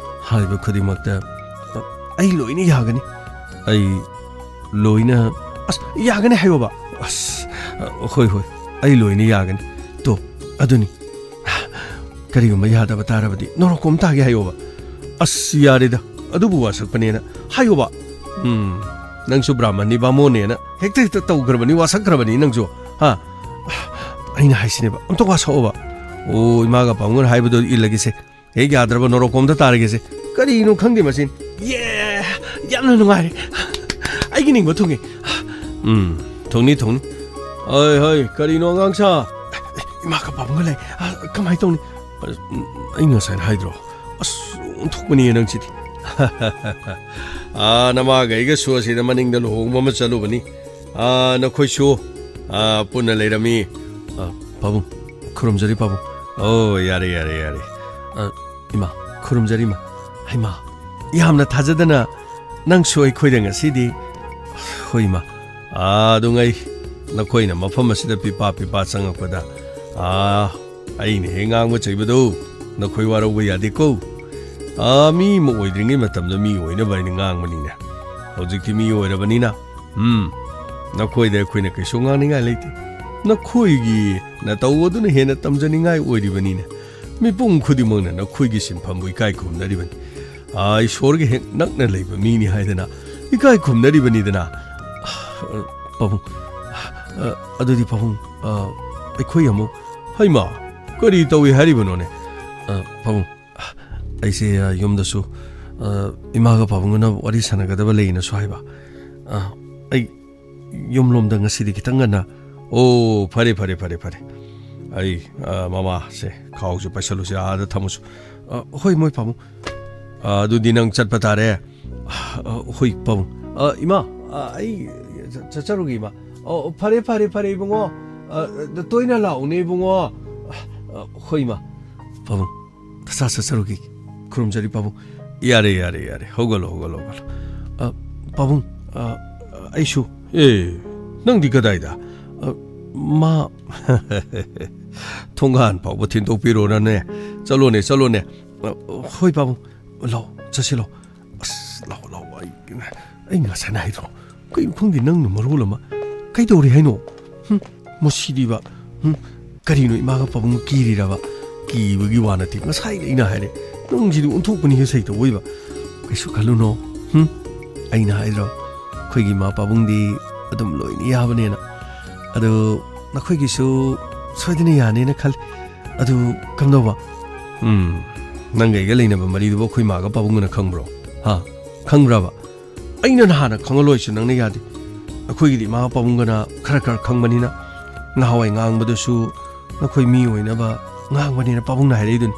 ꯍꯥꯏꯕ ꯈꯨꯗꯤꯡꯃꯛꯇ, ꯑ, ꯑꯩ ꯂꯣꯏꯅ ꯌꯥꯒꯅꯤ꯫ ꯑꯩ ꯂꯣꯏꯅ, ꯑꯁ, ꯌꯥꯒꯅꯤ ꯍꯥꯏꯌꯣꯕ꯫ ꯑꯁ, ꯑ, ꯍꯣꯏ, ꯍꯣꯏ, ꯑꯩ ꯂꯣꯏꯅ ꯌꯥꯒꯅꯤ꯫ ꯇꯣ, ꯑꯗꯨꯅꯤ꯫ ꯀꯔꯤꯒꯨꯝꯕ ꯌꯥꯗꯕ ꯇꯥꯔꯕꯗꯤ ꯅꯣꯔꯣꯛꯀꯣꯝ ꯇꯥꯒꯦ ꯍꯥꯏꯌꯣꯕ꯫ ꯑꯁ, ꯌꯥꯔꯦꯗ, ꯑꯗꯨꯕꯨ ꯋꯥꯁꯛꯄꯅꯦꯅ ꯍꯥꯏꯌꯣꯕ꯫ ꯎꯝ, ꯅꯪꯁꯨ ꯕ꯭ꯔꯥꯍꯃꯟꯅꯤ, ꯕꯥꯃꯣꯟꯅꯦꯅ ꯍꯦꯛꯇ ꯍꯦꯛꯇ ꯇꯧꯈ꯭ꯔꯕꯅꯤ, ꯋꯥꯁꯛꯈ꯭ꯔꯕꯅꯤ ꯅꯪꯁꯨ, ꯍꯥ? ꯑꯩꯅ ꯍꯥꯏꯁꯤꯅꯦꯕ, ꯑꯝꯇ ꯋꯥꯁꯛꯑꯣꯕ꯫ ꯑꯣ, ꯏꯃꯥꯒ ꯄꯥꯕꯨꯡꯒꯅ ꯍꯥꯏꯕꯗꯣ ꯏꯜꯂꯒꯦꯁꯦ꯫ ꯍꯦꯛ ꯌꯥꯗ꯭ꯔꯕ ꯅꯣꯔꯣꯛꯀꯣꯝꯗ ꯇꯥꯔꯒꯦꯁꯦ꯫ ꯀꯔꯤꯅꯣ ꯈꯪꯗꯦ ꯃꯁꯤ꯫ ꯌꯦ! ꯌꯥꯝꯅ ꯅꯨꯡꯉꯥꯏꯔꯦ꯫ ꯑꯩꯒꯤ ꯅꯤꯡꯕ ꯊꯨꯡꯉꯦ꯫ ꯎꯝ, ꯊꯨꯡꯅꯤ, ꯊꯨꯡꯅꯤ꯫ ꯍꯣꯏ, ꯍꯣꯏ, ꯀꯔꯤꯅꯣ ꯑꯉꯥꯡꯁꯥ? ꯏꯃꯥꯒ ꯄꯥꯕꯨꯡꯒ ꯂꯩ꯫ ꯑ, ꯀꯃꯥꯏꯅ ꯇꯧꯅꯤ? ꯑ, ꯎꯝ, ꯑꯩ ꯉꯁꯥꯏꯅ ꯍꯥꯏꯗ꯭ꯔꯣ? ꯑꯁ, ꯑꯣꯟꯊꯣꯛꯄꯅꯤꯌꯦ ꯅꯪꯁꯤꯗꯤ꯫ ꯑꯥ, ꯅꯃꯥꯒ ꯑꯩꯒꯁꯨ ꯑꯁꯤꯗ ꯃꯅꯤꯡꯗ ꯂꯨꯍꯣꯡꯕ ꯑꯃ ꯆꯠꯂꯨꯕꯅꯤ꯫ ꯑꯥ, ꯅꯈꯣꯏꯁꯨ, ꯑꯥ, ꯄꯨꯟꯅ ꯂꯩꯔꯝꯃꯤ꯫ ꯑꯥ, ꯄꯥꯕꯨꯡ, ꯈꯨꯔꯨꯝꯖꯔꯤ ꯄꯥꯕꯨꯡ꯫ ꯑꯣ, ꯌꯥꯔꯦ, ꯌꯥꯔꯦ, ꯌꯥꯔꯦ꯫ ꯑꯥ, ꯏꯃꯥ, ꯈꯨꯔꯨꯝꯖꯔꯤ ꯏꯃꯥ꯫ ꯍꯩꯃꯥ, ꯌꯥꯝꯅ ꯊꯥꯖꯗꯅ ꯅꯪꯁꯨ ꯑꯩꯈꯣꯏꯗ ꯉꯁꯤꯗꯤ꯫ ꯍꯣꯏ ꯏꯃꯥ, ꯑꯥ, ꯑꯗꯨꯉꯩ ꯅꯈꯣꯏꯅ ꯃꯐꯝ ꯑꯁꯤꯗ ꯄꯤꯄꯥ ꯄꯤꯄꯥ ꯆꯪꯉꯛꯄꯗ, ꯑꯥ, ꯑꯩꯅ ꯍꯦꯛ ꯉꯥꯡꯕ ꯆꯩꯕꯗꯨ ꯅꯈꯣꯏ ꯋꯥꯔꯧꯕ ꯌꯥꯗꯦꯀꯣ꯫ ꯑꯥ, ꯃꯤ ꯑꯃ ꯑꯣꯏꯗ꯭ꯔꯤꯉꯩ ꯃꯇꯝꯗ ꯃꯤ ꯑꯣꯏꯅꯕ ꯍꯥꯏꯅ ꯉꯥꯡꯕꯅꯤꯅꯦ꯫ ꯍꯧꯖꯤꯛꯇꯤ ꯃꯤ ꯑꯣꯏꯔꯕꯅꯤꯅ, ꯎꯝ, ꯅꯈꯣꯏꯗ ꯑꯩꯈꯣꯏꯅ ꯀꯩꯁꯨ ꯉꯥꯡꯅꯤꯡꯉꯥꯏ ꯂꯩꯇꯦ꯫ ꯅꯈꯣꯏꯒꯤ ꯅꯇꯧ ꯑꯗꯨꯅ ꯍꯦꯟꯅ ꯇꯝꯖꯅꯤꯡꯉꯥꯏ ꯑꯣꯏꯔꯤꯕꯅꯤꯅꯦ꯫ ꯃꯤꯄꯨꯝ ꯈꯨꯗꯤꯡꯃꯛꯅ ꯅꯈꯣꯏꯒꯤ ꯁꯤꯟꯐꯝꯕꯨ ꯏꯀꯥꯏ ꯈꯨꯝꯅꯔꯤꯕꯅꯤ꯫ ꯑꯥ, ꯏꯁꯣꯔꯒ ꯍꯦꯛ ꯅꯛꯅ ꯂꯩꯕ ꯃꯤꯅꯤ ꯍꯥꯏꯗꯅ ꯏꯀꯥꯏ ꯈꯨꯝꯅꯔꯤꯕꯅꯤꯗꯅ꯫ ꯑ, ꯄꯥꯕꯨꯡ, ꯑ, ꯑꯗꯨꯗꯤ ꯄꯥꯕꯨꯡ, ꯑ, ꯑꯩꯈꯣꯏ ꯑꯃꯨꯛ, ꯍꯩꯃꯥ, ꯀꯔꯤ ꯇꯧꯏ ꯍꯥꯏꯔꯤꯕꯅꯣꯅꯦ? ꯑ, ꯄꯥꯕꯨꯡ, ꯑꯩꯁꯦ, ꯑ, ꯌꯨꯝꯗꯁꯨ, ꯑ, ꯏꯃꯥꯒ ꯄꯥꯕꯨꯡꯒꯅ ꯋꯥꯔꯤ ꯁꯥꯟꯅꯒꯗꯕ ꯂꯩꯅꯁꯨ ꯍꯥꯏꯕ꯫ ꯑ, ꯑꯩ ꯌꯨꯝꯂꯣꯝꯗ ꯉꯁꯤꯗꯤ ꯈꯤꯇꯪ ꯉꯟꯅ, ꯑꯣ, ꯐꯔꯦ, ꯐꯔꯦ, ꯐꯔꯦ, ꯐꯔꯦ꯫ ꯑꯩ, ꯑ, ꯃꯃꯥꯁꯦ ꯈꯥꯎꯁꯦ ꯄꯩꯁꯜꯂꯨꯁꯦ, ꯑꯥꯗ ꯊꯝꯃꯨꯁꯨ꯫ ꯑ, ꯍꯣꯏ, ꯃꯣꯏ ꯄꯥꯕꯨꯡ꯫ ꯑ, ꯑꯗꯨꯗꯤ ꯅꯪ ꯆꯠꯄ ꯇꯥꯔꯦ꯫ ꯑ, ꯍꯣꯏ, ꯄꯥꯕꯨꯡ꯫ ꯑ, ꯏꯃꯥ, ꯑ, ꯑꯩ ꯆ-, ꯆꯠꯆꯔꯨꯒꯦ, ꯏꯃꯥ꯫ ꯑꯣ, ꯐꯔꯦ, ꯐꯔꯦ, ꯐꯔꯦ, ꯏꯕꯨꯡꯉꯣ꯫ ꯑ, ꯇꯣꯏꯅ ꯂꯥꯛꯎꯅꯦ, ꯏꯕꯨꯡꯉꯣ꯫ ꯑ, ꯍꯣꯏ, ꯏꯃꯥ꯫ ꯄꯥꯕꯨꯡ, ꯅꯆꯥ ꯆꯠꯆꯔꯨꯒꯦ꯫ ꯈꯨꯔꯨꯝꯖꯔꯤ, ꯄꯥꯕꯨꯡ꯫ ꯌꯥꯔꯦ, ꯌꯥꯔꯦ, ꯌꯥꯔꯦ꯫ ꯍꯧꯒꯠꯂꯣ, ꯍꯧꯒꯠꯂꯣ, ꯍꯧꯒꯠꯂꯣ꯫ ꯑ, ꯄꯥꯕꯨꯡ, ꯑ, ꯑꯩꯁꯨ꯫ ꯑꯦ, ꯅꯪꯗꯤ ꯀꯗꯥꯏꯗ? ꯑ, ꯃꯥ꯫ ꯊꯣꯡꯒꯥꯟ ꯐꯥꯎꯕ ꯊꯤꯟꯗꯣꯛꯄꯤꯔꯣꯔꯅꯦ꯫ ꯆꯠꯂꯣꯅꯦ, ꯆꯠꯂꯣꯅꯦ꯫ ꯑ, ꯍꯣꯏ, ꯄꯥꯕꯨꯡ꯫ ꯂꯥꯎ, ꯆꯠꯁꯤ ꯂꯥꯎ꯫ ꯑꯁ, ꯂꯥꯎ, ꯂꯥꯎ, ꯑꯩ, ꯑꯩ ꯉꯁꯥꯏꯅ ꯍꯥꯏꯗ꯭ꯔꯣ? ꯀꯩꯅꯣ ꯈꯪꯗꯦ, ꯅꯪꯅ ꯃꯔꯣꯜ ꯑꯃ꯫ ꯀꯩꯗꯧꯔꯦ ꯍꯥꯏꯅꯣ? ꯍꯨꯝ, ꯃꯁꯤꯗꯤꯕ꯫ ꯍꯨꯝ, ꯀꯔꯤꯅꯣ, ꯏꯃꯥꯒ ꯄꯥꯕꯨꯡꯒ ꯀꯤꯔꯤꯔꯕ? ꯀꯤꯕꯒꯤ ꯋꯥ ꯅꯠꯇꯦ, ꯉꯁꯥꯏꯗ ꯑꯩꯅ ꯍꯥꯏꯔꯦ꯫ ꯅꯪꯁꯤꯗꯤ ꯑꯣꯟꯊꯣꯛꯄꯅꯤꯍꯦ, ꯁꯩꯇꯧꯕ ꯑꯣꯏꯕ꯫ ꯀꯩꯁꯨ ꯈꯜꯂꯨꯅꯣ꯫ ꯍꯨꯝ, ꯑꯩꯅ ꯍꯥꯏꯗ꯭ꯔꯣ? ꯑꯩꯈꯣꯏꯒꯤ ꯏꯃꯥ ꯄꯥꯕꯨꯡꯗꯤ ꯑꯗꯨꯝ ꯂꯣꯏꯅ ꯌꯥꯕꯅꯦꯅ꯫ ꯑꯗꯣ ꯅꯈꯣꯏꯒꯤꯁꯨ ꯁꯣꯏꯗꯅ ꯌꯥꯅꯦꯅ ꯈꯜꯂꯤ꯫ ꯑꯗꯨ ꯀꯝꯗꯧꯕ? ꯎꯝ, ꯅꯪꯒ ꯑꯩꯒ ꯂꯩꯅꯕ ꯃꯔꯤꯗꯨꯕꯨ ꯑꯩꯈꯣꯏ ꯃꯥꯒ ꯄꯥꯕꯨꯡꯒꯅ ꯈꯪꯕ꯭ꯔꯣ? ꯍꯥ? ꯈꯪꯕ꯭ꯔꯕ? ꯑꯩꯅ ꯅꯍꯥꯟꯅ ꯈꯪꯍꯜꯂꯣꯏꯁꯨ ꯅꯪꯅ ꯌꯥꯗꯦ꯫ ꯑꯩꯈꯣꯏꯒꯤꯗꯤ ꯏꯃꯥ ꯄꯥꯕꯨꯡꯒꯅ ꯈꯔ ꯈꯔ ꯈꯪꯕꯅꯤꯅ, ꯅꯍꯥꯟꯋꯥꯏ ꯉꯥꯡꯕꯗꯨꯁꯨ ꯅꯈꯣꯏ ꯃꯤ ꯑꯣꯏꯅꯕ ꯉꯥꯡꯕꯅꯤꯅ ꯄꯥꯕꯨꯡꯅ ꯍꯥꯏꯔꯛꯏꯗꯨꯅꯤ꯫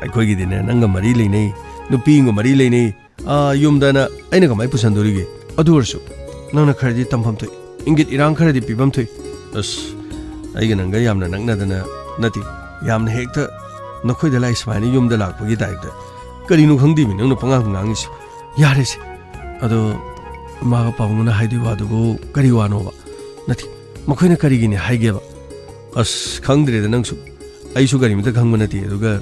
ꯑꯩꯈꯣꯏꯒꯤꯗꯤꯅꯦ, ꯅꯪꯒ ꯃꯔꯤ ꯂꯩꯅꯩ, ꯅꯨꯄꯤ ꯑꯃꯒ ꯃꯔꯤ ꯂꯩꯅꯩ, ꯑꯥ, ꯌꯨꯝꯗꯅ ꯑꯩꯅ ꯀꯃꯥꯏ ꯄꯨꯁꯟꯗꯣꯔꯤꯒꯦ? ꯑꯗꯨ ꯑꯣꯏꯔꯁꯨ ꯅꯪꯅ ꯈꯔꯗꯤ ꯇꯝꯐꯝ ꯊꯣꯛꯏ, ꯏꯪꯒꯤꯠ ꯏꯔꯥꯡ ꯈꯔꯗꯤ ꯄꯤꯐꯝ ꯊꯣꯛꯏ꯫ ꯑꯁ, ꯑꯩꯒ ꯅꯪꯒ ꯌꯥꯝꯅ ꯅꯛꯅꯗꯅ ꯅꯠꯇꯦ, ꯌꯥꯝꯅ ꯍꯦꯛꯇ ꯅꯈꯣꯏꯗ ꯂꯥꯛꯏ ꯁꯨꯃꯥꯏꯅ ꯌꯨꯝꯗ ꯂꯥꯛꯄꯒꯤ ꯇꯥꯏꯞꯇ꯫ ꯀꯔꯤꯅꯣ ꯈꯪꯗꯦꯃꯤ ꯅꯪꯅ ꯄꯉꯥꯡ ꯉꯥꯡꯉꯤꯁꯤ꯫ ꯌꯥꯔꯦꯁꯦ꯫ ꯑꯗꯣ ꯏꯃꯥꯒ ꯄꯥꯕꯨꯡꯅ ꯍꯥꯏꯗꯣꯏ ꯋꯥꯗꯨꯕꯨ ꯀꯔꯤ ꯋꯥꯅꯣꯕ? ꯅꯠꯇꯦ, ꯃꯈꯣꯏꯅ ꯀꯔꯤꯒꯤꯅꯤ ꯍꯥꯏꯒꯦꯕ? ꯑꯁ, ꯈꯪꯗ꯭ꯔꯦꯗ ꯅꯪꯁꯨ꯫ ꯑꯩꯁꯨ ꯀꯔꯤꯝꯇ ꯈꯪꯕ ꯅꯠꯇꯦ, ꯑꯗꯨꯒ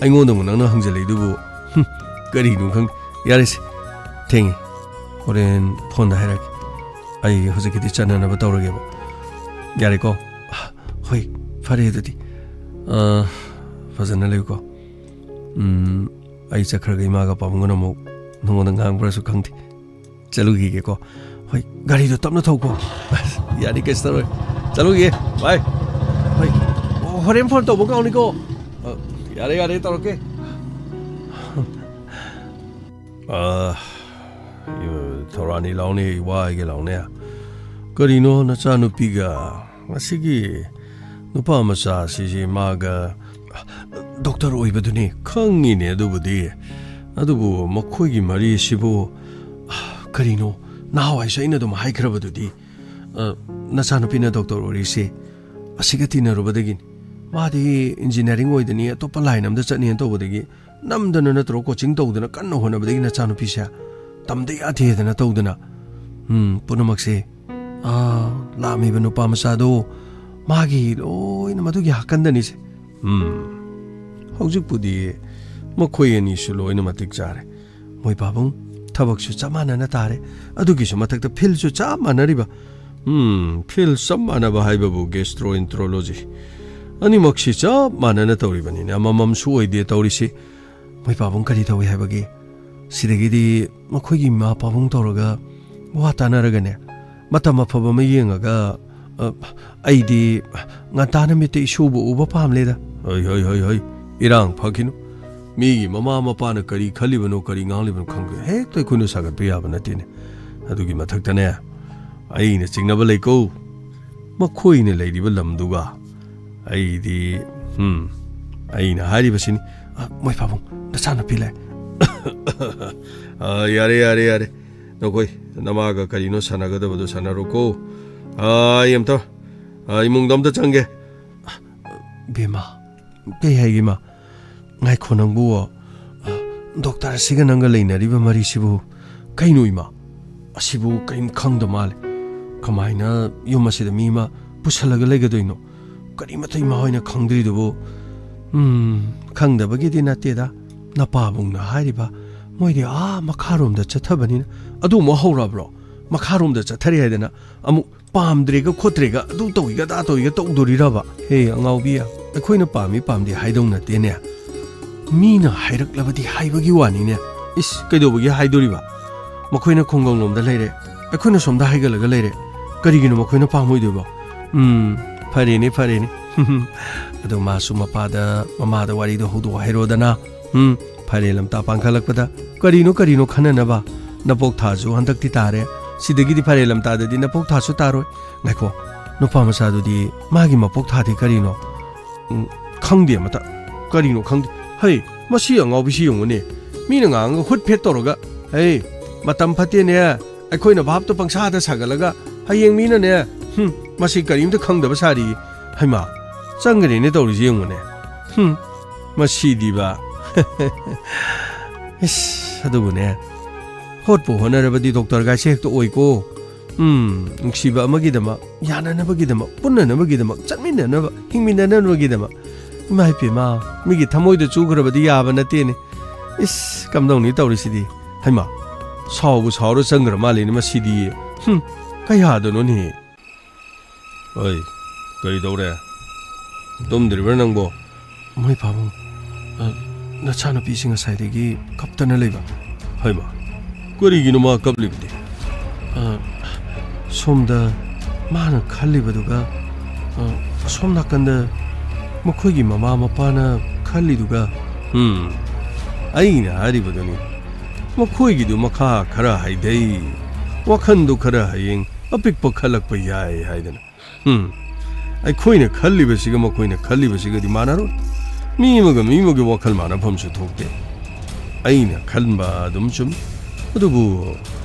ꯑꯩꯉꯣꯟꯗ ꯑꯃꯨꯛ ꯅꯪꯅ ꯍꯪꯖꯜꯂꯛꯏꯗꯨꯕꯨ꯫ ꯍꯨꯝ, ꯀꯔꯤꯅꯣ ꯈꯪꯗꯦ꯫ ꯌꯥꯔꯦꯁꯦ, ꯊꯦꯡꯉꯦ꯫ ꯍꯣꯔꯦꯟ ꯐꯣꯟꯗ ꯍꯥꯏꯔꯛꯀꯦ꯫ ꯑꯩ ꯍꯧꯖꯤꯛꯀꯤꯗꯤ ꯆꯠꯅꯅꯕ ꯇꯧꯔꯒꯦꯕ꯫ ꯌꯥꯔꯦꯀꯣ? ꯍꯣꯏ, ꯐꯔꯦ ꯑꯗꯨꯗꯤ꯫ ꯑ, ꯐꯖꯅ ꯂꯩꯌꯨꯀꯣ꯫ ꯎꯝ, ꯑꯩ ꯆꯠꯈ꯭ꯔꯒ ꯏꯃꯥꯒ ꯄꯥꯕꯨꯡꯒꯅ ꯑꯃꯨꯛ ꯅꯉꯣꯟꯗ ꯉꯥꯡꯕ꯭ꯔꯥꯁꯨ ꯈꯪꯗꯦ꯫ ꯆꯠꯂꯨꯈꯤꯒꯦꯀꯣ꯫ ꯍꯣꯏ, ꯒꯥꯔꯤꯗꯣ ꯇꯞꯅ ꯊꯧꯀꯣ꯫ ꯑꯁ, ꯌꯥꯅꯤ, ꯀꯩꯁꯨ ꯇꯧꯔꯣꯏ꯫ ꯆꯠꯂꯨꯈꯤꯒꯦ, ꯕꯥꯏ꯫ ꯍꯣꯏ꯫ ꯑꯣ, ꯍꯣꯔꯦꯟ ꯐꯣꯟ ꯇꯧꯕ ꯀꯥꯎꯅꯤꯀꯣ꯫ ꯑ, ꯌꯥꯔꯦ, ꯌꯥꯔꯦ, ꯇꯧꯔꯛꯀꯦ꯫ ꯑ, ꯊꯧꯔꯥꯅꯤ ꯂꯥꯎꯅꯦ, ꯋꯥꯏꯒꯦ ꯂꯥꯎꯅꯦ꯫ ꯀꯔꯤꯅꯣ ꯅꯆꯥꯅꯨꯄꯤꯒ ꯉꯁꯤꯒꯤ ꯅꯨꯄꯥ ꯃꯆꯥꯁꯤꯁꯤ ꯃꯥꯒ ꯗꯣꯛꯇꯔ ꯑꯣꯏꯕꯗꯨꯅꯤ, ꯈꯪꯉꯤꯅꯦ ꯑꯗꯨꯕꯨꯗꯤ꯫ ꯑꯗꯨꯕꯨ ꯃꯈꯣꯏꯒꯤ ꯃꯔꯤꯁꯤꯕꯨ "ꯀꯔꯤꯅꯣ? ꯅꯍꯥꯟꯋꯥꯏꯁꯨ ꯑꯩꯅ ꯑꯗꯨꯝ ꯍꯥꯏꯈ꯭ꯔꯕꯗꯨꯗꯤ꯫ ꯑ, ꯅꯆꯥꯅꯨꯄꯤꯅ ꯗꯣꯛꯇꯔ ꯑꯣꯏꯔꯤꯁꯦ ꯑꯁꯤꯒ ꯇꯤꯟꯅꯔꯨꯕꯗꯒꯤꯅꯤ꯫ ꯃꯥꯗꯤ ꯏꯟꯖꯤꯅꯤꯌꯥꯔꯤꯡ ꯑꯣꯏꯗꯅꯤ, ꯑꯇꯣꯞꯄ ꯂꯥꯏꯟ ꯑꯝꯗ ꯆꯠꯅꯤꯅ ꯇꯧꯕꯗꯒꯤ ꯅꯝꯗꯅ ꯅꯠꯇ꯭ꯔꯣ ꯀꯣꯆꯤꯡ ꯇꯧꯗꯅ ꯀꯟꯅ ꯍꯣꯠꯅꯕꯗꯒꯤ ꯅꯆꯥꯅꯨꯄꯤꯁꯦ ꯇꯝꯗ ꯌꯥꯗꯦꯗꯅ ꯇꯧꯗꯅ꯫ ꯎꯝ, ꯄꯨꯝꯅꯃꯛꯁꯦ, ꯑꯥ, ꯂꯥꯛꯂꯝꯃꯤꯕ ꯅꯨꯄꯥ ꯃꯆꯥꯗꯣ ꯃꯥꯒꯤ ꯂꯣꯏꯅ ꯃꯗꯨꯒꯤ ꯍꯥꯀꯟꯗꯅꯤꯁꯦ꯫ ꯎꯝ, ꯍꯧꯖꯤꯛꯄꯨꯗꯤ ꯃꯈꯣꯏ ꯑꯅꯤꯁꯨ ꯂꯣꯏꯅ ꯃꯇꯤꯛ ꯆꯥꯔꯦ꯫ ꯃꯣꯏ ꯄꯥꯕꯨꯡ ꯊꯕꯛꯁꯨ ꯆꯞ ꯃꯥꯟꯅꯅ ꯇꯥꯔꯦ, ꯑꯗꯨꯒꯤꯁꯨ ꯃꯊꯛꯇ ꯐꯤꯜꯁꯨ ꯆꯞ ꯃꯥꯟꯅꯔꯤꯕ꯫ ꯎꯝ, ꯐꯤꯜ ꯆꯞ ꯃꯥꯟꯅꯕ ꯍꯥꯏꯕꯕꯨ ꯒꯦꯁꯇ꯭ꯔꯣꯑꯦꯟꯇ꯭ꯔꯣꯂꯣꯖꯤ꯫ ꯑꯅꯤꯃꯛꯁꯤ ꯆꯞ ꯃꯥꯟꯅꯅ ꯇꯧꯔꯤꯕꯅꯤꯅ ꯑꯃꯃꯝꯁꯨ ꯑꯣꯏꯗꯦ ꯇꯧꯔꯤꯁꯤ꯫ ꯃꯣꯏ ꯄꯥꯕꯨꯡ ꯀꯔꯤ ꯇꯧꯏ ꯍꯥꯏꯕꯒꯦ? ꯁꯤꯗꯒꯤꯗꯤ ꯃꯈꯣꯏꯒꯤ ꯏꯃꯥ ꯄꯥꯕꯨꯡ ꯇꯧꯔꯒ ꯋꯥ ꯇꯥꯅꯔꯒꯅꯦ, ꯃꯇꯝ ꯑꯐꯕ ꯑꯃ ꯌꯦꯡꯉꯒ, ꯑ, ꯑꯩꯗꯤ ꯉꯟꯇꯥꯅ ꯃꯤꯠꯇ ꯏꯁꯨꯕꯨ ꯎꯕ ꯄꯥꯝꯂꯦꯗ꯫ ꯍꯣꯏ, ꯍꯣꯏ, ꯍꯣꯏ, ꯍꯣꯏ꯫ ꯏꯔꯥꯡ ꯐꯈꯤꯅꯨ꯫ ꯃꯤꯒꯤ ꯃꯃꯥ ꯃꯄꯥꯅ ꯀꯔꯤ ꯈꯜꯂꯤꯕꯅꯣ, ꯀꯔꯤ ꯉꯥꯡꯂꯤꯕꯅꯣ ꯈꯪꯗꯦ꯫ ꯍꯦꯛꯇ ꯑꯩꯈꯣꯏꯅ ꯁꯥꯒꯠꯄ ꯌꯥꯕ ꯅꯠꯇꯦꯅꯦ꯫ ꯑꯗꯨꯒꯤ ꯃꯊꯛꯇꯅꯦ, ꯑꯩꯅ ꯆꯤꯡꯅꯕ ꯂꯩꯀꯣ꯫ ꯃꯈꯣꯏꯅ ꯂꯩꯔꯤꯕ ꯂꯝꯗꯨꯒ ꯑꯩꯗꯤ, ꯍꯝ, ꯑꯩꯅ ꯍꯥꯏꯔꯤꯕꯁꯤꯅꯤ꯫ ꯑ, ꯃꯣꯏ ꯄꯥꯕꯨꯡ, ꯅꯆꯥꯅꯨꯄꯤ ꯂꯥꯛꯑꯦ꯫ ꯑ, ꯌꯥꯔꯦ, ꯌꯥꯔꯦ, ꯌꯥꯔꯦ꯫ ꯅꯈꯣꯏ ꯅꯃꯥꯒ ꯀꯔꯤꯅꯣ ꯁꯥꯟꯅꯒꯗꯕꯗꯣ ꯁꯥꯟꯅꯔꯣꯀꯣ꯫ ꯑ, ꯑꯩ ꯑꯝꯇ, ꯑ, ꯏꯃꯨꯡꯗ ꯑꯝꯇ ꯆꯪꯒꯦ꯫ ꯕꯦꯝꯃ, ꯀꯩ ꯍꯥꯏꯒꯦ, ꯏꯃꯥ? ꯉꯥꯏꯈꯣ ꯅꯪꯕꯨ, ꯑ, ꯗꯣꯛꯇꯔ ꯑꯁꯤꯒ ꯅꯪꯒ ꯂꯩꯅꯔꯤꯕ ꯃꯔꯤꯁꯤꯕꯨ ꯀꯩꯅꯣ, ꯏꯃꯥ? ꯑꯁꯤꯕꯨ ꯀꯔꯤꯝ ꯈꯪꯗ ꯃꯥꯜꯂꯦ꯫ ꯀꯃꯥꯏꯅ ꯌꯨꯝ ꯑꯁꯤꯗ ꯃꯤ ꯑꯃ ꯄꯨꯁꯜꯂꯒ ꯂꯩꯒꯗꯣꯏꯅꯣ? ꯀꯔꯤꯃꯠꯇ ꯏꯃꯥ ꯍꯣꯏꯅ ꯈꯪꯗ꯭ꯔꯤꯗꯨꯕꯨ? ꯎꯝ, ꯈꯪꯗꯕꯒꯤꯗꯤ ꯅꯠꯇꯦꯗ꯫ ꯅꯄꯥꯕꯨꯡꯅ ꯍꯥꯏꯔꯤꯕ, ꯃꯣꯏꯗꯤ ꯑꯥ ꯃꯈꯥꯔꯣꯝꯗ ꯆꯠꯊꯕꯅꯤꯅ꯫ ꯑꯗꯨ ꯑꯃꯨꯛ ꯍꯧꯔꯕ꯭ꯔꯣ? ꯃꯈꯥꯔꯣꯝꯗ ꯆꯠꯊꯔꯦ ꯍꯥꯏꯗꯅ ꯑꯃꯨꯛ ꯄꯥꯝꯗ꯭ꯔꯦꯒ ꯈꯣꯠꯇ꯭ꯔꯦꯒ, ꯑꯗꯨ ꯇꯧꯏꯒ ꯑꯗꯥ ꯇꯧꯏꯒ ꯇꯧꯗꯣꯔꯤꯔꯕ? ꯍꯦ ꯑꯉꯥꯎꯕꯤ, ꯑꯩꯈꯣꯏꯅ ꯄꯥꯝꯃꯤ ꯄꯥꯝꯗꯦ ꯍꯥꯏꯗꯧ ꯅꯠꯇꯦꯅꯦ꯫ ꯃꯤꯅ ꯍꯥꯏꯔꯛꯂꯕꯗꯤ ꯍꯥꯏꯕꯒꯤ ꯋꯥꯅꯤꯅꯦ꯫ ꯏꯁ, ꯀꯩꯗꯧꯕꯒꯤ ꯍꯥꯏꯗꯣꯔꯤꯕ? ꯃꯈꯣꯏꯅ ꯈꯨꯡꯒꯪꯂꯣꯝꯗ ꯂꯩꯔꯦ, ꯑꯩꯈꯣꯏꯅ ꯁꯣꯝꯗ ꯍꯥꯏꯒꯠꯂꯒ ꯂꯩꯔꯦ꯫ ꯀꯔꯤꯒꯤꯅꯣ ꯃꯈꯣꯏꯅ ꯄꯥꯝꯃꯣꯏꯗꯣꯏꯕꯣ? ꯎꯝ, ꯐꯔꯦꯅꯦ, ꯐꯔꯦꯅꯦ꯫ ꯑꯗꯣ ꯃꯥꯁꯨ ꯃꯄꯥꯗ, ꯃꯃꯥꯗ ꯋꯥꯔꯤꯗꯣ ꯍꯧꯗꯣꯛꯑꯣ ꯍꯥꯏꯔꯣꯗꯅ꯫ ꯎꯝ, ꯐꯥꯏꯔꯦꯜ ꯂꯝꯇꯥ ꯄꯥꯡꯈꯠꯂꯛꯄꯗ ꯀꯔꯤꯅꯣ ꯀꯔꯤꯅꯣ ꯈꯟꯅꯅꯕ꯫ ꯅꯄꯣꯛ ꯊꯥꯁꯨ ꯍꯟꯗꯛꯇꯤ ꯇꯥꯔꯦ꯫ ꯁꯤꯗꯒꯤꯗꯤ ꯐꯥꯏꯔꯦꯜ ꯂꯝꯇꯥꯗꯗꯤ ꯅꯄꯣꯛ ꯊꯥꯁꯨ ꯇꯥꯔꯣꯏ꯫ ꯉꯥꯏꯈꯣ, ꯅꯨꯄꯥ ꯃꯆꯥꯗꯨꯗꯤ ꯃꯥꯒꯤ ꯃꯄꯣꯛ ꯊꯥꯗꯤ ꯀꯔꯤꯅꯣ? ꯎꯝ, ꯈꯪꯗꯦ ꯑꯃꯇ꯫ ꯀꯔꯤꯅꯣ ꯈꯪꯗꯦ꯫ ꯍꯩ, ꯃꯁꯤ ꯑꯉꯥꯎꯕꯤꯁꯤ ꯌꯦꯡꯉꯨꯅꯦ꯫ ꯃꯤꯅ ꯉꯥꯡꯉꯒ ꯍꯨꯠ ꯐꯦꯠ ꯇꯧꯔꯒ, ꯍꯩ, ꯃꯇꯝ ꯐꯠꯇꯦꯅꯦ, ꯑꯩꯈꯣꯏꯅ ꯚꯥꯞꯇꯣ ꯄꯪꯁꯥꯗ ꯁꯥꯒꯠꯂꯒ ꯍꯌꯦꯡ ꯃꯤꯅꯅꯦ, ꯍꯨꯝ, ꯃꯁꯤ ꯀꯔꯤꯝꯇ ꯈꯪꯗꯕ ꯁꯥꯔꯤ, ꯍꯩꯃꯥ, ꯆꯪꯒꯅꯤꯅꯦ ꯇꯧꯔꯤꯁꯤ ꯌꯦꯡꯉꯨꯅꯦ꯫ ꯍꯨꯝ, ꯃꯁꯤꯗꯤꯕ꯫ ꯏꯁ, ꯑꯗꯨꯕꯨꯅꯦ, ꯍꯣꯠꯄꯨ ꯍꯣꯠꯅꯔꯕꯗꯤ ꯗꯣꯛꯇꯔꯒꯥꯏꯁꯦ ꯍꯦꯛꯇ ꯑꯣꯏꯀꯣ꯫ ꯎꯝ, ꯅꯨꯡꯁꯤꯕ ꯑꯃꯒꯤꯗꯃꯛ, ꯌꯥꯅꯅꯕꯒꯤꯗꯃꯛ, ꯄꯨꯟꯅꯅꯕꯒꯤꯗꯃꯛ, ꯆꯠꯃꯤꯟꯅꯅꯕ, ꯍꯤꯡꯃꯤꯟꯅꯅꯕꯒꯤꯗꯃꯛ꯫ ꯏꯃꯥ ꯏꯄꯦꯝꯃ, ꯃꯤꯒꯤ ꯊꯃꯣꯏꯗ ꯆꯨꯈ꯭ꯔꯕꯗꯤ ꯌꯥꯕ ꯅꯠꯇꯦꯅꯦ꯫ ꯏꯁ, ꯀꯝꯗꯧꯅꯤ ꯇꯧꯔꯤꯁꯤꯗꯤ? ꯍꯩꯃꯥ, ꯁꯥꯎꯕꯨ ꯁꯥꯎꯔ ꯆꯪꯈ꯭ꯔ ꯃꯥꯜꯂꯦꯅꯦ ꯃꯁꯤꯗꯤ꯫ ꯍꯨꯝ, ꯀꯌꯥꯗꯅꯣꯅꯦ? ꯑꯣꯏ, ꯀꯔꯤ ꯇꯧꯔꯦ? ꯇꯨꯝꯗ꯭ꯔꯤꯕ꯭ꯔꯥ ꯅꯪꯕꯣ? ꯃꯣꯏ ꯄꯥꯕꯨꯡ, ꯑ, ꯅꯆꯥꯅꯨꯄꯤꯁꯤ ꯉꯁꯥꯏꯗꯒꯤ ꯀꯞꯇꯅ ꯂꯩꯕ꯫ ꯍꯩꯃꯥ, ꯀꯔꯤꯒꯤꯅꯣ ꯃꯥ ꯀꯞꯂꯤꯕꯗꯤ? ꯑ, ꯁꯣꯝꯗ ꯃꯥꯅ ꯈꯜꯂꯤꯕꯗꯨꯒ, ꯑ, ꯑꯁꯣꯝ ꯅꯥꯀꯟꯗ ꯃꯈꯣꯏꯒꯤ ꯃꯃꯥ ꯃꯄꯥꯅ ꯈꯜꯂꯤꯗꯨꯒ꯫ ꯎꯝ, ꯑꯩꯅ ꯍꯥꯏꯔꯤꯕꯗꯨꯅꯤ꯫ ꯃꯈꯣꯏꯒꯤꯗꯨ ꯃꯈꯥ ꯈꯔ ꯍꯥꯏꯊꯩ, ꯋꯥꯈꯟꯗꯨ ꯈꯔ ꯍꯌꯦꯡ ꯑꯄꯤꯛꯄ ꯈꯜꯂꯛꯄ ꯌꯥꯏ ꯍꯥꯏꯗꯅ꯫ ꯎꯝ, ꯑꯩꯈꯣꯏꯅ ꯈꯜꯂꯤꯕꯁꯤꯒ ꯃꯈꯣꯏꯅ ꯈꯜꯂꯤꯕꯁꯤꯒꯗꯤ ꯃꯥꯟꯅꯔꯣꯏ꯫ ꯃꯤ ꯑꯃꯒ ꯃꯤ ꯑꯃꯒꯤ ꯋꯥꯈꯜ ꯃꯥꯟꯅꯐꯝꯁꯨ ꯊꯣꯛꯇꯦ꯫ ꯑꯩꯅ ꯈꯟꯕ ꯑꯗꯨꯝ ꯆꯨꯝꯃꯤ꯫ ꯑꯗꯨꯕꯨ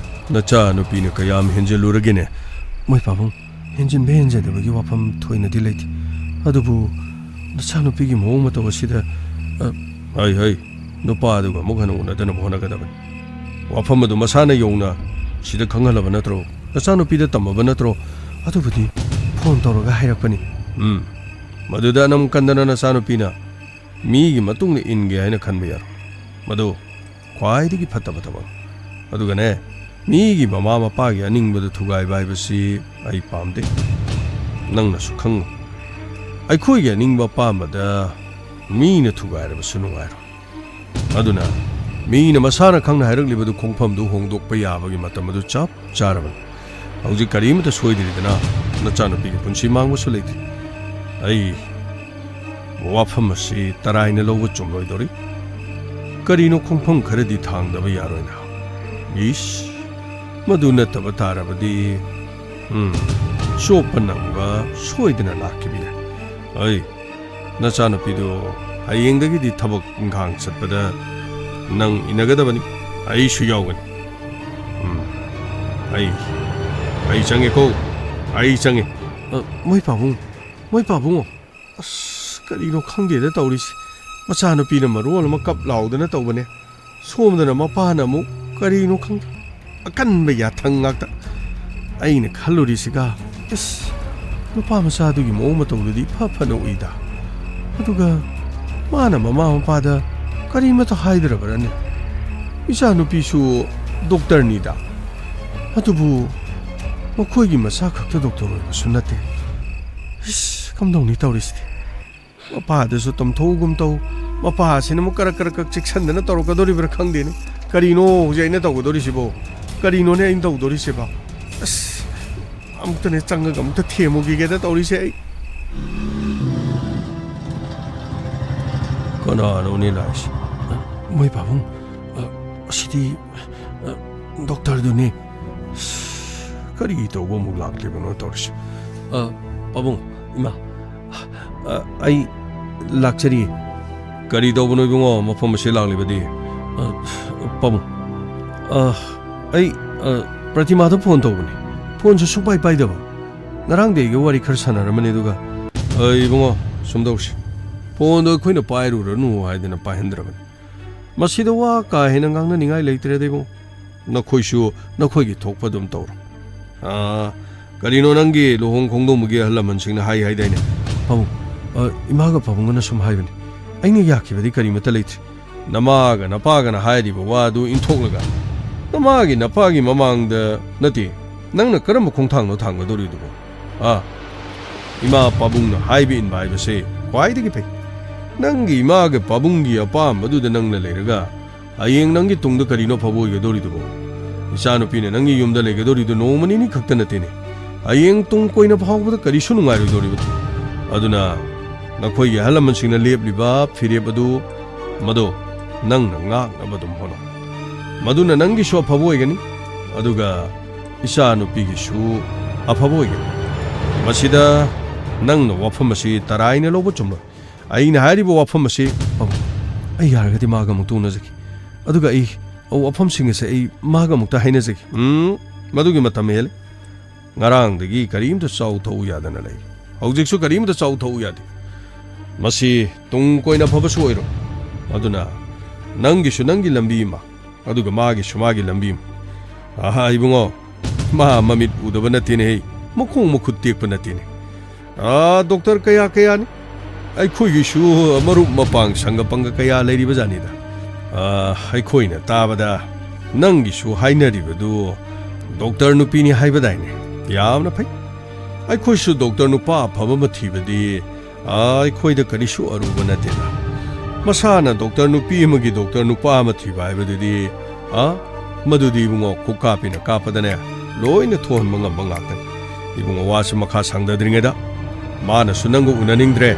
ꯅꯆꯥ ꯅꯨꯄꯤꯅ ꯀꯌꯥꯝ ꯍꯦꯟꯖꯜꯂꯨꯔꯒꯦꯅꯦ? ꯃꯣꯏ ꯄꯥꯕꯨꯡ, ꯍꯦꯟꯖꯤꯟꯕ ꯍꯦꯟꯖꯗꯕꯒꯤ ꯋꯥꯐꯝ ꯊꯣꯏꯅꯗꯤ ꯂꯩꯇꯦ꯫ ꯑꯗꯨꯕꯨ ꯅꯆꯥꯅꯨꯄꯤꯒꯤ ꯃꯑꯣꯡ ꯃꯇꯧ ꯑꯁꯤꯗ, ꯑ, ꯍꯩ, ꯍꯩ, ꯅꯨꯄꯥꯗꯨꯒ ꯑꯃꯨꯛ ꯍꯟꯅ ꯎꯅꯗꯅꯕ ꯍꯣꯠꯅꯒꯗꯕꯅꯤ꯫ ꯋꯥꯐꯝ ꯑꯗꯨ ꯃꯁꯥꯅ ꯌꯧꯅ ꯁꯤꯗ ꯈꯪꯍꯜꯂꯕ ꯅꯠꯇ꯭ꯔꯣ? ꯅꯆꯥꯅꯨꯄꯤꯗ ꯇꯝꯃꯕ ꯅꯠꯇ꯭ꯔꯣ? ꯑꯗꯨꯕꯨꯗꯤ ꯐꯣꯟ ꯇꯧꯔꯒ ꯍꯥꯏꯔꯛꯄꯅꯤ꯫ ꯎꯝ, ꯃꯗꯨꯗ ꯑꯅꯝ ꯀꯟꯗꯅ ꯅꯆꯥꯅꯨꯄꯤꯅ ꯃꯤꯒꯤ ꯃꯇꯨꯡꯗ ꯏꯟꯒꯦ ꯍꯥꯏꯅ ꯈꯟꯕ ꯌꯥꯔꯣꯏ꯫ ꯃꯗꯨ ꯈ꯭ꯋꯥꯏꯗꯒꯤ ꯐꯠꯇꯕ ꯊꯕꯛꯅꯤ꯫ ꯑꯗꯨꯒꯅꯦ, ꯃꯤꯒꯤ ꯃꯃꯥ ꯃꯄꯥꯒꯤ ꯑꯅꯤꯡꯕꯗ ꯊꯨꯒꯥꯏꯕ ꯍꯥꯏꯕꯁꯤ ꯑꯩ ꯄꯥꯝꯗꯦ꯫ ꯅꯪꯅꯁꯨ ꯈꯪꯉꯨ, ꯑꯩꯈꯣꯏꯒꯤ ꯑꯅꯤꯡꯕ ꯑꯄꯥꯝꯕꯗ ꯃꯤꯅ ꯊꯨꯒꯥꯏꯔꯕꯁꯨ ꯅꯨꯡꯉꯥꯏꯔꯣꯏ꯫ ꯑꯗꯨꯅ ꯃꯤꯅ ꯃꯁꯥꯅ ꯈꯪꯅ ꯍꯥꯏꯔꯛꯂꯤꯕꯗꯨ ꯈꯣꯡꯐꯝꯗꯨ ꯍꯣꯡꯗꯣꯛꯄ ꯌꯥꯕꯒꯤ ꯃꯇꯝ ꯑꯗꯨ ꯆꯞ ꯆꯥꯔꯕꯅꯤ꯫ ꯍꯧꯖꯤꯛ ꯀꯔꯤꯃꯇ ꯁꯣꯏꯗ꯭ꯔꯤꯗꯅ ꯅꯆꯥꯅꯨꯄꯤꯒꯤ ꯄꯨꯟꯁꯤ ꯃꯥꯡꯕꯁꯨ ꯂꯩꯇ꯭ꯔꯤ꯫ ꯑꯩ ꯋꯥꯐꯝ ꯑꯁꯤ ꯇꯔꯥꯏꯅ ꯂꯧꯕ ꯆꯨꯝꯂꯣꯏꯗꯧꯔꯤ꯫ ꯀꯔꯤꯅꯣ ꯈꯣꯡꯐꯝ ꯈꯔꯗꯤ ꯊꯥꯡꯗꯕ ꯌꯥꯔꯣꯏꯅ꯫ ꯏꯁ, ꯃꯗꯨ ꯅꯠꯇꯕ ꯇꯥꯔꯕꯗꯤ, ꯎꯝ, ꯆꯣꯞꯄ ꯅꯪꯕ ꯁꯣꯏꯗꯅ ꯂꯥꯛꯈꯤꯕ ꯌꯥꯏ꯫ ꯑꯩ, ꯅꯆꯥꯅꯨꯄꯤꯗꯨ ꯍꯌꯦꯡꯗꯒꯤꯗꯤ ꯊꯕꯛ ꯏꯪꯈꯥꯡ ꯆꯠꯄꯗ ꯅꯪ ꯏꯟꯅꯒꯗꯕꯅꯤ, ꯑꯩꯁꯨ ꯌꯥꯎꯒꯅꯤ꯫ ꯑꯩ, ꯑꯩ ꯆꯪꯉꯦꯀꯣ, ꯑꯩ ꯆꯪꯉꯦ꯫ ꯑ, ꯃꯣꯏ ꯄꯥꯕꯨꯡ, ꯃꯣꯏ ꯄꯥꯕꯨꯡꯉꯣ꯫ ꯑꯁ, ꯀꯔꯤꯅꯣ ꯈꯪꯗꯦꯗ ꯇꯧꯔꯤꯁꯦ꯫ ꯃꯆꯥꯅꯨꯄꯤꯅ ꯃꯔꯣꯜ ꯑꯃ ꯀꯞ ꯂꯥꯎꯗꯅ ꯇꯧꯕꯅꯦ, ꯁꯣꯝꯗꯅ ꯃꯄꯥꯅ ꯑꯃꯨꯛ ꯀꯔꯤꯅꯣ ꯈꯪꯗꯦ, ꯑꯀꯟꯕ ꯌꯥꯊꯪ ꯉꯥꯛꯇ꯫ ꯑꯩꯅ ꯈꯜꯂꯨꯔꯤꯁꯤꯒ, ꯏꯁ, ꯅꯨꯄꯥ ꯃꯆꯥꯗꯨꯒꯤ ꯃꯑꯣꯡ ꯃꯇꯧꯗꯨꯗꯤ ꯐ ꯐꯅ ꯎꯏꯗ꯫ ꯑꯗꯨꯒ ꯃꯥꯅ ꯃꯃꯥ ꯃꯄꯥꯗ ꯀꯔꯤꯃꯠꯇ ꯍꯥꯏꯗ꯭ꯔꯕꯔꯅꯦ? ꯏꯆꯥꯅꯨꯄꯤꯁꯨ ꯗꯣꯛꯇꯔꯅꯤꯗ꯫ ꯑꯗꯨꯕꯨ ꯃꯈꯣꯏꯒꯤ ꯃꯆꯥ ꯈꯛꯇ ꯗꯣꯛꯇꯔ ꯑꯣꯏꯕꯁꯨ ꯅꯠꯇꯦ꯫ ꯏꯁ, ꯀꯝꯗꯧꯅꯤ ꯇꯧꯔꯤꯁꯤꯗꯤ? ꯃꯄꯥꯗꯁꯨ ꯇꯝꯊꯣꯛꯎꯒꯨꯝ ꯇꯧ, ꯃꯄꯥꯁꯤꯅ ꯑꯃꯨꯛ ꯀꯔꯛ ꯀꯔꯛ ꯀꯛ ꯆꯦꯛꯁꯟꯗꯅ ꯇꯧꯔꯛꯀꯗꯣꯔꯤꯕ꯭ꯔꯥ ꯈꯪꯗꯦꯅꯦ꯫ ꯀꯔꯤꯅꯣ ꯍꯧꯖꯤꯛ ꯑꯩꯅ ꯇꯧꯒꯗꯣꯔꯤꯁꯤꯕꯣ? ꯀꯔꯤꯅꯣꯅꯦ ꯑꯩꯅ ꯇꯧꯗꯣꯔꯤꯁꯤꯕꯣ? ꯑꯁ, ꯑꯃꯨꯛꯇꯅꯦ ꯆꯪꯉꯒ ꯑꯃꯨꯛꯇ ꯊꯦꯝꯃꯨꯈꯤꯒꯦꯗ ꯇꯧꯔꯤꯁꯦ ꯑꯩ꯫ ꯀꯅꯥꯅꯣꯅꯦ ꯂꯥꯛꯏꯁꯦ? ꯃꯣꯏ ꯄꯥꯕꯨꯡ, ꯑ, ꯑꯁꯤꯗꯤ, ꯑ, ꯗꯣꯛꯇꯔꯗꯨꯅꯦ꯫ ꯀꯔꯤ ꯇꯧꯕ ꯑꯃꯨꯛ ꯂꯥꯛꯂꯤꯕꯅꯣ ꯇꯧꯔꯤꯁꯦ? ꯑ, ꯄꯥꯕꯨꯡ, ꯏꯃꯥ, ꯑ, ꯑꯩ ꯂꯥꯛꯆꯔꯤꯌꯦ꯫ ꯀꯔꯤ ꯇꯧꯕꯅꯣ ꯏꯕꯨꯡꯉꯣ, ꯃꯐꯝ ꯑꯁꯤ ꯂꯥꯛꯂꯤꯕꯗꯤ? ꯑ, ꯄꯥꯕꯨꯡ, ꯑ, ꯑꯩ, ꯑ, ꯄ꯭ꯔꯇꯤꯃꯥꯗ ꯐꯣꯟ ꯇꯧꯕꯅꯤ꯫ ꯐꯣꯟꯁꯨ ꯁꯨꯡꯄꯥꯏ ꯄꯥꯏꯗꯕ꯫ ꯉꯔꯥꯡꯗꯤ ꯑꯩꯒ ꯋꯥꯔꯤ ꯈꯔ ꯁꯥꯟꯅꯔꯝꯕꯅꯤ, ꯑꯗꯨꯒ, "ꯑ, ꯏꯕꯨꯡꯉꯣ, ꯁꯨꯝ ꯇꯧꯁꯤ꯫ ꯐꯣꯟꯗꯣ ꯑꯩꯈꯣꯏꯅ ꯄꯥꯏꯔꯨꯔꯅꯨ ꯍꯥꯏꯗꯅ ꯄꯥꯏꯍꯟꯗ꯭ꯔꯕꯅꯤ꯫ ꯃꯁꯤꯗ ꯋꯥ ꯀꯥ ꯍꯦꯟꯅ ꯉꯥꯡꯅꯅꯤꯡꯉꯥꯏ ꯂꯩꯇ꯭ꯔꯦꯗ ꯏꯕꯨꯡꯉꯣ꯫ ꯅꯈꯣꯏꯁꯨ ꯅꯈꯣꯏꯒꯤ ꯊꯣꯛꯄ ꯑꯗꯨꯝ ꯇꯧꯔꯣ꯫ ꯑꯥ, ꯀꯔꯤꯅꯣ ꯅꯪꯒꯤ ꯂꯨꯍꯣꯡ ꯈꯣꯡꯗꯣꯡꯕꯒꯤ ꯑꯍꯜ ꯂꯃꯟꯁꯤꯡꯅ ꯍꯥꯏ ꯍꯥꯏꯗꯥꯏꯅꯦ?" "ꯄꯥꯕꯨꯡ, ꯑ, ꯏꯃꯥꯒ ꯄꯥꯕꯨꯡꯒꯅ ꯁꯨꯝ ꯍꯥꯏꯕꯅꯤ꯫ ꯑꯩꯅ ꯌꯥꯈꯤꯕꯗꯤ ꯀꯔꯤꯃꯠꯇ ꯂꯩꯇ꯭ꯔꯤ꯫ ꯅꯃꯥꯒ ꯅꯄꯥꯒꯅ ꯍꯥꯏꯔꯤꯕ ꯋꯥꯗꯨ ꯏꯟꯊꯣꯛꯂꯒ ꯅꯃꯥꯒꯤ ꯅꯄꯥꯒꯤ ꯃꯃꯥꯡꯗ ꯅꯠꯇꯦ, ꯅꯪꯅ ꯀꯔꯝꯕ ꯈꯣꯡꯊꯥꯡꯅꯣ ꯊꯥꯡꯒꯗꯧꯔꯤꯗꯨꯕꯣ? ꯑꯥ, ꯏꯃꯥ ꯄꯥꯕꯨꯡꯅ ꯍꯥꯏꯕ ꯏꯟꯕ ꯍꯥꯏꯕꯁꯦ ꯈ꯭ꯋꯥꯏꯗꯒꯤ ꯐꯩ꯫ ꯅꯪꯒꯤ ꯏꯃꯥꯒ ꯄꯥꯕꯨꯡꯒꯤ ꯑꯄꯥꯝꯕꯗꯨꯗ ꯅꯪꯅ ꯂꯩꯔꯒ ꯍꯌꯦꯡ ꯅꯪꯒꯤ ꯇꯨꯡꯗ ꯀꯔꯤꯅꯣ ꯐꯕ ꯑꯣꯏꯒꯗꯧꯔꯤꯗꯨꯕꯣ? ꯏꯆꯥꯅꯨꯄꯤꯅ ꯅꯪꯒꯤ ꯌꯨꯝꯗ ꯂꯩꯒꯗꯧꯔꯤꯗꯨ ꯅꯣꯡꯃ ꯅꯤꯅꯤ ꯈꯛꯇ ꯅꯠꯇꯦꯅꯦ, ꯍꯌꯦꯡ ꯇꯨꯡ ꯀꯣꯏꯅ ꯐꯥꯎꯕꯗ ꯀꯔꯤꯁꯨ ꯅꯨꯡꯉꯥꯏꯔꯣꯏꯗꯧꯔꯤꯕꯅꯤ꯫ ꯑꯗꯨꯅ ꯅꯈꯣꯏꯒꯤ ꯑꯍꯜ ꯂꯃꯟꯁꯤꯡꯅ ꯂꯦꯞꯂꯤꯕ ꯐꯤꯔꯦꯞ ꯑꯗꯨ, ꯃꯗꯨ ꯅꯪꯅ ꯉꯥꯛꯅꯕ ꯑꯗꯨꯝ ꯍꯣꯠꯅꯧ꯫ ꯃꯗꯨꯅ ꯅꯪꯒꯤꯁꯨ ꯑꯐꯕ ꯑꯣꯏꯒꯅꯤ, ꯑꯗꯨꯒ ꯏꯆꯥꯅꯨꯄꯤꯒꯤꯁꯨ ꯑꯐꯕ ꯑꯣꯏꯒꯅꯤ꯫ ꯃꯁꯤꯗ ꯅꯪꯅ ꯋꯥꯐꯝ ꯑꯁꯤ ꯇꯔꯥꯏꯅ ꯂꯧꯕ ꯆꯨꯝꯂꯣꯏ꯫ ꯑꯩꯅ ꯍꯥꯏꯔꯤꯕ ꯋꯥꯐꯝ ꯑꯁꯤ, ꯄꯥꯕꯨꯡ, ꯑꯩ ꯌꯥꯔꯒꯗꯤ ꯃꯥꯒ ꯑꯃꯨꯛꯇ ꯎꯅꯖꯒꯦ꯫ ꯑꯗꯨꯒ ꯑꯩ ꯋꯥꯐꯝꯁꯤꯡ ꯑꯁꯦ ꯑꯩ ꯃꯥꯒ ꯑꯃꯨꯛꯇ ꯍꯥꯏꯅꯖꯒꯦ꯫ ꯎꯝ, ꯃꯗꯨꯒꯤ ꯃꯇꯝ ꯍꯦꯜꯂꯦ꯫ ꯉꯔꯥꯡꯗꯒꯤ ꯀꯔꯤꯝꯇ ꯆꯥꯎ ꯊꯛꯎ ꯌꯥꯗꯅ ꯂꯩ꯫ ꯍꯧꯖꯤꯛꯁꯨ ꯀꯔꯤꯝꯇ ꯆꯥꯎ ꯊꯛꯎ ꯌꯥꯗꯦ꯫ ꯃꯁꯤ ꯇꯨꯡ ꯀꯣꯏꯅ ꯐꯕꯁꯨ ꯑꯣꯏꯔꯣꯏ꯫ ꯑꯗꯨꯅ ꯅꯪꯒꯤꯁꯨ ꯅꯪꯒꯤ ꯂꯝꯕꯤ ꯑꯃ, ꯑꯗꯨꯒ ꯃꯥꯒꯤꯁꯨ ꯃꯥꯒꯤ ꯂꯝꯕꯤ ꯑꯃ꯫ ꯑꯍꯥ, ꯏꯕꯨꯡꯉꯣ, ꯃꯥ ꯃꯃꯤꯠ ꯎꯗꯕ ꯅꯠꯇꯦꯅꯦꯍꯦ, ꯃꯈꯣꯡ ꯃꯈꯨꯠ ꯇꯦꯛꯄ ꯅꯠꯇꯦꯅꯦ꯫ ꯑꯥ, ꯗꯣꯛꯇꯔ ꯀꯌꯥ ꯀꯌꯥꯅꯤ꯫ ꯑꯩꯈꯣꯏꯒꯤꯁꯨ ꯃꯔꯨꯞ ꯃꯄꯥꯡ ꯁꯪꯒ ꯄꯪꯒ ꯀꯌꯥ ꯂꯩꯔꯤꯕ ꯖꯥꯠꯅꯤꯗ꯫ ꯑꯥ, ꯑꯩꯈꯣꯏꯅ ꯇꯥꯕꯗ ꯅꯪꯒꯤꯁꯨ ꯍꯥꯏꯅꯔꯤꯕꯗꯨ ꯗꯣꯛꯇꯔ ꯅꯨꯄꯤꯅꯤ ꯍꯥꯏꯕꯗꯥꯏꯅꯦ? ꯌꯥꯝꯅ ꯐꯩ꯫ ꯑꯩꯈꯣꯏꯁꯨ ꯗꯣꯛꯇꯔ ꯅꯨꯄꯥ ꯑꯐꯕ ꯑꯃ ꯊꯤꯕꯗꯤ, ꯑꯥ, ꯑꯩꯈꯣꯏꯗ ꯀꯔꯤꯁꯨ ꯑꯔꯨꯕ ꯅꯠꯇꯦꯗ꯫ ꯃꯁꯥꯅ ꯗꯣꯛꯇꯔ ꯅꯨꯄꯤ ꯑꯃꯒꯤ ꯗꯣꯛꯇꯔ ꯅꯨꯄꯥ ꯑꯃ ꯊꯤꯕ ꯍꯥꯏꯕꯗꯨꯗꯤ, ꯑꯥ, ꯃꯗꯨꯗꯤ ꯏꯕꯨꯡꯉꯣ, ꯈꯨꯀꯥꯞꯄꯤꯅ ꯀꯥꯞꯄꯗꯅꯦ ꯂꯣꯏꯅ ꯊꯣꯛꯍꯟꯕ ꯉꯝꯕ ꯉꯥꯛꯇꯅꯤ꯫ ꯏꯕꯨꯡꯉꯣ, ꯋꯥꯁꯤ ꯃꯈꯥ ꯁꯥꯡꯗꯗ꯭ꯔꯤꯉꯩꯗ ꯃꯥꯅꯁꯨ ꯅꯪꯒ ꯎꯅꯅꯤꯡꯗ꯭ꯔꯦ꯫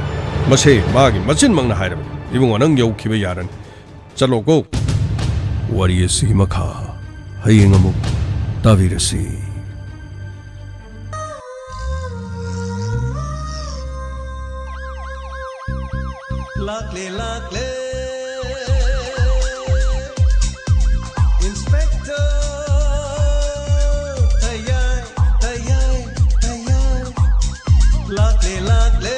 ꯃꯁꯦ ꯃꯥꯒꯤ ꯃꯆꯤꯟꯃꯛꯅ ꯍꯥꯏꯔꯕꯅꯤ꯫ ꯏꯕꯨꯡꯉꯣ, ꯅꯪ ꯌꯧꯈꯤꯕ ꯌꯥꯔꯅꯤ꯫ ꯆꯠꯂꯣꯀꯣ꯫ ꯋꯥꯔꯤ ꯑꯁꯤꯒꯤ ꯃꯈꯥ ꯍꯌꯦꯡ ꯑꯃꯨꯛ ꯇꯥꯕꯤꯔꯁꯤ꯫ ꯂꯥꯛꯂꯦ, ꯂꯥꯛꯂꯦ, Inspector ꯇꯌꯥꯏ, ꯇꯌꯥꯏ, ꯇꯌꯥꯏ꯫ ꯂꯥꯛꯂꯦ, ꯂꯥꯛꯂꯦ,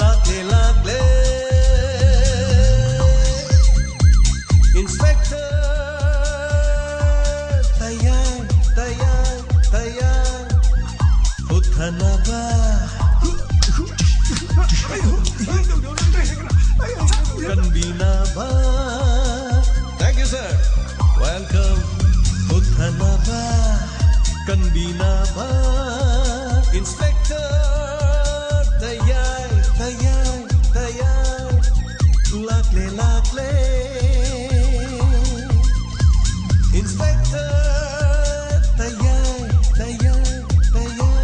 ꯂꯥꯛꯂꯦ, ꯂꯥꯛꯂꯦ, Inspector ꯇꯌꯥꯏ, ꯇꯌꯥꯏ, ꯇꯌꯥꯏ꯫ ꯍꯨꯠꯊꯅꯕ, ꯀꯟꯕꯤꯅꯕ꯫ Thank you, sir. Welcome. ꯍꯨꯠꯊꯅꯕ, ꯀꯟꯕꯤꯅꯕ, Inspector ꯇꯌꯥꯏ, ꯇꯌꯥꯏ, ꯇꯌꯥꯏ꯫ ꯂꯥꯛꯂꯦ, ꯂꯥꯛꯂꯦ, Inspector ꯇꯌꯥꯏ, ꯇꯌꯥꯏ, ꯇꯌꯥꯏ꯫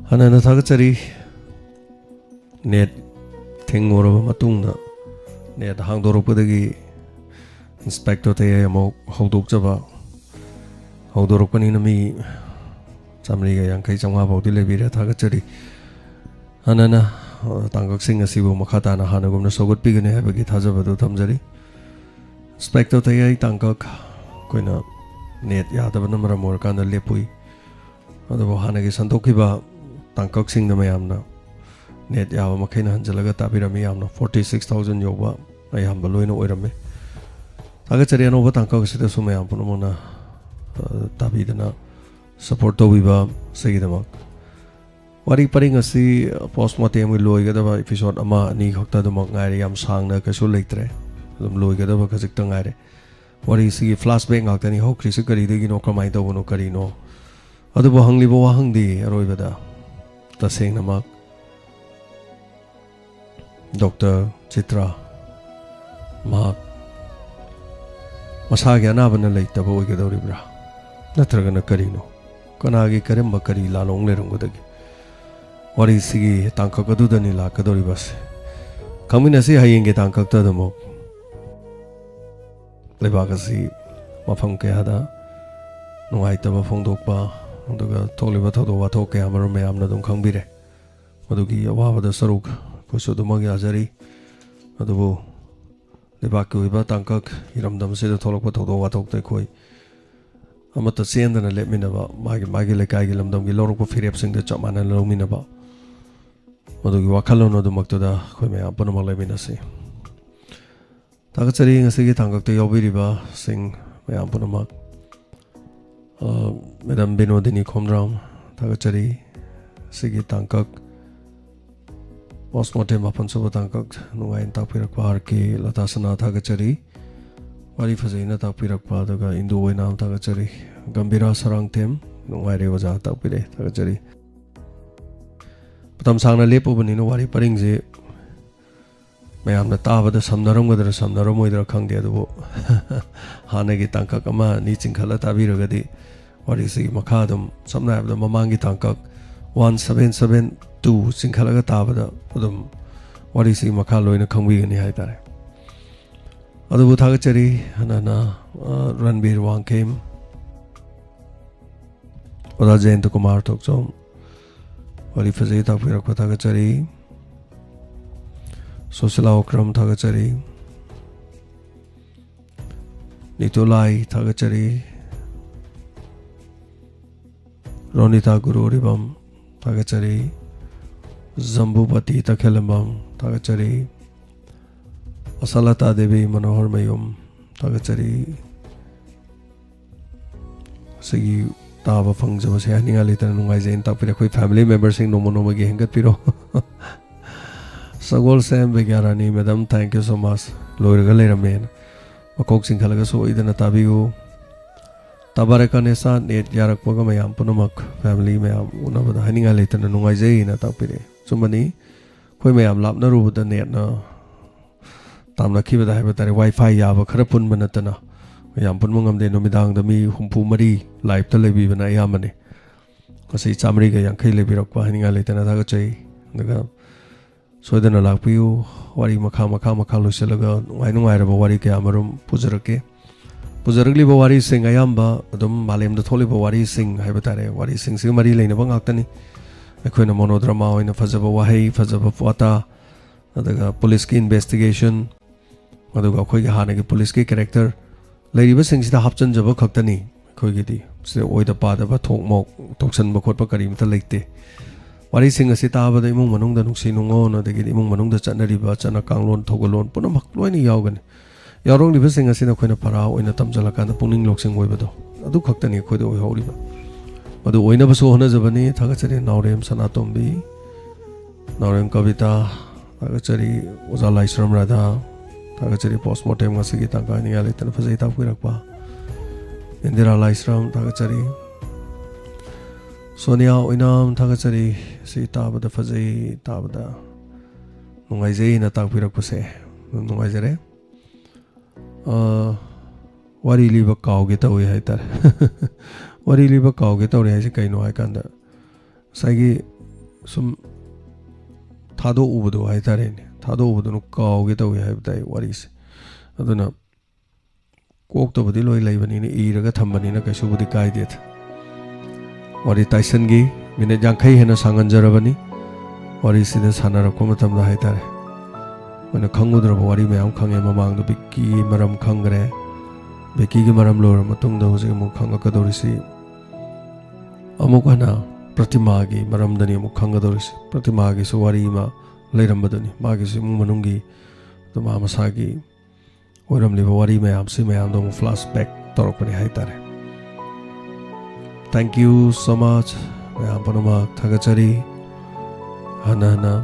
ꯍꯥꯟꯅꯅ ꯊꯥꯒꯠꯆꯔꯤ꯫ ꯅꯦꯠ ꯊꯤꯡꯉꯨꯔꯕ ꯃꯇꯨꯡꯗ ꯅꯦꯠ ꯍꯥꯡꯗꯣꯔꯛꯄꯗꯒꯤ ꯏꯟꯁꯄꯦꯛꯇꯔ ꯇꯌꯥꯏ ꯑꯃꯨꯛ ꯍꯧꯗꯣꯛꯆꯕ ꯍꯧꯗꯣꯔꯛꯄꯅꯤꯅ ꯃꯤ ꯆꯥꯃꯔꯤꯒ ꯌꯥꯡꯈꯩ ꯆꯥꯝꯃꯉꯥ ꯐꯥꯎꯗꯤ ꯂꯩꯕꯤꯔꯦ꯫ ꯊꯥꯒꯠꯆꯔꯤ꯫ ꯍꯥꯟꯅꯅ, ꯑ, ꯇꯥꯡꯀꯛꯁꯤꯡ ꯑꯁꯤꯕꯨ ꯃꯈꯥ ꯇꯥꯅ ꯍꯥꯟꯅꯒꯨꯝꯅ ꯁꯧꯒꯠꯄꯤꯒꯅꯤ ꯍꯥꯏꯕꯒꯤ ꯊꯥꯖꯕꯗꯨ ꯊꯝꯖꯔꯤ꯫ ꯏꯟꯁꯄꯦꯛꯇꯔ ꯇꯌꯥꯏ ꯇꯥꯡꯀꯛ ꯑꯩꯈꯣꯏꯅ ꯅꯦꯠ ꯌꯥꯗꯕꯅ ꯃꯔꯝ ꯑꯣꯏꯔꯀꯥꯟꯗ ꯂꯦꯞꯄꯨꯏ꯫ ꯑꯗꯨꯕꯨ ꯍꯥꯟꯅꯒꯤ ꯁꯟꯗꯣꯛꯈꯤꯕ ꯇꯥꯡꯀꯛꯁꯤꯡꯗ ꯃꯌꯥꯝꯅ ꯅꯦꯠ ꯌꯥꯕ ꯃꯈꯩꯅ ꯍꯟꯖꯤꯜꯂꯒ ꯇꯥꯕꯤꯔꯝꯃꯤ꯫ ꯌꯥꯝꯅ forty six thousand ꯌꯧꯕ ꯑꯌꯥꯝꯕ ꯂꯣꯏꯅ ꯑꯣꯏꯔꯝꯃꯤ꯫ ꯊꯥꯒꯠꯆꯔꯤ꯫ ꯑꯅꯧꯕ ꯇꯥꯡꯀꯛ ꯑꯁꯤꯗꯁꯨ ꯃꯌꯥꯝ ꯄꯨꯝꯅꯃꯛꯅ, ꯑ, ꯇꯥꯕꯤꯗꯅ ꯁꯄꯣꯔꯠ ꯇꯧꯕꯤꯕ ꯑꯁꯤꯒꯤꯗꯃꯛ꯫ ꯋꯥꯔꯤ ꯄꯔꯤꯡ ꯑꯁꯤ ꯄꯣꯁ ꯃꯣꯔꯇꯦꯝꯒꯤ ꯂꯣꯏꯒꯗꯕ ꯏꯄꯤꯁꯣꯠ ꯑꯃ ꯑꯅꯤ ꯈꯛꯇ ꯑꯗꯨꯃꯛ ꯉꯥꯏꯔꯦ꯫ ꯌꯥꯝ ꯁꯥꯡꯅ ꯀꯩꯁꯨ ꯂꯩꯇ꯭ꯔꯦ꯫ ꯑꯗꯨꯝ ꯂꯣꯏꯒꯗꯕ ꯈꯖꯤꯛꯇ ꯉꯥꯏꯔꯦ꯫ ꯋꯥꯔꯤꯁꯤꯒꯤ ꯐ꯭ꯂꯥꯁꯕꯦꯛ ꯉꯥꯛꯇꯅꯤ꯫ ꯍꯧꯈ꯭ꯔꯤꯁꯤ ꯀꯔꯤꯗꯒꯤꯅꯣ, ꯀꯃꯥꯏꯅ ꯇꯧꯕꯅꯣ, ꯀꯔꯤꯅꯣ? ꯑꯗꯨꯕꯨ ꯍꯪꯂꯤꯕ ꯋꯥꯍꯪꯗꯤ ꯑꯔꯣꯏꯕꯗ ꯇꯁꯦꯡꯅꯃꯛ ꯗꯣꯛꯇꯔ ꯆꯤꯇ꯭ꯔꯥ ꯃꯍꯥꯛ ꯃꯁꯥꯒꯤ ꯑꯅꯥꯕꯅ ꯂꯩꯇꯕ ꯑꯣꯏꯒꯗꯧꯔꯤꯕ꯭ꯔꯥ? ꯅꯠꯇ꯭ꯔꯒꯅ ꯀꯔꯤꯅꯣ? ꯀꯅꯥꯒꯤ ꯀꯔꯝꯕ ꯀꯔꯤ ꯂꯥꯜꯂꯣꯡ ꯂꯩꯔꯝꯒꯗꯒꯦ? ꯋꯥꯔꯤꯁꯤꯒꯤ ꯇꯥꯡꯀꯛ ꯑꯗꯨꯗꯅꯤ ꯂꯥꯛꯀꯗꯧꯔꯤꯕꯁꯦ꯫ ꯈꯪꯃꯤꯟꯅꯁꯤ ꯍꯌꯦꯡꯒꯤ ꯇꯥꯡꯀꯛꯇ ꯑꯗꯨꯃꯛ꯫ ꯂꯩꯕꯥꯛ ꯑꯁꯤ ꯃꯐꯝ ꯀꯌꯥꯗ ꯅꯨꯡꯉꯥꯏꯇꯕ ꯐꯣꯡꯗꯣꯛꯄ, ꯑꯗꯨꯒ ꯊꯣꯛꯂꯤꯕ ꯊꯧꯗꯣꯛ ꯋꯥꯊꯣꯛ ꯀꯌꯥ ꯑꯃꯔꯣꯝ ꯃꯌꯥꯝꯅ ꯑꯗꯨꯝ ꯈꯪꯕꯤꯔꯦ꯫ ꯃꯗꯨꯒꯤ ꯑꯋꯥꯕꯗ ꯁꯔꯨꯛ ꯑꯩꯈꯣꯏꯁꯨ ꯑꯗꯨꯃꯛ ꯌꯥꯖꯔꯤ꯫ ꯑꯗꯨꯕꯨ ꯂꯩꯕꯥꯛꯀꯤ ꯑꯣꯏꯕ ꯇꯥꯡꯀꯛ, ꯏꯔꯝꯗꯝ ꯑꯁꯤꯗ ꯊꯣꯛꯂꯛꯄ ꯊꯧꯗꯣꯛ ꯋꯥꯊꯣꯛꯇ ꯑꯩꯈꯣꯏ ꯑꯃꯠꯇ ꯆꯦꯟꯗꯅ ꯂꯦꯞꯃꯤꯟꯅꯕ, ꯃꯥꯒꯤ ꯃꯥꯒꯤ ꯂꯩꯀꯥꯏꯒꯤ ꯂꯝꯗꯝꯒꯤ ꯂꯧꯔꯛꯄ ꯐꯤꯔꯦꯞꯁꯤꯡꯗ ꯆꯞ ꯃꯥꯟꯅꯅ ꯂꯧꯃꯤꯟꯅꯕ, ꯃꯗꯨꯒꯤ ꯋꯥꯈꯜꯂꯣꯟ ꯑꯗꯨꯃꯛꯇꯨꯗ ꯑꯩꯈꯣꯏ ꯃꯌꯥꯝ ꯄꯨꯝꯅꯃꯛ ꯂꯩꯃꯤꯟꯅꯁꯤ꯫ ꯊꯥꯒꯠꯆꯔꯤ ꯉꯁꯤꯒꯤ ꯇꯥꯡꯀꯛꯇ ꯌꯥꯎꯕꯤꯔꯤꯕꯁꯤꯡ ꯃꯌꯥꯝ ꯄꯨꯝꯅꯃꯛ꯫ ꯑ, ꯃꯦꯗꯥꯝ ꯕꯤꯅꯣꯗꯤꯅꯤ ꯈꯣꯝꯗ꯭ꯔꯥꯝ, ꯊꯥꯒꯠꯆꯔꯤ꯫ ꯁꯤꯒꯤ ꯇꯥꯡꯀꯛ, ꯄꯣꯁꯃꯣꯔꯇꯦꯝ ꯃꯥꯄꯟ ꯁꯨꯕ ꯇꯥꯡꯀꯛ ꯅꯨꯡꯉꯥꯏꯅ ꯇꯥꯛꯄꯤꯔꯛꯄ ꯑꯥꯔ ꯀꯦ ꯂꯇꯥꯁꯅꯥ, ꯊꯥꯒꯠꯆꯔꯤ꯫ ꯋꯥꯔꯤ ꯐꯖꯩꯅ ꯇꯥꯛꯄꯤꯔꯛꯄ, ꯑꯗꯨꯒ ꯏꯟꯗꯨ ꯑꯣꯏꯅꯥꯝ, ꯊꯥꯒꯠꯆꯔꯤ꯫ ꯒꯝꯚꯤꯔꯥ ꯁꯔꯥꯡꯊꯦꯝ, ꯅꯨꯡꯉꯥꯏꯔꯦ ꯑꯣꯖꯥ, ꯇꯥꯛꯄꯤꯔꯛꯑꯦ, ꯊꯥꯒꯠꯆꯔꯤ꯫ ꯃꯇꯝ ꯁꯥꯡꯅ ꯂꯦꯞꯄꯨꯕꯅꯤꯅ ꯋꯥꯔꯤ ꯄꯔꯤꯡꯁꯦ ꯃꯌꯥꯝꯅ ꯇꯥꯕꯗ ꯁꯝꯅꯔꯝꯒꯗ꯭ꯔꯥ ꯁꯝꯅꯔꯝꯃꯣꯏꯗ꯭ꯔꯥ ꯈꯪꯗꯦ, ꯑꯗꯨꯕꯨ ꯍꯥꯟꯅꯒꯤ ꯇꯥꯡꯀꯛ ꯑꯃ ꯑꯅꯤ ꯆꯤꯡꯈꯠꯂ ꯇꯥꯕꯤꯔꯒꯗꯤ ꯋꯥꯔꯤꯁꯤꯒꯤ ꯃꯈꯥ ꯑꯗꯨꯝ, ꯁꯝꯅ ꯍꯥꯏꯔꯕꯗ, ꯃꯃꯥꯡꯒꯤ ꯇꯥꯡꯀꯛ ꯋꯥꯟ ꯁꯕꯦꯟ ꯁꯕꯦꯟ ꯇꯨ ꯆꯤꯡꯈꯠꯂꯒ ꯇꯥꯕꯗ ꯑꯗꯨꯝ ꯋꯥꯔꯤꯁꯤ ꯃꯈꯥ ꯂꯣꯏꯅ ꯈꯪꯕꯤꯒꯅꯤ ꯍꯥꯏꯇꯥꯔꯦ꯫ ꯑꯗꯨꯕꯨ ꯊꯥꯒꯠꯆꯔꯤ꯫ ꯍꯟꯅ ꯍꯟꯅ, ꯑ, ꯔꯟꯕꯤꯔ ꯋꯥꯡꯈꯦꯝ, ꯑꯣꯖꯥ ꯖꯌꯟꯇ ꯀꯨꯃꯥꯔ ꯊꯣꯛꯆꯣꯝ, ꯋꯥꯔꯤ ꯐꯖꯩ ꯇꯥꯛꯄꯤꯔꯛꯄ ꯊꯥꯒꯠꯆꯔꯤ꯫ ꯁꯣꯁꯤꯂꯥ ꯑꯣꯀ꯭ꯔꯝ ꯊꯥꯒꯠꯆꯔꯤ꯫ ꯅꯤꯇꯨꯂꯥꯏ ꯊꯥꯒꯠꯆꯔꯤ꯫ ꯔꯣꯅꯤꯇꯥ ꯒꯨꯔꯨꯔꯤꯕꯝ ꯊꯥꯒꯠꯆꯔꯤ꯫ ꯖꯝꯕꯨꯄꯇꯤ ꯇꯈꯦꯂꯝꯕꯝ ꯊꯥꯒꯠꯆꯔꯤ꯫ ꯑꯁꯥꯂꯇꯥ ꯗꯦꯕꯤ ꯃꯅꯣꯍꯔ ꯃꯌꯨꯝ ꯊꯥꯒꯠꯆꯔꯤ꯫ ꯑꯁꯤꯒꯤ ꯇꯥꯕ ꯐꯪꯖꯕꯁꯦ ꯍꯥꯏꯅꯤꯡꯉꯥꯏ ꯂꯩꯇꯅ ꯅꯨꯡꯉꯥꯏꯖꯩꯅ ꯇꯥꯛꯄꯤꯔꯦ꯫ ꯑꯩꯈꯣꯏ family memberꯁꯤꯡ ꯅꯣꯡꯃ ꯅꯣꯡꯃꯒꯤ ꯍꯦꯟꯒꯠꯄꯤꯔꯣ꯫ ꯁꯒꯣꯜꯁꯦꯝ ꯕꯤꯒ꯭ꯌꯥꯔꯥꯅꯤ, madam, thank you so much꯫ ꯂꯣꯏꯔꯒ ꯂꯩꯔꯝꯃꯦꯅ꯫ ꯃꯀꯣꯛ ꯆꯤꯡꯈꯠꯂꯒ ꯁꯣꯏꯗꯅ ꯇꯥꯕꯤꯌꯨ꯫ ꯇꯕꯥꯔꯦꯀꯥꯅꯦꯁꯥ, net ꯌꯥꯔꯛꯄꯒ ꯃꯌꯥꯝ ꯄꯨꯝꯅꯃꯛ, family ꯃꯌꯥꯝ ꯎꯅꯕꯗ ꯍꯥꯏꯅꯤꯡꯉꯥꯏ ꯂꯩꯇꯅ ꯅꯨꯡꯉꯥꯏꯖꯩꯅ ꯇꯥꯛꯄꯤꯔꯛꯑꯦ꯫ ꯑꯆꯨꯝꯕꯅꯤ, ꯑꯩꯈꯣꯏ ꯃꯌꯥꯝ ꯂꯥꯞꯅꯔꯨꯕꯗ netꯅ ꯇꯥꯝꯅꯈꯤꯕꯗ ꯍꯥꯏꯕ ꯇꯥꯔꯦ, WiFi ꯌꯥꯕ ꯈꯔ ꯄꯨꯟꯕ ꯅꯠꯇꯅ ꯃꯌꯥꯝ ꯄꯨꯟꯕ ꯉꯝꯗꯦ꯫ ꯅꯨꯃꯤꯗꯥꯡꯗ ꯃꯤ ꯍꯨꯝꯐꯨ ꯃꯔꯤ liveꯇ ꯂꯩꯕꯤꯕꯅ ꯑꯌꯥꯝꯕꯅꯤ꯫ ꯉꯁꯤ ꯆꯥꯃꯔꯤꯒ ꯌꯥꯡꯈꯩ ꯂꯩꯕꯤꯔꯛꯄ ꯍꯥꯏꯅꯤꯡꯉꯥꯏ ꯂꯩꯇꯅ ꯊꯥꯒꯠꯆꯩ꯫ ꯑꯗꯨꯒ ꯁꯣꯏꯗꯅ ꯂꯥꯛꯄꯤꯌꯨ꯫ ꯋꯥꯔꯤ ꯃꯈꯥ, ꯃꯈꯥ, ꯃꯈꯥ ꯂꯣꯏꯁꯤꯜꯂꯒ ꯅꯨꯡꯉꯥꯏ ꯅꯨꯡꯉꯥꯏꯔꯕ ꯋꯥꯔꯤ ꯀꯌꯥ ꯑꯃꯔꯣꯝ ꯄꯨꯖꯔꯛꯀꯦ꯫ ꯄꯨꯖꯔꯛꯂꯤꯕ ꯋꯥꯔꯤꯁꯤꯡ ꯑꯌꯥꯝꯕ ꯑꯗꯨꯝ ꯃꯥꯂꯦꯝꯗ ꯊꯣꯛꯂꯤꯕ ꯋꯥꯔꯤꯁꯤꯡ ꯍꯥꯏꯕ ꯇꯥꯔꯦ, ꯋꯥꯔꯤꯁꯤꯡꯁꯤꯒ ꯃꯔꯤ ꯂꯩꯅꯕ ꯉꯥꯛꯇꯅꯤ꯫ ꯑꯩꯈꯣꯏꯅ monodrama ꯑꯣꯏꯅ ꯐꯖꯕ ꯋꯥꯍꯩ, ꯐꯖꯕ ꯋꯥꯇꯥ, ꯑꯗꯨꯒ policeꯀꯤ investigation, ꯑꯗꯨꯒ ꯑꯩꯈꯣꯏꯒꯤ ꯍꯥꯟꯅꯒꯤ policeꯀꯤ character ꯂꯩꯔꯤꯕꯁꯤꯡꯁꯤꯗ ꯍꯥꯞꯆꯤꯟꯖꯕ ꯈꯛꯇꯅꯤ꯫ ꯑꯩꯈꯣꯏꯒꯤꯗꯤ ꯁꯤꯗ ꯑꯣꯏꯗ ꯄꯥꯗꯕ ꯊꯣꯛ ꯃꯣꯛ ꯇꯧꯁꯟꯕ ꯈꯣꯠꯄ ꯀꯔꯤꯝꯇ ꯂꯩꯇꯦ꯫ ꯋꯥꯔꯤꯁꯤꯡ ꯑꯁꯤ ꯇꯥꯕꯗ ꯏꯃꯨꯡ ꯃꯅꯨꯡꯗ ꯅꯨꯡꯁꯤ ꯅꯨꯡꯉꯣꯟ, ꯑꯗꯒꯤꯗꯤ ꯏꯃꯨꯡ ꯃꯅꯨꯡꯗ ꯆꯠꯅꯔꯤꯕ ꯆꯠꯅ ꯀꯥꯡꯂꯣꯟ, ꯊꯧꯒꯜꯂꯣꯟ ꯄꯨꯝꯅꯃꯛ ꯂꯣꯏꯅ ꯌꯥꯎꯒꯅꯤ꯫ ꯌꯥꯎꯔꯛꯂꯤꯕꯁꯤꯡ ꯑꯁꯤꯅ ꯑꯩꯈꯣꯏꯅ ꯄꯔꯥ ꯑꯣꯏꯅ ꯇꯝꯖꯜꯂꯀꯥꯟꯗ ꯄꯨꯛꯅꯤꯡ ꯂꯧꯁꯤꯡ ꯑꯣꯏꯕꯗꯣ, ꯑꯗꯨ ꯈꯛꯇꯅꯤ ꯑꯩꯈꯣꯏꯗ ꯑꯣꯏꯍꯧꯔꯤꯕ꯫ ꯃꯗꯨ ꯑꯣꯏꯅꯕꯁꯨ ꯍꯣꯠꯅꯖꯕꯅꯤ꯫ ꯊꯥꯒꯠꯆꯔꯤ ꯅꯥꯎꯔꯦꯝ ꯁꯅꯥꯇꯣꯝꯕꯤ, ꯅꯥꯎꯔꯦꯝ ꯀꯕꯤꯇꯥ, ꯊꯥꯒꯠꯆꯔꯤ ꯑꯣꯖꯥ ꯂꯥꯏꯁ꯭ꯔꯝ ꯔꯥꯙꯥ, ꯊꯥꯒꯠꯆꯔꯤ post mortem ꯉꯁꯤꯒꯤ ꯇꯥꯡ ꯀꯥꯏꯅꯤꯡꯉꯥꯏ ꯂꯩꯇꯅ ꯐꯖꯩ ꯇꯥꯛꯄꯤꯔꯛꯄ ꯏꯟꯗꯤꯔꯥ ꯂꯥꯏꯁ꯭ꯔꯝ, ꯊꯥꯒꯠꯆꯔꯤ ꯁꯣꯅꯤꯌꯥ ꯑꯣꯏꯅꯥꯝ, ꯊꯥꯒꯠꯆꯔꯤ꯫ ꯁꯤ ꯇꯥꯕꯗ ꯐꯖꯩ, ꯇꯥꯕꯗ ꯅꯨꯡꯉꯥꯏꯖꯩꯅ ꯇꯥꯛꯄꯤꯔꯛꯄꯁꯦ ꯌꯥꯝ ꯅꯨꯡꯉꯥꯏꯖꯔꯦ꯫ ꯑ, ꯋꯥꯔꯤ ꯂꯤꯕ ꯀꯥꯎꯒꯦ ꯇꯧꯏ ꯍꯥꯏꯇꯥꯔꯦ꯫ ꯋꯥꯔꯤ ꯂꯤꯕ ꯀꯥꯎꯒꯦ ꯇꯧꯔꯦ ꯍꯥꯏꯁꯦ ꯀꯩꯅꯣ ꯍꯥꯏꯀꯥꯟꯗ, ꯉꯁꯥꯏꯒꯤ ꯁꯨꯝ ꯊꯥꯗꯣꯛꯎꯕꯗꯣ ꯍꯥꯏꯇꯥꯔꯦꯅꯦ, ꯊꯥꯗꯣꯛꯎꯕꯗꯨꯅ ꯀꯥꯎꯒꯦ ꯇꯧꯏ ꯍꯥꯏꯕ ꯇꯥꯏ ꯋꯥꯔꯤꯁꯦ꯫ ꯑꯗꯨꯅ ꯀꯣꯛꯇꯕꯨꯗꯤ ꯂꯣꯏ ꯂꯩꯕꯅꯤꯅ, ꯏꯔꯒ ꯊꯝꯕꯅꯤꯅ ꯀꯩꯁꯨꯕꯨꯗꯤ ꯀꯥꯏꯗꯦꯗ꯫ ꯋꯥꯔꯤ ꯇꯥꯏꯁꯟꯒꯤ ꯃꯤꯅꯤꯠ ꯌꯥꯡꯈꯩ ꯍꯦꯟꯅ ꯁꯥꯡꯍꯟꯖꯔꯕꯅꯤ꯫ ꯋꯥꯔꯤꯁꯤꯗ ꯁꯥꯟꯅꯔꯛꯄ ꯃꯇꯝꯗ ꯍꯥꯏꯇꯥꯔꯦ, ꯑꯩꯈꯣꯏꯅ ꯈꯪꯉꯨꯗ꯭ꯔꯕ ꯋꯥꯔꯤ ꯃꯌꯥꯝ ꯈꯪꯉꯦ꯫ ꯃꯃꯥꯡꯗ ꯕꯤꯛꯀꯤꯒꯤ ꯃꯔꯝ ꯈꯪꯈ꯭ꯔꯦ꯫ ꯕꯤꯛꯀꯤꯒꯤ ꯃꯔꯝ ꯂꯣꯏꯔꯕ ꯃꯇꯨꯡꯗ ꯍꯧꯖꯤꯛ ꯑꯃꯨꯛ ꯈꯪꯉꯛꯀꯗꯧꯔꯤꯁꯤ ꯑꯃꯨꯛ ꯍꯟꯅ ꯄ꯭ꯔꯇꯤꯃꯥꯒꯤ ꯃꯔꯝꯗꯅꯤ ꯑꯃꯨꯛ ꯈꯪꯒꯗꯧꯔꯤꯁꯤ꯫ ꯄ꯭ꯔꯇꯤꯃꯥꯒꯤꯁꯨ ꯋꯥꯔꯤ ꯑꯃ ꯂꯩꯔꯝꯕꯗꯨꯅꯤ, ꯃꯥꯒꯤꯁꯨ ꯏꯃꯨꯡ ꯃꯅꯨꯡꯒꯤ, ꯑꯗꯨ ꯃꯥ ꯃꯁꯥꯒꯤ ꯑꯣꯏꯔꯝꯂꯤꯕ ꯋꯥꯔꯤ ꯃꯌꯥꯝꯁꯤ ꯃꯌꯥꯝꯗꯣ ꯑꯃꯨꯛ flashback ꯇꯧꯔꯛꯄꯅꯤ ꯍꯥꯏꯇꯥꯔꯦ꯫ Thank you so much, ꯃꯌꯥꯝ ꯄꯨꯝꯅꯃꯛ ꯊꯥꯒꯠꯆꯔꯤ ꯍꯟꯅ ꯍꯟꯅ꯫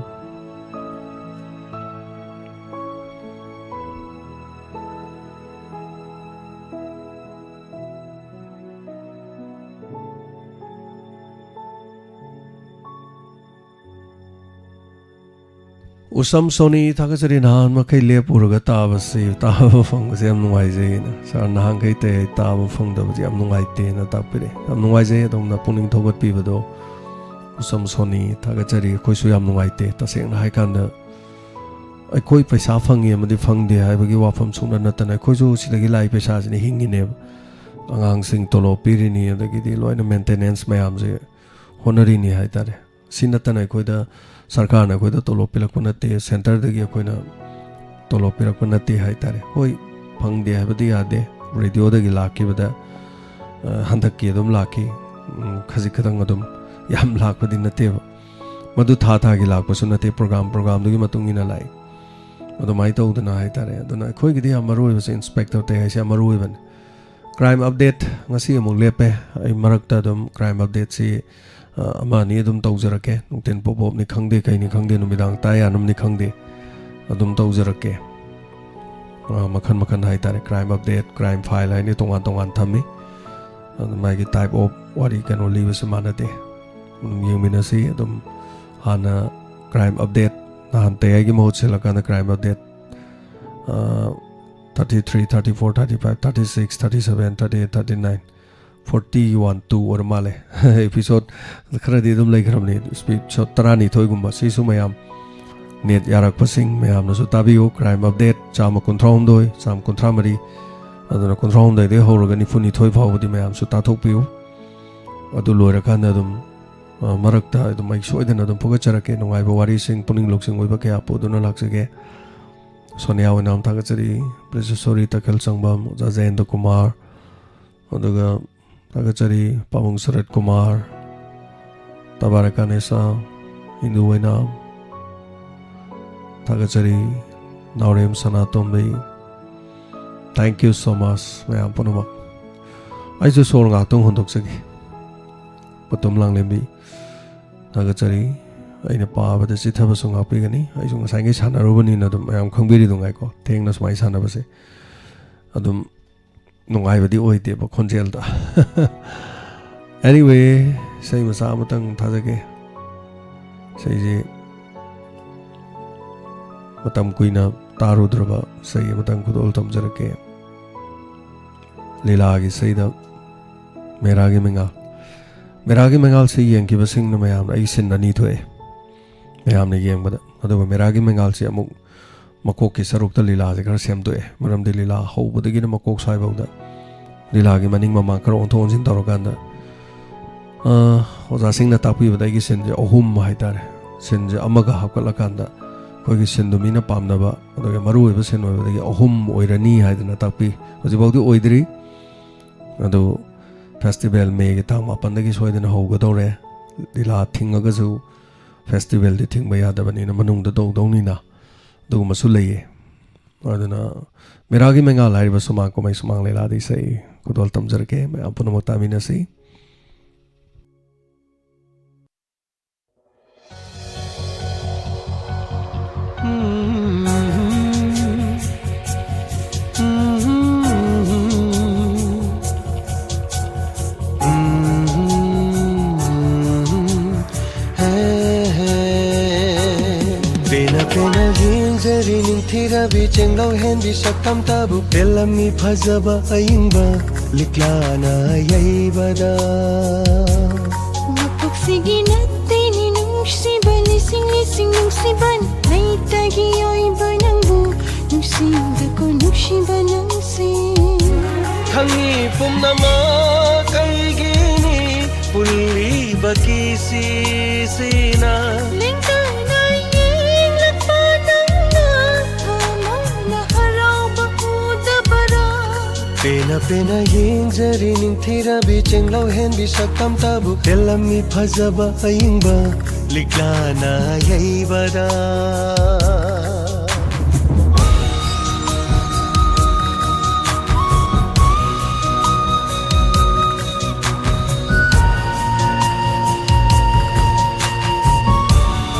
ꯎꯁꯝ ꯁꯣꯅꯤ ꯊꯥꯒꯠꯆꯔꯤ꯫ ꯅꯍꯥꯟ ꯃꯈꯩ ꯂꯦꯞꯄꯨꯔꯒ ꯇꯥꯕꯁꯤ, ꯇꯥꯕ ꯐꯪꯕꯁꯦ ꯌꯥꯝ ꯅꯨꯡꯉꯥꯏꯖꯩꯅ꯫ ꯁꯥꯔ, ꯅꯍꯥꯟꯈꯩ ꯇꯥ-, ꯇꯥꯕ ꯐꯪꯗꯕꯁꯦ ꯌꯥꯝ ꯅꯨꯡꯉꯥꯏꯇꯦꯅ ꯇꯥꯛꯄꯤꯔꯛꯑꯦ꯫ ꯌꯥꯝ ꯅꯨꯡꯉꯥꯏꯖꯩ ꯑꯗꯣꯝꯅ ꯄꯨꯛꯅꯤꯡ ꯊꯧꯒꯠꯄꯤꯕꯗꯣ꯫ ꯎꯁꯝ ꯁꯣꯅꯤ ꯊꯥꯒꯠꯆꯔꯤ꯫ ꯑꯩꯈꯣꯏꯁꯨ ꯌꯥꯝ ꯅꯨꯡꯉꯥꯏꯇꯦ꯫ ꯇꯁꯦꯡꯅ ꯍꯥꯏꯀꯥꯟꯗ ꯑꯩꯈꯣꯏ ꯄꯩꯁꯥ ꯐꯪꯉꯤ ꯑꯃꯗꯤ ꯐꯪꯗꯦ ꯍꯥꯏꯕꯒꯤ ꯋꯥꯐꯝ ꯁꯨꯡꯅ ꯅꯠꯇꯅ ꯑꯩꯈꯣꯏꯁꯨ ꯁꯤꯗꯒꯤ ꯂꯥꯛꯏ ꯄꯩꯁꯥꯁꯤꯅ ꯍꯤꯡꯉꯤꯅꯦꯕ꯫ ꯑꯉꯥꯡꯁꯤꯡ ꯇꯣꯂꯣꯞ ꯄꯤꯔꯤꯅꯤ, ꯑꯗꯒꯤꯗꯤ ꯂꯣꯏꯅ maintenance ꯃꯌꯥꯝꯁꯦ ꯍꯣꯠꯅꯔꯤꯅꯤ ꯍꯥꯏꯇꯥꯔꯦ꯫ ꯁꯤ ꯅꯠꯇꯅ ꯑꯩꯈꯣꯏꯗ ꯁꯔꯀꯥꯔꯅ ꯑꯩꯈꯣꯏꯗ ꯇꯣꯂꯣꯞ ꯄꯤꯔꯛꯄ ꯅꯠꯇꯦ, centreꯗꯒꯤ ꯑꯩꯈꯣꯏꯅ ꯇꯣꯂꯣꯞ ꯄꯤꯔꯛꯄ ꯅꯠꯇꯦ ꯍꯥꯏꯇꯥꯔꯦ꯫ ꯍꯣꯏ, ꯐꯪꯗꯦ ꯍꯥꯏꯕꯗꯤ ꯌꯥꯗꯦ꯫ ꯔꯦꯗꯤꯑꯣꯗꯒꯤ ꯂꯥꯛꯈꯤꯕꯗ, ꯑ, ꯍꯟꯗꯛꯀꯤ ꯑꯗꯨꯝ ꯂꯥꯛꯈꯤ꯫ ꯎꯝ, ꯈꯖꯤꯛ ꯈꯇꯪ ꯑꯗꯨꯝ, ꯌꯥꯝ ꯂꯥꯛꯄꯗꯤ ꯅꯠꯇꯦꯕ꯫ ꯃꯗꯨ ꯊꯥ ꯊꯥꯒꯤ ꯂꯥꯛꯄꯁꯨ ꯅꯠꯇꯦ, program programꯗꯨꯒꯤ ꯃꯇꯨꯡ ꯏꯟꯅ ꯂꯥꯛꯏ꯫ ꯑꯗꯨꯃꯥꯏꯅ ꯇꯧꯗꯅ ꯍꯥꯏꯇꯥꯔꯦ꯫ ꯑꯗꯨꯅ ꯑꯩꯈꯣꯏꯒꯤꯗꯤ ꯌꯥꯝ ꯃꯔꯨ ꯑꯣꯏꯕꯁꯦ, ꯏꯟꯁꯄꯦꯛꯇꯔ ꯇꯌꯥꯏꯁꯦ ꯌꯥꯝ ꯃꯔꯨ ꯑꯣꯏꯕꯅꯤ꯫ Crime update ꯉꯁꯤ ꯑꯃꯨꯛ ꯂꯦꯞꯄꯦ꯫ ꯑꯩ ꯃꯔꯛꯇ ꯑꯗꯨꯝ crime updateꯁꯤ, ꯑ, ꯑꯃ ꯑꯅꯤ ꯑꯗꯨꯝ ꯇꯧꯖꯔꯛꯀꯦ꯫ ꯅꯨꯡꯊꯤꯟ ꯄꯣꯞ ꯄꯣꯞꯅꯤ ꯈꯪꯗꯦ, ꯀꯩꯅꯤ ꯈꯪꯗꯦ, ꯅꯨꯃꯤꯗꯥꯡ ꯇꯥ ꯌꯥꯅꯕꯅꯤ ꯈꯪꯗꯦ, ꯑꯗꯨꯝ ꯇꯧꯖꯔꯛꯀꯦ꯫ ꯑ, ꯃꯈꯟ ꯃꯈꯟ ꯍꯥꯏꯇꯥꯔꯦ, crime update, crime file ꯍꯥꯏꯅꯤ, ꯇꯣꯉꯥꯟ ꯇꯣꯉꯥꯟ ꯊꯝꯃꯤ꯫ ꯑꯗꯨ ꯃꯥꯒꯤ type of ꯋꯥꯔꯤ ꯀꯩꯅꯣ ꯂꯤꯕꯁꯦ ꯃꯥꯟꯅꯗꯦ꯫ ꯑꯗꯨꯝ ꯌꯦꯡꯃꯤꯟꯅꯁꯤ꯫ ꯑꯗꯨꯝ ꯍꯥꯟꯅ crime update, ꯅꯍꯥꯟ ꯇꯌꯥꯏꯒꯤ ꯃꯍꯨꯠ ꯁꯤꯜꯂꯀꯥꯟꯗ crime update, ꯑ, thirty three, thirty four, thirty five, thirty six, thirty seven, thirty eight, thirty nine, forty one two ꯑꯣꯏꯔ ꯃꯥꯜꯂꯦ꯫ ꯑꯦꯄꯤꯁꯣꯠ ꯈꯔꯗꯤ ꯑꯗꯨꯝ ꯂꯩꯈ꯭ꯔꯕꯅꯤ, ꯑꯦꯄꯤꯁꯣꯠ ꯇꯔꯥꯅꯤꯊꯣꯏꯒꯨꯝꯕ꯫ ꯁꯤꯁꯨ ꯃꯌꯥꯝ ꯅꯦꯠ ꯌꯥꯔꯛꯄꯁꯤꯡ ꯃꯌꯥꯝꯅꯁꯨ ꯇꯥꯕꯤꯌꯨ꯫ ꯀ꯭ꯔꯥꯏꯝ ꯑꯞꯗꯦꯠ ꯆꯥꯝꯃ ꯀꯨꯟꯊ꯭ꯔꯥ ꯍꯨꯝꯗꯣꯏ, ꯆꯥꯝꯃ ꯀꯨꯟꯊ꯭ꯔꯥ ꯃꯔꯤ, ꯑꯗꯨꯅ ꯀꯨꯟꯊ꯭ꯔꯥ ꯍꯨꯝꯗꯣꯏꯗꯒꯤ ꯍꯧꯔꯒ ꯅꯤꯐꯨ ꯅꯤꯊꯣꯏ ꯐꯥꯎꯕꯗꯤ ꯃꯌꯥꯝꯁꯨ ꯇꯥꯊꯣꯛꯄꯤꯌꯨ꯫ ꯑꯗꯨ ꯂꯣꯏꯔꯀꯥꯟꯗ ꯑꯗꯨꯝ, ꯑ, ꯃꯔꯛꯇ ꯑꯗꯨꯝ ꯑꯩ ꯁꯣꯏꯗꯅ ꯑꯗꯨꯝ ꯐꯒꯠꯆꯔꯛꯀꯦ꯫ ꯅꯨꯡꯉꯥꯏꯕ ꯋꯥꯔꯤꯁꯤꯡ, ꯄꯨꯛꯅꯤꯡ ꯂꯧꯁꯤꯡ ꯑꯣꯏꯕ ꯀꯌꯥ ꯄꯨꯗꯨꯅ ꯂꯥꯛꯆꯒꯦ꯫ ꯁꯣꯅꯤꯌꯥ ꯑꯣꯏꯅꯥꯝ ꯊꯥꯒꯠꯆꯔꯤ, ꯕ꯭ꯔꯖꯦꯁꯣꯔꯤ ꯇꯈꯦꯜ ꯁꯪꯕꯝ, ꯑꯣꯖꯥ ꯖꯌꯦꯟꯗ ꯀꯨꯃꯥꯔ, ꯑꯗꯨꯒ ꯊꯥꯒꯠꯆꯔꯤ ꯄꯥꯕꯨꯡ ꯁꯔꯠ ꯀꯨꯃꯥꯔ, ꯇꯕꯥꯔꯀꯥꯅꯦꯁꯥ, ꯏꯟꯗꯨ ꯑꯣꯏꯅꯥꯝ, ꯊꯥꯒꯠꯆꯔꯤ ꯅꯥꯎꯔꯦꯝ ꯁꯅꯥꯇꯣꯝꯕꯤ꯫ Thank you so much ꯃꯌꯥꯝ ꯄꯨꯝꯅꯃꯛ꯫ ꯑꯩꯁꯨ ꯁꯣꯔ ꯉꯥꯛꯇꯪ ꯍꯣꯟꯗꯣꯛꯆꯒꯦ꯫ ꯄꯇꯣꯝ ꯂꯥꯡꯂꯦꯝꯕꯤ, ꯊꯥꯒꯠꯆꯔꯤ꯫ ꯑꯩꯅ ꯄꯥꯕꯗ ꯆꯤꯊꯕꯁꯨ ꯉꯥꯛꯄꯤꯒꯅꯤ꯫ ꯑꯩꯁꯨ ꯉꯁꯥꯏꯉꯩ ꯁꯥꯟꯅꯔꯨꯕꯅꯤꯅ ꯑꯗꯨꯝ ꯃꯌꯥꯝ ꯈꯪꯕꯤꯔꯤꯗꯨ ꯉꯥꯏꯀꯣ, ꯊꯦꯡꯅ ꯁꯨꯃꯥꯏꯅ ꯁꯥꯟꯅꯕꯁꯦ꯫ ꯑꯗꯨꯝ ꯅꯨꯡꯉꯥꯏꯕꯗꯤ ꯑꯣꯏꯗꯦꯕ ꯈꯣꯟꯖꯦꯜꯗ꯫ Anyway, ꯏꯁꯩ ꯃꯆꯥ ꯑꯃꯇꯪ ꯊꯥꯖꯒꯦ꯫ ꯏꯁꯩꯁꯤ ꯃꯇꯝ ꯀꯨꯏꯅ ꯇꯥꯔꯨꯗ꯭ꯔꯕ ꯏꯁꯩ ꯑꯃꯇꯪ ꯈꯨꯗꯣꯜ ꯇꯝꯖꯔꯛꯀꯦ꯫ ꯂꯤꯂꯥꯒꯤ ꯏꯁꯩꯗ ꯃꯦꯔꯥꯒꯤ ꯃꯉꯥꯜ꯫ ꯃꯦꯔꯥꯒꯤ ꯃꯉꯥꯜꯁꯤ ꯌꯦꯡꯈꯤꯕꯁꯤꯡꯅ ꯃꯌꯥꯝꯅ ꯑꯩ ꯁꯤꯟ ꯑꯅꯤ ꯊꯣꯛꯑꯦ ꯃꯌꯥꯝꯅ ꯌꯦꯡꯕꯗ꯫ ꯑꯗꯨꯒ ꯃꯦꯔꯥꯒꯤ ꯃꯉꯥꯜꯁꯤ ꯑꯃꯨꯛ ꯃꯀꯣꯛꯀꯤ ꯁꯔꯨꯛꯇ ꯂꯤꯂꯥꯁꯦ ꯈꯔ ꯁꯦꯝꯗꯣꯛꯑꯦ꯫ ꯃꯔꯝꯗꯤ ꯂꯤꯂꯥ ꯍꯧꯕꯗꯒꯤꯅ ꯃꯀꯣꯛ ꯁ꯭ꯋꯥꯏꯐꯥꯎꯗ ꯂꯤꯂꯥꯒꯤ ꯃꯅꯤꯡ ꯃꯃꯥꯡ ꯈꯔ ꯑꯣꯟꯊꯣꯛ ꯑꯣꯟꯁꯤꯟ ꯇꯧꯔꯀꯥꯟꯗ, ꯑ, ꯑꯣꯖꯥꯁꯤꯡꯅ ꯇꯥꯛꯄꯤꯕꯗ ꯑꯩꯒꯤ ꯁꯤꯟꯁꯦ ꯑꯍꯨꯝ ꯍꯥꯏꯇꯥꯔꯦ, ꯁꯤꯟꯁꯦ ꯑꯃꯒ ꯍꯥꯞꯀꯠꯂꯀꯥꯟꯗ ꯑꯩꯈꯣꯏꯒꯤ ꯁꯤꯟꯗꯨ ꯃꯤꯅ ꯄꯥꯝꯅꯕ, ꯑꯗꯨꯒ ꯃꯔꯨꯑꯣꯏꯕ ꯁꯤꯟ ꯑꯣꯏꯕꯗꯒꯤ ꯑꯍꯨꯝ ꯑꯣꯏꯔꯅꯤ ꯍꯥꯏꯗꯅ ꯇꯥꯛꯄꯤ꯫ ꯍꯧꯖꯤꯛꯐꯥꯎꯗꯤ ꯑꯣꯏꯗ꯭ꯔꯤ꯫ ꯑꯗꯨ ꯐꯦꯁꯇꯤꯚꯦꯜ ꯃꯦꯒꯤ ꯇꯥꯡ ꯃꯥꯄꯟꯗꯒꯤ ꯁꯣꯏꯗꯅ ꯍꯧꯒꯗꯧꯔꯦ꯫ ꯂꯤꯂꯥ ꯊꯤꯡꯉꯒꯁꯨ ꯐꯦꯁꯇꯤꯚꯦꯜꯗꯤ ꯊꯤꯡꯕ ꯌꯥꯗꯕꯅꯤꯅ ꯃꯅꯨꯡꯗ ꯇꯧꯗꯧꯅꯤꯅ ꯑꯗꯨꯒꯨꯝꯕꯁꯨ ꯂꯩꯌꯦ꯫ ꯑꯗꯨꯅ ꯃꯦꯔꯥꯒꯤ ꯃꯉꯥꯜ ꯍꯥꯏꯔꯤꯕ ꯁꯨꯃꯥꯡ ꯀꯨꯝꯍꯩ, ꯁꯨꯃꯥꯡ ꯂꯤꯂꯥꯗ ꯏꯁꯩ ꯈꯨꯗꯣꯜ ꯇꯝꯖꯔꯛꯀꯦ꯫ ꯃꯌꯥꯝ ꯄꯨꯝꯅꯃꯛ ꯇꯥꯃꯤꯟꯅꯁꯤ꯫ ꯄꯦꯟꯅ ꯄꯦꯟꯅ ꯌꯦꯡꯖꯔꯤ ꯅꯤꯡꯊꯤꯔꯕꯤ ꯆꯦꯡꯂꯧ ꯍꯦꯟꯕꯤ ꯁꯛꯇꯝꯇꯕꯨ ꯄꯦꯜꯂꯝꯃꯤ ꯐꯖꯕ ꯑꯏꯪꯕ꯫ ꯂꯤꯛꯂꯥꯅ ꯌꯩꯕꯗ꯫ ꯃꯄꯣꯛꯁꯤꯒꯤ ꯅꯠꯇꯦꯅꯦ ꯅꯨꯡꯁꯤꯕ, ꯂꯤꯁꯤꯡ ꯂꯤꯁꯤꯡ ꯅꯨꯡꯁꯤꯕ, ꯂꯩꯇꯒꯤ ꯑꯣꯏꯕ ꯅꯪꯕꯨ ꯅꯨꯡꯁꯤꯗꯀꯣ ꯅꯨꯡꯁꯤꯕ ꯅꯪꯁꯦ꯫ ꯈꯪꯉꯤ ꯄꯨꯝꯅꯃꯛ ꯑꯩꯒꯤꯅꯤ, ꯄꯨꯜꯂꯤꯕ ꯀꯤꯁꯤꯁꯤꯅ꯫ ꯂꯦꯡꯗꯅ ꯌꯦꯡꯂꯛꯄ ꯅꯪꯅ ꯊꯃꯣꯏꯅ ꯍꯔꯥꯎꯕ ꯎꯗꯕꯔꯥ? ꯄꯦꯟꯅ ꯄꯦꯟꯅ ꯌꯦꯡꯖꯔꯤ ꯅꯤꯡꯊꯤꯔꯕꯤ ꯆꯦꯡꯂꯧ ꯍꯦꯟꯕꯤ ꯁꯛꯇꯝꯇꯕꯨ꯫ ꯇꯦꯜꯂꯝꯃꯤ ꯐꯖꯕ ꯑꯏꯪꯕ ꯂꯤꯛꯂꯥꯅ ꯌꯩꯕꯗ꯫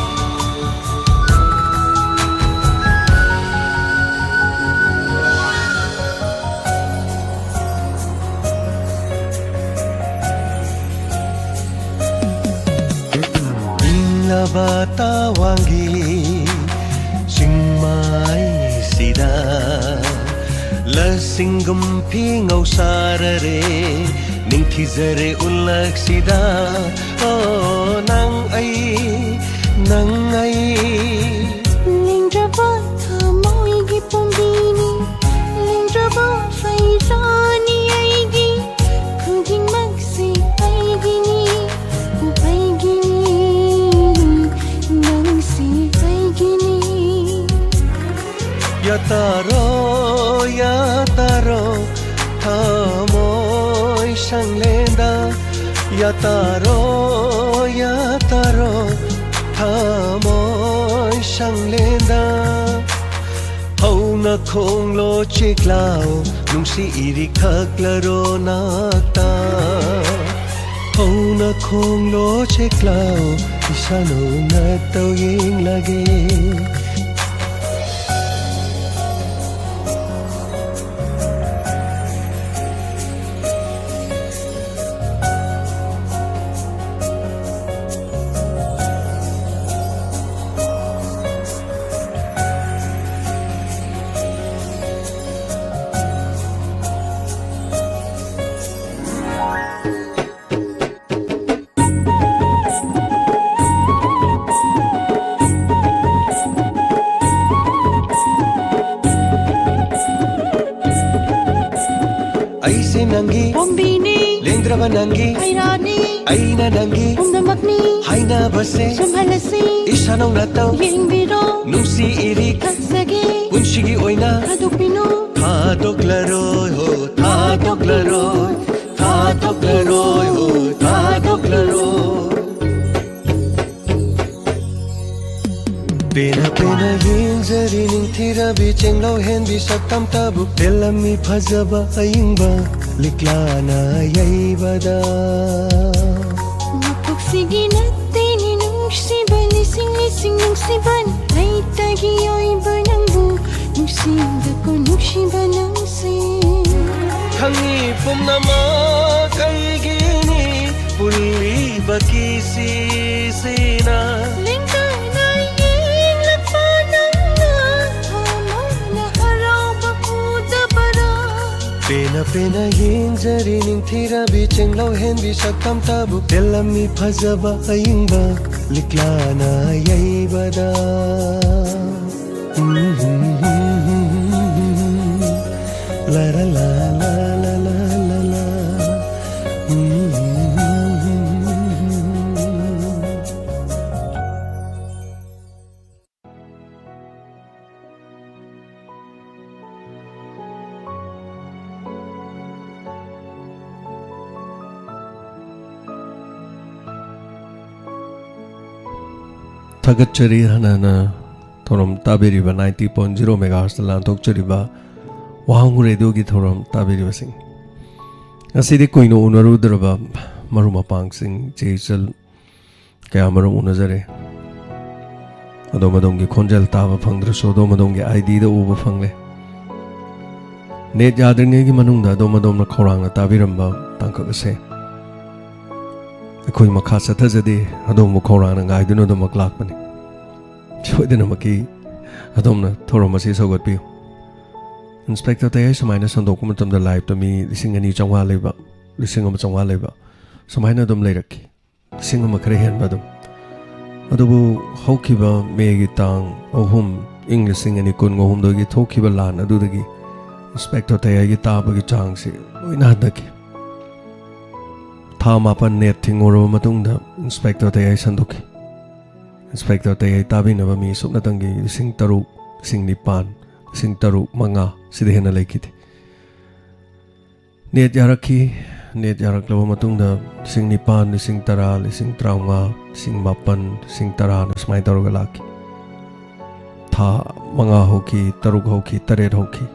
ꯏꯪꯂꯕ ꯇꯋꯥꯡꯒꯤ ꯆꯤꯡꯃꯥꯏꯁꯤꯗ ꯂꯁꯤꯡꯒꯨꯝ ꯐꯤꯉꯧ ꯁꯥꯔꯔꯦ, ꯅꯤꯡꯊꯤꯖꯔꯦ ꯎꯜꯂꯛꯁꯤꯗ꯫ ꯑꯣ, ꯅꯪ ꯑꯩ, ꯅꯪ ꯑꯩ꯫ ꯂꯦꯡꯗ꯭ꯔꯕ ꯊꯃꯣꯏꯒꯤ ꯄꯣꯝꯕꯤꯅꯤ, ꯂꯦꯡꯗ꯭ꯔꯕ ꯐꯩꯖꯥꯅꯤ ꯑꯩꯒꯤ꯫ ꯈꯨꯗꯤꯡꯃꯛꯁꯤ ꯑꯩꯒꯤꯅꯤ, ꯑꯩꯒꯤꯅꯤ, ꯅꯪꯁꯤ ꯑꯩꯒꯤꯅꯤ꯫ ꯌꯥꯇꯥꯔꯣ, ꯌꯥꯇꯥꯔꯣ, ꯊꯃꯣꯏ ꯁꯪꯂꯦꯟꯗ꯫ ꯌꯥꯇꯥꯔꯣ, ꯌꯥꯇꯥꯔꯣ, ꯊꯃꯣꯏ ꯁꯪꯂꯦꯟꯗ꯫ ꯍꯧꯅ ꯈꯣꯡꯂꯣ ꯆꯦꯛꯂꯥꯎ, ꯅꯨꯡꯁꯤ ꯏꯔꯤꯛ ꯊꯛꯂꯔꯣ ꯅꯥꯛꯇ꯫ ꯍꯧꯅ ꯈꯣꯡꯂꯣ ꯆꯦꯛꯂꯥꯎ, ꯏꯁꯥ ꯅꯧꯅ ꯇꯧ ꯌꯦꯡꯂꯒꯦ꯫ ꯅꯪꯒꯤ ꯄꯣꯝꯕꯤꯅꯤ꯫ ꯂꯦꯡꯗ꯭ꯔꯕ ꯅꯪꯒꯤ ꯍꯩꯔꯥꯅꯤ꯫ ꯑꯩꯅ ꯅꯪꯒꯤ ꯄꯨꯝꯅꯃꯛꯅꯤ꯫ ꯍꯥꯏꯅꯕꯁꯦ ꯁꯨꯝꯍꯜꯂꯁꯤ꯫ ꯏꯁꯥ ꯅꯧꯅ ꯇꯧ꯫ ꯌꯦꯡꯕꯤꯔꯣ꯫ ꯅꯨꯡꯁꯤ ꯏꯔꯤꯛ ꯊꯛꯆꯒꯦ꯫ ꯄꯨꯟꯁꯤꯒꯤ ꯑꯣꯏꯅ ꯊꯥꯗꯣꯛꯄꯤꯅꯨ꯫ ꯊꯥꯗꯣꯛꯂꯔꯣꯏ ꯍꯣ, ꯊꯥꯗꯣꯛꯂꯔꯣꯏ꯫ ꯊꯥꯗꯣꯛꯂꯔꯣꯏ ꯍꯣ, ꯊꯥꯗꯣꯛꯂꯔꯣꯏ꯫ ꯄꯦꯟꯅ ꯄꯦꯟꯅ ꯌꯦꯡꯖꯔꯤ ꯅꯤꯡꯊꯤꯔꯕꯤ ꯆꯦꯡꯂꯧ ꯍꯦꯟꯕꯤ ꯁꯛꯇꯝꯇꯕꯨ ꯇꯦꯜꯂꯝꯃꯤ ꯐꯖꯕ ꯑꯏꯪꯕ ꯂꯤꯛꯂꯥꯅ ꯌꯩꯕꯗ꯫ ꯃꯄꯣꯛꯁꯤꯒꯤ ꯅꯠꯇꯦꯅꯤ ꯅꯨꯡꯁꯤꯕ ꯂꯤꯁꯤꯡ ꯂꯤꯁꯤꯡ ꯅꯨꯡꯁꯤꯕꯅ ꯑꯩꯇꯒꯤ ꯑꯣꯏꯕ ꯅꯪꯕꯨ ꯅꯨꯡꯁꯤꯗꯀꯣ ꯅꯨꯡꯁꯤꯕ ꯅꯪꯁꯦ꯫ ꯈꯪꯉꯤ ꯄꯨꯝꯅꯃꯛ ꯑꯩꯒꯤꯅꯤ ꯄꯨꯜꯂꯤꯕ ꯀꯤꯁꯤꯁꯤꯅ꯫ ꯂꯦꯡꯗꯅ ꯌꯦꯡꯂꯛꯄ ꯅꯪꯅ ꯊꯃꯣꯏꯅ ꯍꯔꯥꯎꯕ ꯎꯗꯕꯔꯥ? ꯄꯦꯟꯅ ꯄꯦꯟꯅ ꯌꯦꯡꯖꯔꯤ ꯅꯤꯡꯊꯤꯔꯕꯤ ꯆꯦꯡꯂꯧ ꯍꯦꯟꯕꯤ ꯁꯛꯇꯝꯇꯕꯨ ꯇꯦꯜꯂꯝꯃꯤ ꯐꯖꯕ ꯑꯏꯪꯕ ꯂꯤꯛꯂꯥꯅ ꯌꯩꯕꯗ꯫ ꯂꯥ ꯂꯥ ꯂꯥ ꯂꯥ ꯂꯥ ꯂꯥ ꯂꯥ꯫ ꯊꯥꯒꯠꯆꯔꯤ ꯍꯟꯅ ꯍꯟꯅ ꯊꯧꯔꯝ ꯇꯥꯕꯤꯔꯤꯕ ninety point zero megahertzꯇ ꯂꯥꯟꯊꯣꯛꯆꯔꯤꯕ ꯋꯥꯍꯪ ꯔꯦꯗꯤꯑꯣꯒꯤ ꯊꯧꯔꯝ ꯇꯥꯕꯤꯔꯤꯕꯁꯤꯡ꯫ ꯉꯁꯤꯗꯤ ꯀꯨꯏꯅ ꯎꯅꯔꯨꯗ꯭ꯔꯕ ꯃꯔꯨꯞ ꯃꯄꯥꯡꯁꯤꯡ, ꯏꯆꯦ ꯏꯆꯜ ꯀꯌꯥ ꯃꯔꯨꯝ ꯎꯅꯖꯔꯦ꯫ ꯑꯗꯣꯝ ꯑꯗꯣꯝꯒꯤ ꯈꯣꯟꯖꯦꯜ ꯇꯥꯕ ꯐꯪꯗ꯭ꯔꯁꯨ ꯑꯗꯣꯝ ꯑꯗꯣꯝꯒꯤ ꯑꯥꯏ ꯗꯤꯗ ꯎꯕ ꯐꯪꯂꯦ꯫ ꯅꯦꯠ ꯌꯥꯗ꯭ꯔꯤꯉꯩꯒꯤ ꯃꯅꯨꯡꯗ ꯑꯗꯣꯝ ꯑꯗꯣꯝꯅ ꯈꯧꯔꯥꯡꯅ ꯇꯥꯕꯤꯔꯝꯕ ꯇꯥꯡꯀꯛ ꯑꯁꯦ ꯑꯩꯈꯣꯏ ꯃꯈꯥ ꯆꯠꯊꯖꯗꯦ꯫ ꯑꯗꯣꯝꯕꯨ ꯈꯧꯔꯥꯡꯅ ꯉꯥꯏꯗꯨꯅ ꯑꯗꯨꯃꯛ ꯂꯥꯛꯄꯅꯤ꯫ ꯁꯣꯏꯗꯅꯃꯛꯀꯤ ꯑꯗꯣꯝꯅ ꯊꯧꯔꯝ ꯑꯁꯤ ꯁꯧꯒꯠꯄꯤꯌꯨ꯫ ꯏꯟꯁꯄꯦꯛꯇꯔ ꯇꯌꯥꯏ ꯁꯨꯃꯥꯏꯅ ꯁꯟꯗꯣꯛꯄ ꯃꯇꯝꯗ ꯂꯥꯏꯐꯇ ꯃꯤ ꯂꯤꯁꯤꯡ ꯑꯅꯤ ꯆꯥꯝꯃꯉꯥ ꯂꯩꯕ, ꯂꯤꯁꯤꯡ ꯑꯃ ꯆꯥꯝꯃꯉꯥ ꯂꯩꯕ, ꯁꯨꯃꯥꯏꯅ ꯑꯗꯨꯝ ꯂꯩꯔꯛꯈꯤ꯫ ꯂꯤꯁꯤꯡ ꯑꯃ ꯈꯔ ꯍꯦꯟꯕ ꯑꯗꯨꯝ꯫ ꯑꯗꯨꯕꯨ ꯍꯧꯈꯤꯕ ꯃꯦꯒꯤ ꯇꯥꯡ ꯑꯍꯨꯝ, ꯏꯪ ꯂꯤꯁꯤꯡ ꯑꯅꯤ ꯀꯨꯟꯒ ꯍꯨꯝꯗꯣꯏꯒꯤ ꯊꯣꯛꯈꯤꯕ ꯂꯥꯟ ꯑꯗꯨꯗꯒꯤ ꯏꯟꯁꯄꯦꯛꯇꯔ ꯇꯌꯥꯏꯒꯤ ꯇꯥꯕꯒꯤ ꯆꯥꯡꯁꯤ ꯂꯣꯏꯅ ꯍꯟꯊꯈꯤ꯫ ꯊꯥ ꯃꯥꯄꯟ ꯅꯦꯠ ꯊꯤꯡꯉꯨꯔꯕ ꯃꯇꯨꯡꯗ ꯏꯟꯁꯄꯦꯛꯇꯔ ꯇꯌꯥꯏ ꯁꯟꯗꯣꯛꯈꯤ꯫ ꯏꯟꯁꯄꯦꯛꯇꯔ ꯇꯌꯥꯏ ꯇꯥꯕꯤꯅꯕ ꯃꯤ ꯁꯨꯞꯅꯇꯪꯒꯤ ꯂꯤꯁꯤꯡ ꯇꯔꯨꯛ, ꯂꯤꯁꯤꯡ ꯅꯤꯄꯥꯟ, ꯂꯤꯁꯤꯡ ꯇꯔꯨꯛ, ꯃꯉꯥ, ꯁꯤꯗ ꯍꯦꯟꯅ ꯂꯩꯈꯤꯗꯦ꯫ ꯅꯦꯠ ꯌꯥꯔꯛꯈꯤ꯫ ꯅꯦꯠ ꯌꯥꯔꯛꯂꯕ ꯃꯇꯨꯡꯗ ꯂꯤꯁꯤꯡ ꯅꯤꯄꯥꯟ, ꯂꯤꯁꯤꯡ ꯇꯔꯥ, ꯂꯤꯁꯤꯡ ꯇꯔꯥꯃꯉꯥ, ꯂꯤꯁꯤꯡ ꯃꯥꯄꯟ, ꯂꯤꯁꯤꯡ ꯇꯔꯥꯅ ꯁꯨꯃꯥꯏꯅ ꯇꯧꯔꯒ ꯂꯥꯛꯈꯤ꯫ ꯊꯥ ꯃꯉꯥ ꯍꯧꯈꯤ, ꯇꯔꯨꯛ ꯍꯧꯈꯤ, ꯇꯔꯦꯠ ꯍꯧꯈꯤ꯫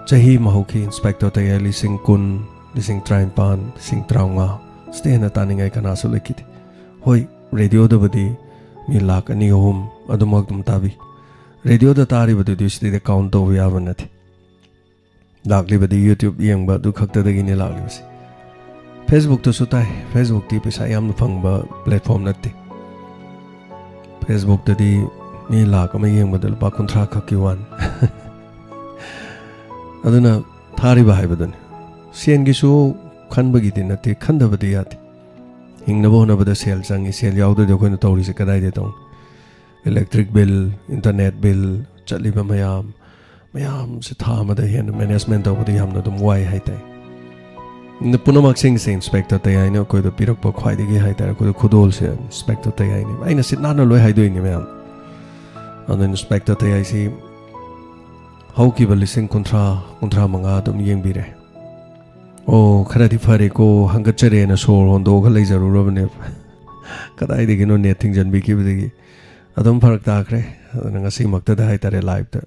ꯆꯍꯤ ꯑꯃ ꯍꯧꯈꯤ, ꯏꯟꯁꯄꯦꯛꯇꯔ ꯇꯌꯥꯏ ꯂꯤꯁꯤꯡ ꯀꯨꯟ, ꯂꯤꯁꯤꯡ ꯇꯔꯥꯅꯤꯄꯥꯟ, ꯂꯤꯁꯤꯡ ꯇꯔꯥꯃꯉꯥ, ꯁꯤꯗꯩ ꯍꯦꯟꯅ ꯇꯥꯅꯤꯡꯉꯥꯏ ꯀꯅꯥꯁꯨ ꯂꯩꯈꯤꯗꯦ꯫ ꯍꯣꯏ, ꯔꯦꯗꯤꯑꯣꯗꯕꯨꯗꯤ ꯃꯤ ꯂꯥꯛ ꯑꯅꯤ ꯑꯍꯨꯝ ꯑꯗꯨꯃꯛ ꯑꯗꯨꯝ ꯇꯥꯕꯤ꯫ ꯔꯦꯗꯤꯑꯣꯗ ꯇꯥꯔꯤꯕꯗꯨꯗꯤ ꯁꯤꯗꯩꯗ ꯀꯥꯎꯟ ꯇꯧꯕ ꯌꯥꯕ ꯅꯠꯇꯦ꯫ ꯂꯥꯛꯂꯤꯕꯗꯤ YouTube ꯌꯦꯡꯕ ꯑꯗꯨ ꯈꯛꯇꯗꯒꯤꯅꯦ ꯂꯥꯛꯂꯤꯕꯁꯦ꯫ ꯐꯦꯁꯕꯨꯛꯇꯁꯨ ꯇꯥꯏ꯫ ꯐꯦꯁꯕꯨꯛꯇꯤ ꯄꯩꯁꯥ ꯌꯥꯝꯅ ꯐꯪꯕ ꯄ꯭ꯂꯦꯠꯐꯣꯝ ꯅꯠꯇꯦ꯫ ꯐꯦꯁꯕꯨꯛꯇꯗꯤ ꯃꯤ ꯂꯥꯛ ꯑꯃ ꯌꯦꯡꯕꯗ ꯂꯨꯄꯥ ꯀꯨꯟꯊ꯭ꯔꯥ ꯈꯛꯀꯤ ꯋꯥꯅꯤ꯫ ꯑꯗꯨꯅ ꯊꯥꯔꯤꯕ ꯍꯥꯏꯕꯗꯨꯅꯤ꯫ ꯁꯦꯟꯒꯤꯁꯨ ꯈꯟꯕꯒꯤꯗꯤ ꯅꯠꯇꯦ, ꯈꯟꯗꯕꯗꯤ ꯌꯥꯗꯦ꯫ ꯍꯤꯡꯅꯕ ꯍꯣꯠꯅꯕꯗ ꯁꯦꯜ ꯆꯪꯉꯤ꯫ ꯁꯦꯜ ꯌꯥꯎꯗ꯭ꯔꯗꯤ ꯑꯩꯈꯣꯏꯅ ꯇꯧꯔꯤꯁꯦ ꯀꯗꯥꯏꯗ ꯇꯧꯅꯤ? ꯏꯂꯦꯛꯇ꯭ꯔꯤꯛ ꯕꯤꯜ, ꯏꯟꯇꯔꯅꯦꯠ ꯕꯤꯜ, ꯆꯠꯂꯤꯕ ꯃꯌꯥꯝ, ꯃꯌꯥꯝꯁꯦ ꯊꯥ ꯑꯃꯗ ꯍꯦꯟꯅ ꯃꯦꯅꯦꯖꯃꯦꯟ ꯇꯧꯕꯗ ꯌꯥꯝꯅ ꯑꯗꯨꯝ ꯋꯥꯏ ꯍꯥꯏꯇꯥꯏ꯫ ꯑꯗꯨ ꯄꯨꯝꯅꯃꯛꯁꯤꯡꯁꯦ ꯏꯟꯁꯄꯦꯛꯇꯔ ꯇꯌꯥꯏꯅ ꯑꯩꯈꯣꯏꯗ ꯄꯤꯔꯛꯄ ꯈ꯭ꯋꯥꯏꯗꯒꯤ ꯍꯥꯏꯇꯥꯔꯦ, ꯑꯩꯈꯣꯏꯗ ꯈꯨꯗꯣꯜꯁꯦ ꯏꯟꯁꯄꯦꯛꯇꯔ ꯇꯌꯥꯏꯅꯦꯕ꯫ ꯑꯩꯅ ꯁꯤꯠ ꯅꯥꯟꯅ ꯂꯣꯏ ꯍꯥꯏꯗꯣꯛꯏꯅꯦ ꯃꯌꯥꯝ꯫ ꯑꯗꯣ ꯏꯟꯁꯄꯦꯛꯇꯔ ꯇꯌꯥꯏꯁꯤ ꯍꯧꯈꯤꯕ ꯂꯤꯁꯤꯡ ꯀꯨꯟꯊ꯭ꯔꯥ, ꯀꯨꯟꯊ꯭ꯔꯥ ꯃꯉꯥ ꯑꯗꯨꯝ ꯌꯦꯡꯕꯤꯔꯦ꯫ ꯑꯣ, ꯈꯔꯗꯤ ꯐꯔꯦꯀꯣ, ꯍꯪꯒꯠꯆꯔꯦꯅ ꯁꯣꯔ ꯍꯣꯟꯗꯣꯛꯑꯒ ꯂꯩꯖꯔꯨꯔꯕꯅꯦꯕ꯫ ꯀꯗꯥꯏꯗꯒꯤꯅꯣ ꯅꯦꯠ ꯊꯤꯡꯖꯤꯟꯕꯤꯈꯤꯕꯗꯒꯤ꯫ ꯑꯗꯨꯝ ꯐꯔꯛ ꯇꯥꯈ꯭ꯔꯦ꯫ ꯑꯗꯨꯅ ꯉꯁꯤꯃꯛꯇꯗ ꯍꯥꯏꯇꯥꯔꯦ, ꯂꯥꯏꯞꯇ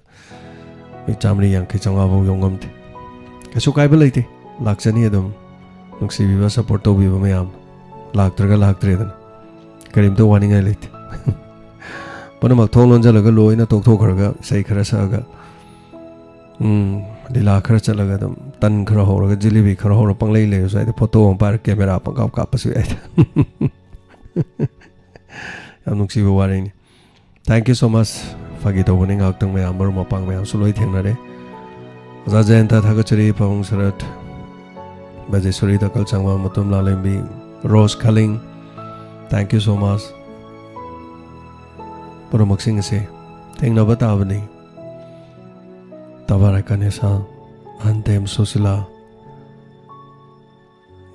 ꯃꯤ ꯆꯥꯝꯃꯔꯤ ꯌꯥꯡꯈꯩ, ꯆꯥꯝꯃꯉꯥ ꯐꯥꯎ ꯌꯧ ꯉꯝꯗꯦ꯫ ꯀꯩꯁꯨ ꯀꯥꯏꯕ ꯂꯩꯇꯦ, ꯂꯥꯛꯆꯅꯤ ꯑꯗꯨꯝ꯫ ꯅꯨꯡꯁꯤꯕꯤꯕ, ꯁꯞꯄꯣꯔꯠ ꯇꯧꯕꯤꯕ ꯃꯌꯥꯝ꯫ ꯂꯥꯛꯇ꯭ꯔꯒ ꯂꯥꯛꯇ꯭ꯔꯦꯗꯅ, ꯀꯔꯤꯝꯇ ꯋꯥꯅꯤꯡꯉꯥꯏ ꯂꯩꯇꯦ꯫ ꯄꯨꯝꯅꯃꯛ ꯊꯣꯡ ꯂꯣꯟꯁꯤꯜꯂꯒ ꯂꯣꯏꯅ ꯇꯣꯛꯊꯣꯛꯈ꯭ꯔꯒ, ꯏꯁꯩ ꯈꯔ ꯁꯛꯑꯒ, ꯎꯝ, ꯂꯤꯂꯥ ꯈꯔ ꯆꯠꯂꯒ, ꯑꯗꯨꯝ ꯇꯟ ꯈꯔ ꯍꯧꯔꯒ, ꯖꯤꯂꯤꯕꯤ ꯈꯔ ꯍꯧꯔ ꯄꯪꯂꯩ ꯂꯩꯔꯁꯨ ꯌꯥꯏꯗ, ꯐꯣꯇꯣ ꯑꯃ ꯄꯥꯏꯔꯒ ꯀꯦꯃꯦꯔꯥ ꯄꯪꯀꯥꯞ ꯀꯥꯞꯄꯁꯨ ꯌꯥꯏꯗ꯫ ꯌꯥꯝ ꯅꯨꯡꯁꯤꯕ ꯋꯥꯔꯤꯅꯤ꯫ Thank you so much꯫ ꯐꯥꯒꯤ ꯇꯧꯕꯅꯤ, ꯉꯥꯏꯍꯥꯛꯇꯪ ꯃꯌꯥꯝ, ꯃꯔꯨꯞ ꯃꯄꯥꯡ ꯃꯌꯥꯝꯁꯨ ꯂꯣꯏ ꯊꯦꯡꯅꯔꯦ꯫ ꯑꯣꯖꯥ ꯖꯌꯟꯇ ꯊꯥꯒꯠꯆꯔꯤ, ꯄꯥꯕꯨꯡ ꯁꯔꯠ, ꯕꯖꯦꯁꯣꯔꯤ, ꯇꯀꯜ ꯁꯪꯕ, ꯃꯇꯨꯝ ꯂꯥꯂꯦꯝꯕꯤ, ꯔꯣꯁ ꯈꯂꯤꯡ, thank you so much꯫ ꯄꯨꯝꯅꯃꯛꯁꯤꯡ ꯑꯁꯦ ꯊꯦꯡꯅꯕ ꯇꯥꯕꯅꯤ꯫ ꯇꯕꯥꯔꯛ ꯀꯅꯦꯁꯥ꯫ ꯑꯍꯟꯊꯦꯝ ꯁꯨꯁꯤꯂꯥ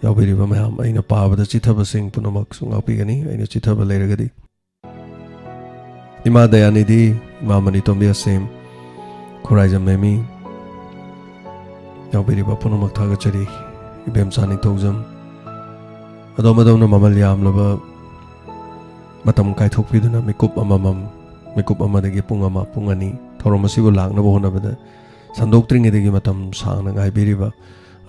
ꯌꯥꯎꯕꯤꯔꯤꯕ ꯃꯌꯥꯝ, ꯑꯩꯅ ꯄꯥꯕꯗ ꯆꯤꯊꯕꯁꯤꯡ ꯄꯨꯝꯅꯃꯛꯁꯨ ꯉꯥꯛꯄꯤꯒꯅꯤ, ꯑꯩꯅ ꯆꯤꯊꯕ ꯂꯩꯔꯒꯗꯤ꯫ ꯏꯃꯥ ꯗꯌꯥꯅꯤꯙꯤ, ꯏꯃꯥ ꯃꯅꯤꯇꯣꯝꯕꯤ ꯑꯁꯦꯝ, ꯈꯨꯔꯥꯏꯖꯝ ꯃꯦꯃꯤ, ꯌꯥꯎꯕꯤꯔꯤꯕ ꯄꯨꯝꯅꯃꯛ ꯊꯥꯒꯠꯆꯔꯤ꯫ ꯏꯕꯦꯝꯆꯥ ꯅꯤꯡꯊꯧꯖꯝ, ꯑꯗꯣꯝ ꯑꯗꯣꯝꯅ ꯃꯃꯜ ꯌꯥꯝꯂꯕ ꯃꯇꯝ ꯀꯥꯏꯊꯣꯛꯄꯤꯗꯨꯅ ꯃꯤꯀꯨꯞ ꯑꯃꯃꯝ, ꯃꯤꯀꯨꯞ ꯑꯃꯗꯒꯤ ꯄꯨꯡ ꯑꯃ, ꯄꯨꯡ ꯑꯅꯤ ꯊꯧꯔꯝ ꯑꯁꯤꯕꯨ ꯂꯥꯛꯅꯕ ꯍꯣꯠꯅꯕꯗ ꯁꯟꯗꯣꯛꯇ꯭ꯔꯤꯉꯩꯗꯒꯤ ꯃꯇꯝ ꯁꯥꯡꯅ ꯉꯥꯏꯕꯤꯔꯤꯕ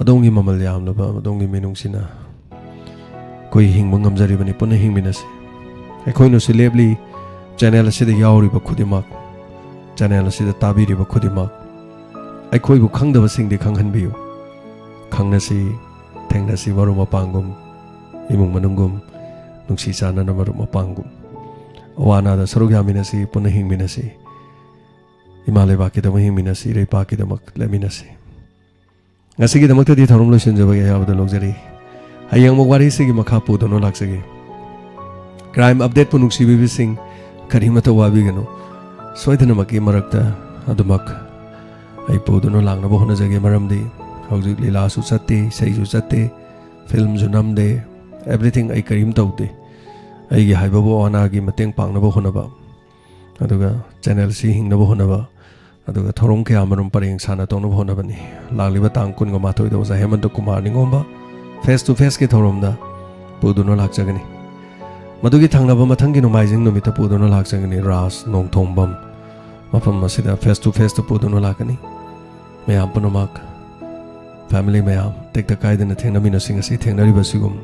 ꯑꯗꯣꯝꯒꯤ ꯃꯃꯜ ꯌꯥꯝꯂꯕ ꯑꯗꯣꯝꯒꯤ ꯃꯤꯅꯨꯡꯁꯤꯅ ꯑꯩꯈꯣꯏ ꯍꯤꯡꯕ ꯉꯝꯖꯔꯤꯕꯅꯤ꯫ ꯄꯨꯟꯅ ꯍꯤꯡꯃꯤꯟꯅꯁꯤ꯫ ꯑꯩꯈꯣꯏꯅꯁꯨ ꯂꯦꯞꯂꯤ, ꯆꯦꯅꯦꯜ ꯑꯁꯤꯗ ꯌꯥꯎꯔꯤꯕ ꯈꯨꯗꯤꯡꯃꯛ, ꯆꯦꯅꯦꯜ ꯑꯁꯤꯗ ꯇꯥꯕꯤꯔꯤꯕ ꯈꯨꯗꯤꯡꯃꯛ, ꯑꯩꯈꯣꯏꯕꯨ ꯈꯪꯗꯕꯁꯤꯡꯗꯤ ꯈꯪꯍꯟꯕꯤꯌꯨ꯫ ꯈꯪꯅꯁꯤ, ꯊꯦꯡꯅꯁꯤ ꯃꯔꯨꯞ ꯃꯄꯥꯡꯒꯨꯝ, ꯏꯃꯨꯡ ꯃꯅꯨꯡꯒꯨꯝ, ꯅꯨꯡꯁꯤ ꯆꯥꯟꯅꯅ ꯃꯔꯨꯞ ꯃꯄꯥꯡꯒꯨꯝ꯫ ꯑꯋꯥ ꯑꯅꯥꯗ ꯁꯔꯨꯛ ꯌꯥꯃꯤꯟꯅꯁꯤ, ꯄꯨꯟꯅ ꯍꯤꯡꯃꯤꯟꯅꯁꯤ꯫ ꯏꯃꯥ ꯂꯩꯕꯥꯛꯀꯤꯗꯃꯛ ꯍꯤꯡꯃꯤꯟꯅꯁꯤ, ꯏꯔꯩꯄꯥꯛꯀꯤꯗꯃꯛ ꯂꯦꯞꯃꯤꯟꯅꯁꯤ꯫ ꯉꯁꯤꯒꯤꯗꯃꯛꯇꯗꯤ ꯊꯧꯔꯝ ꯂꯣꯏꯁꯤꯟꯖꯕꯒꯤ ꯑꯌꯥꯕꯗ ꯂꯧꯖꯔꯤ꯫ ꯍꯌꯦꯡ ꯑꯃꯨꯛ ꯋꯥꯔꯤꯁꯤꯒꯤ ꯃꯈꯥ ꯄꯨꯗꯨꯅ ꯂꯥꯛꯆꯒꯦ꯫ ꯀ꯭ꯔꯥꯏꯝ ꯑꯞꯗꯦꯠꯄꯨ ꯅꯨꯡꯁꯤꯕꯤꯕꯁꯤꯡ, ꯀꯔꯤꯃꯠꯇ ꯋꯥꯕꯤꯒꯅꯨ꯫ ꯁꯣꯏꯗꯅꯃꯛꯀꯤ ꯃꯔꯛꯇ ꯑꯗꯨꯃꯛ ꯑꯩ ꯄꯨꯗꯨꯅ ꯂꯥꯛꯅꯕ ꯍꯣꯠꯅꯖꯒꯦ, ꯃꯔꯝꯗꯤ ꯍꯧꯖꯤꯛ ꯂꯤꯂꯥꯁꯨ ꯆꯠꯇꯦ, ꯏꯁꯩꯁꯨ ꯆꯠꯇꯦ, ꯐꯤꯂꯝꯁꯨ ꯅꯝꯗꯦ, everything ꯑꯩ ꯀꯔꯤꯝ ꯇꯧꯗꯦ꯫ ꯑꯩꯒꯤ ꯍꯥꯏꯕꯕꯨ ꯑꯋꯥ ꯑꯅꯥꯒꯤ ꯃꯇꯦꯡ ꯄꯥꯡꯅꯕ ꯍꯣꯠꯅꯕ, ꯑꯗꯨꯒ ꯆꯦꯅꯦꯜꯁꯤ ꯍꯤꯡꯅꯕ ꯍꯣꯠꯅꯕ, ꯑꯗꯨꯒ ꯊꯧꯔꯝ ꯀꯌꯥ ꯑꯃꯔꯣꯝ ꯄꯔꯦꯡ ꯁꯥꯟꯅ ꯇꯧꯅꯕ ꯍꯣꯠꯅꯕꯅꯤ꯫ ꯂꯥꯛꯂꯤꯕ ꯇꯥꯡ ꯀꯨꯟꯒ ꯃꯥꯊꯣꯏꯗ ꯑꯣꯖꯥ ꯍꯦꯃꯟꯇ ꯀꯨꯃꯥꯔ ꯅꯤꯉꯣꯝꯕ face to faceꯀꯤ ꯊꯧꯔꯝꯗ ꯄꯨꯗꯨꯅ ꯂꯥꯛꯆꯒꯅꯤ꯫ ꯃꯗꯨꯒꯤ ꯊꯪꯅꯕ ꯃꯊꯪꯒꯤ ꯅꯣꯡꯃꯥꯏꯖꯤꯡ ꯅꯨꯃꯤꯠꯇ ꯄꯨꯗꯨꯅ ꯂꯥꯛꯆꯒꯅꯤ ꯔꯥꯖ ꯅꯣꯡꯊꯣꯡꯕꯝ꯫ ꯃꯐꯝ ꯑꯁꯤꯗ face to faceꯇ ꯄꯨꯗꯨꯅ ꯂꯥꯛꯀꯅꯤ꯫ ꯃꯌꯥꯝ ꯄꯨꯝꯅꯃꯛ, family ꯃꯌꯥꯝ, ꯇꯦꯛꯇ ꯀꯥꯏꯗꯅ ꯊꯦꯡꯅꯃꯤꯟꯅꯁꯤ꯫ ꯉꯁꯤ ꯊꯦꯡꯅꯔꯤꯕꯁꯤꯒꯨꯝ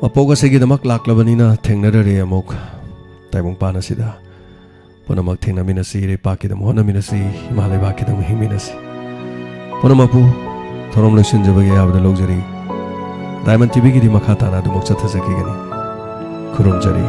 ꯃꯄꯣꯛ ꯑꯁꯤꯒꯤꯗꯃꯛ ꯂꯥꯛꯂꯕꯅꯤꯅ ꯊꯦꯡꯅꯔꯔꯦ ꯑꯃꯨꯛ ꯇꯥꯏꯕꯪꯄꯥꯟ ꯑꯁꯤꯗ꯫ ꯄꯨꯝꯅꯃꯛ ꯊꯦꯡꯅꯃꯤꯟꯅꯁꯤ, ꯏꯔꯩꯄꯥꯛꯀꯤꯗꯃꯛ ꯍꯣꯠꯅꯃꯤꯟꯅꯁꯤ, ꯏꯃꯥ ꯂꯩꯕꯥꯛꯀꯤꯗꯃꯛ ꯍꯤꯡꯃꯤꯟꯅꯁꯤ꯫ ꯄꯨꯝꯅꯃꯛꯄꯨ ꯊꯧꯔꯝ ꯂꯣꯏꯁꯤꯟꯖꯕꯒꯤ ꯑꯌꯥꯕꯗ ꯂꯧꯖꯔꯤ꯫ ꯗꯥꯏꯃꯟ ꯇꯤꯚꯤꯒꯤꯗꯤ ꯃꯈꯥ ꯇꯥꯅ ꯑꯗꯨꯃꯛ ꯆꯠꯊꯖꯈꯤꯒꯅꯤ꯫ ꯈꯨꯔꯨꯝꯖꯔꯤ꯫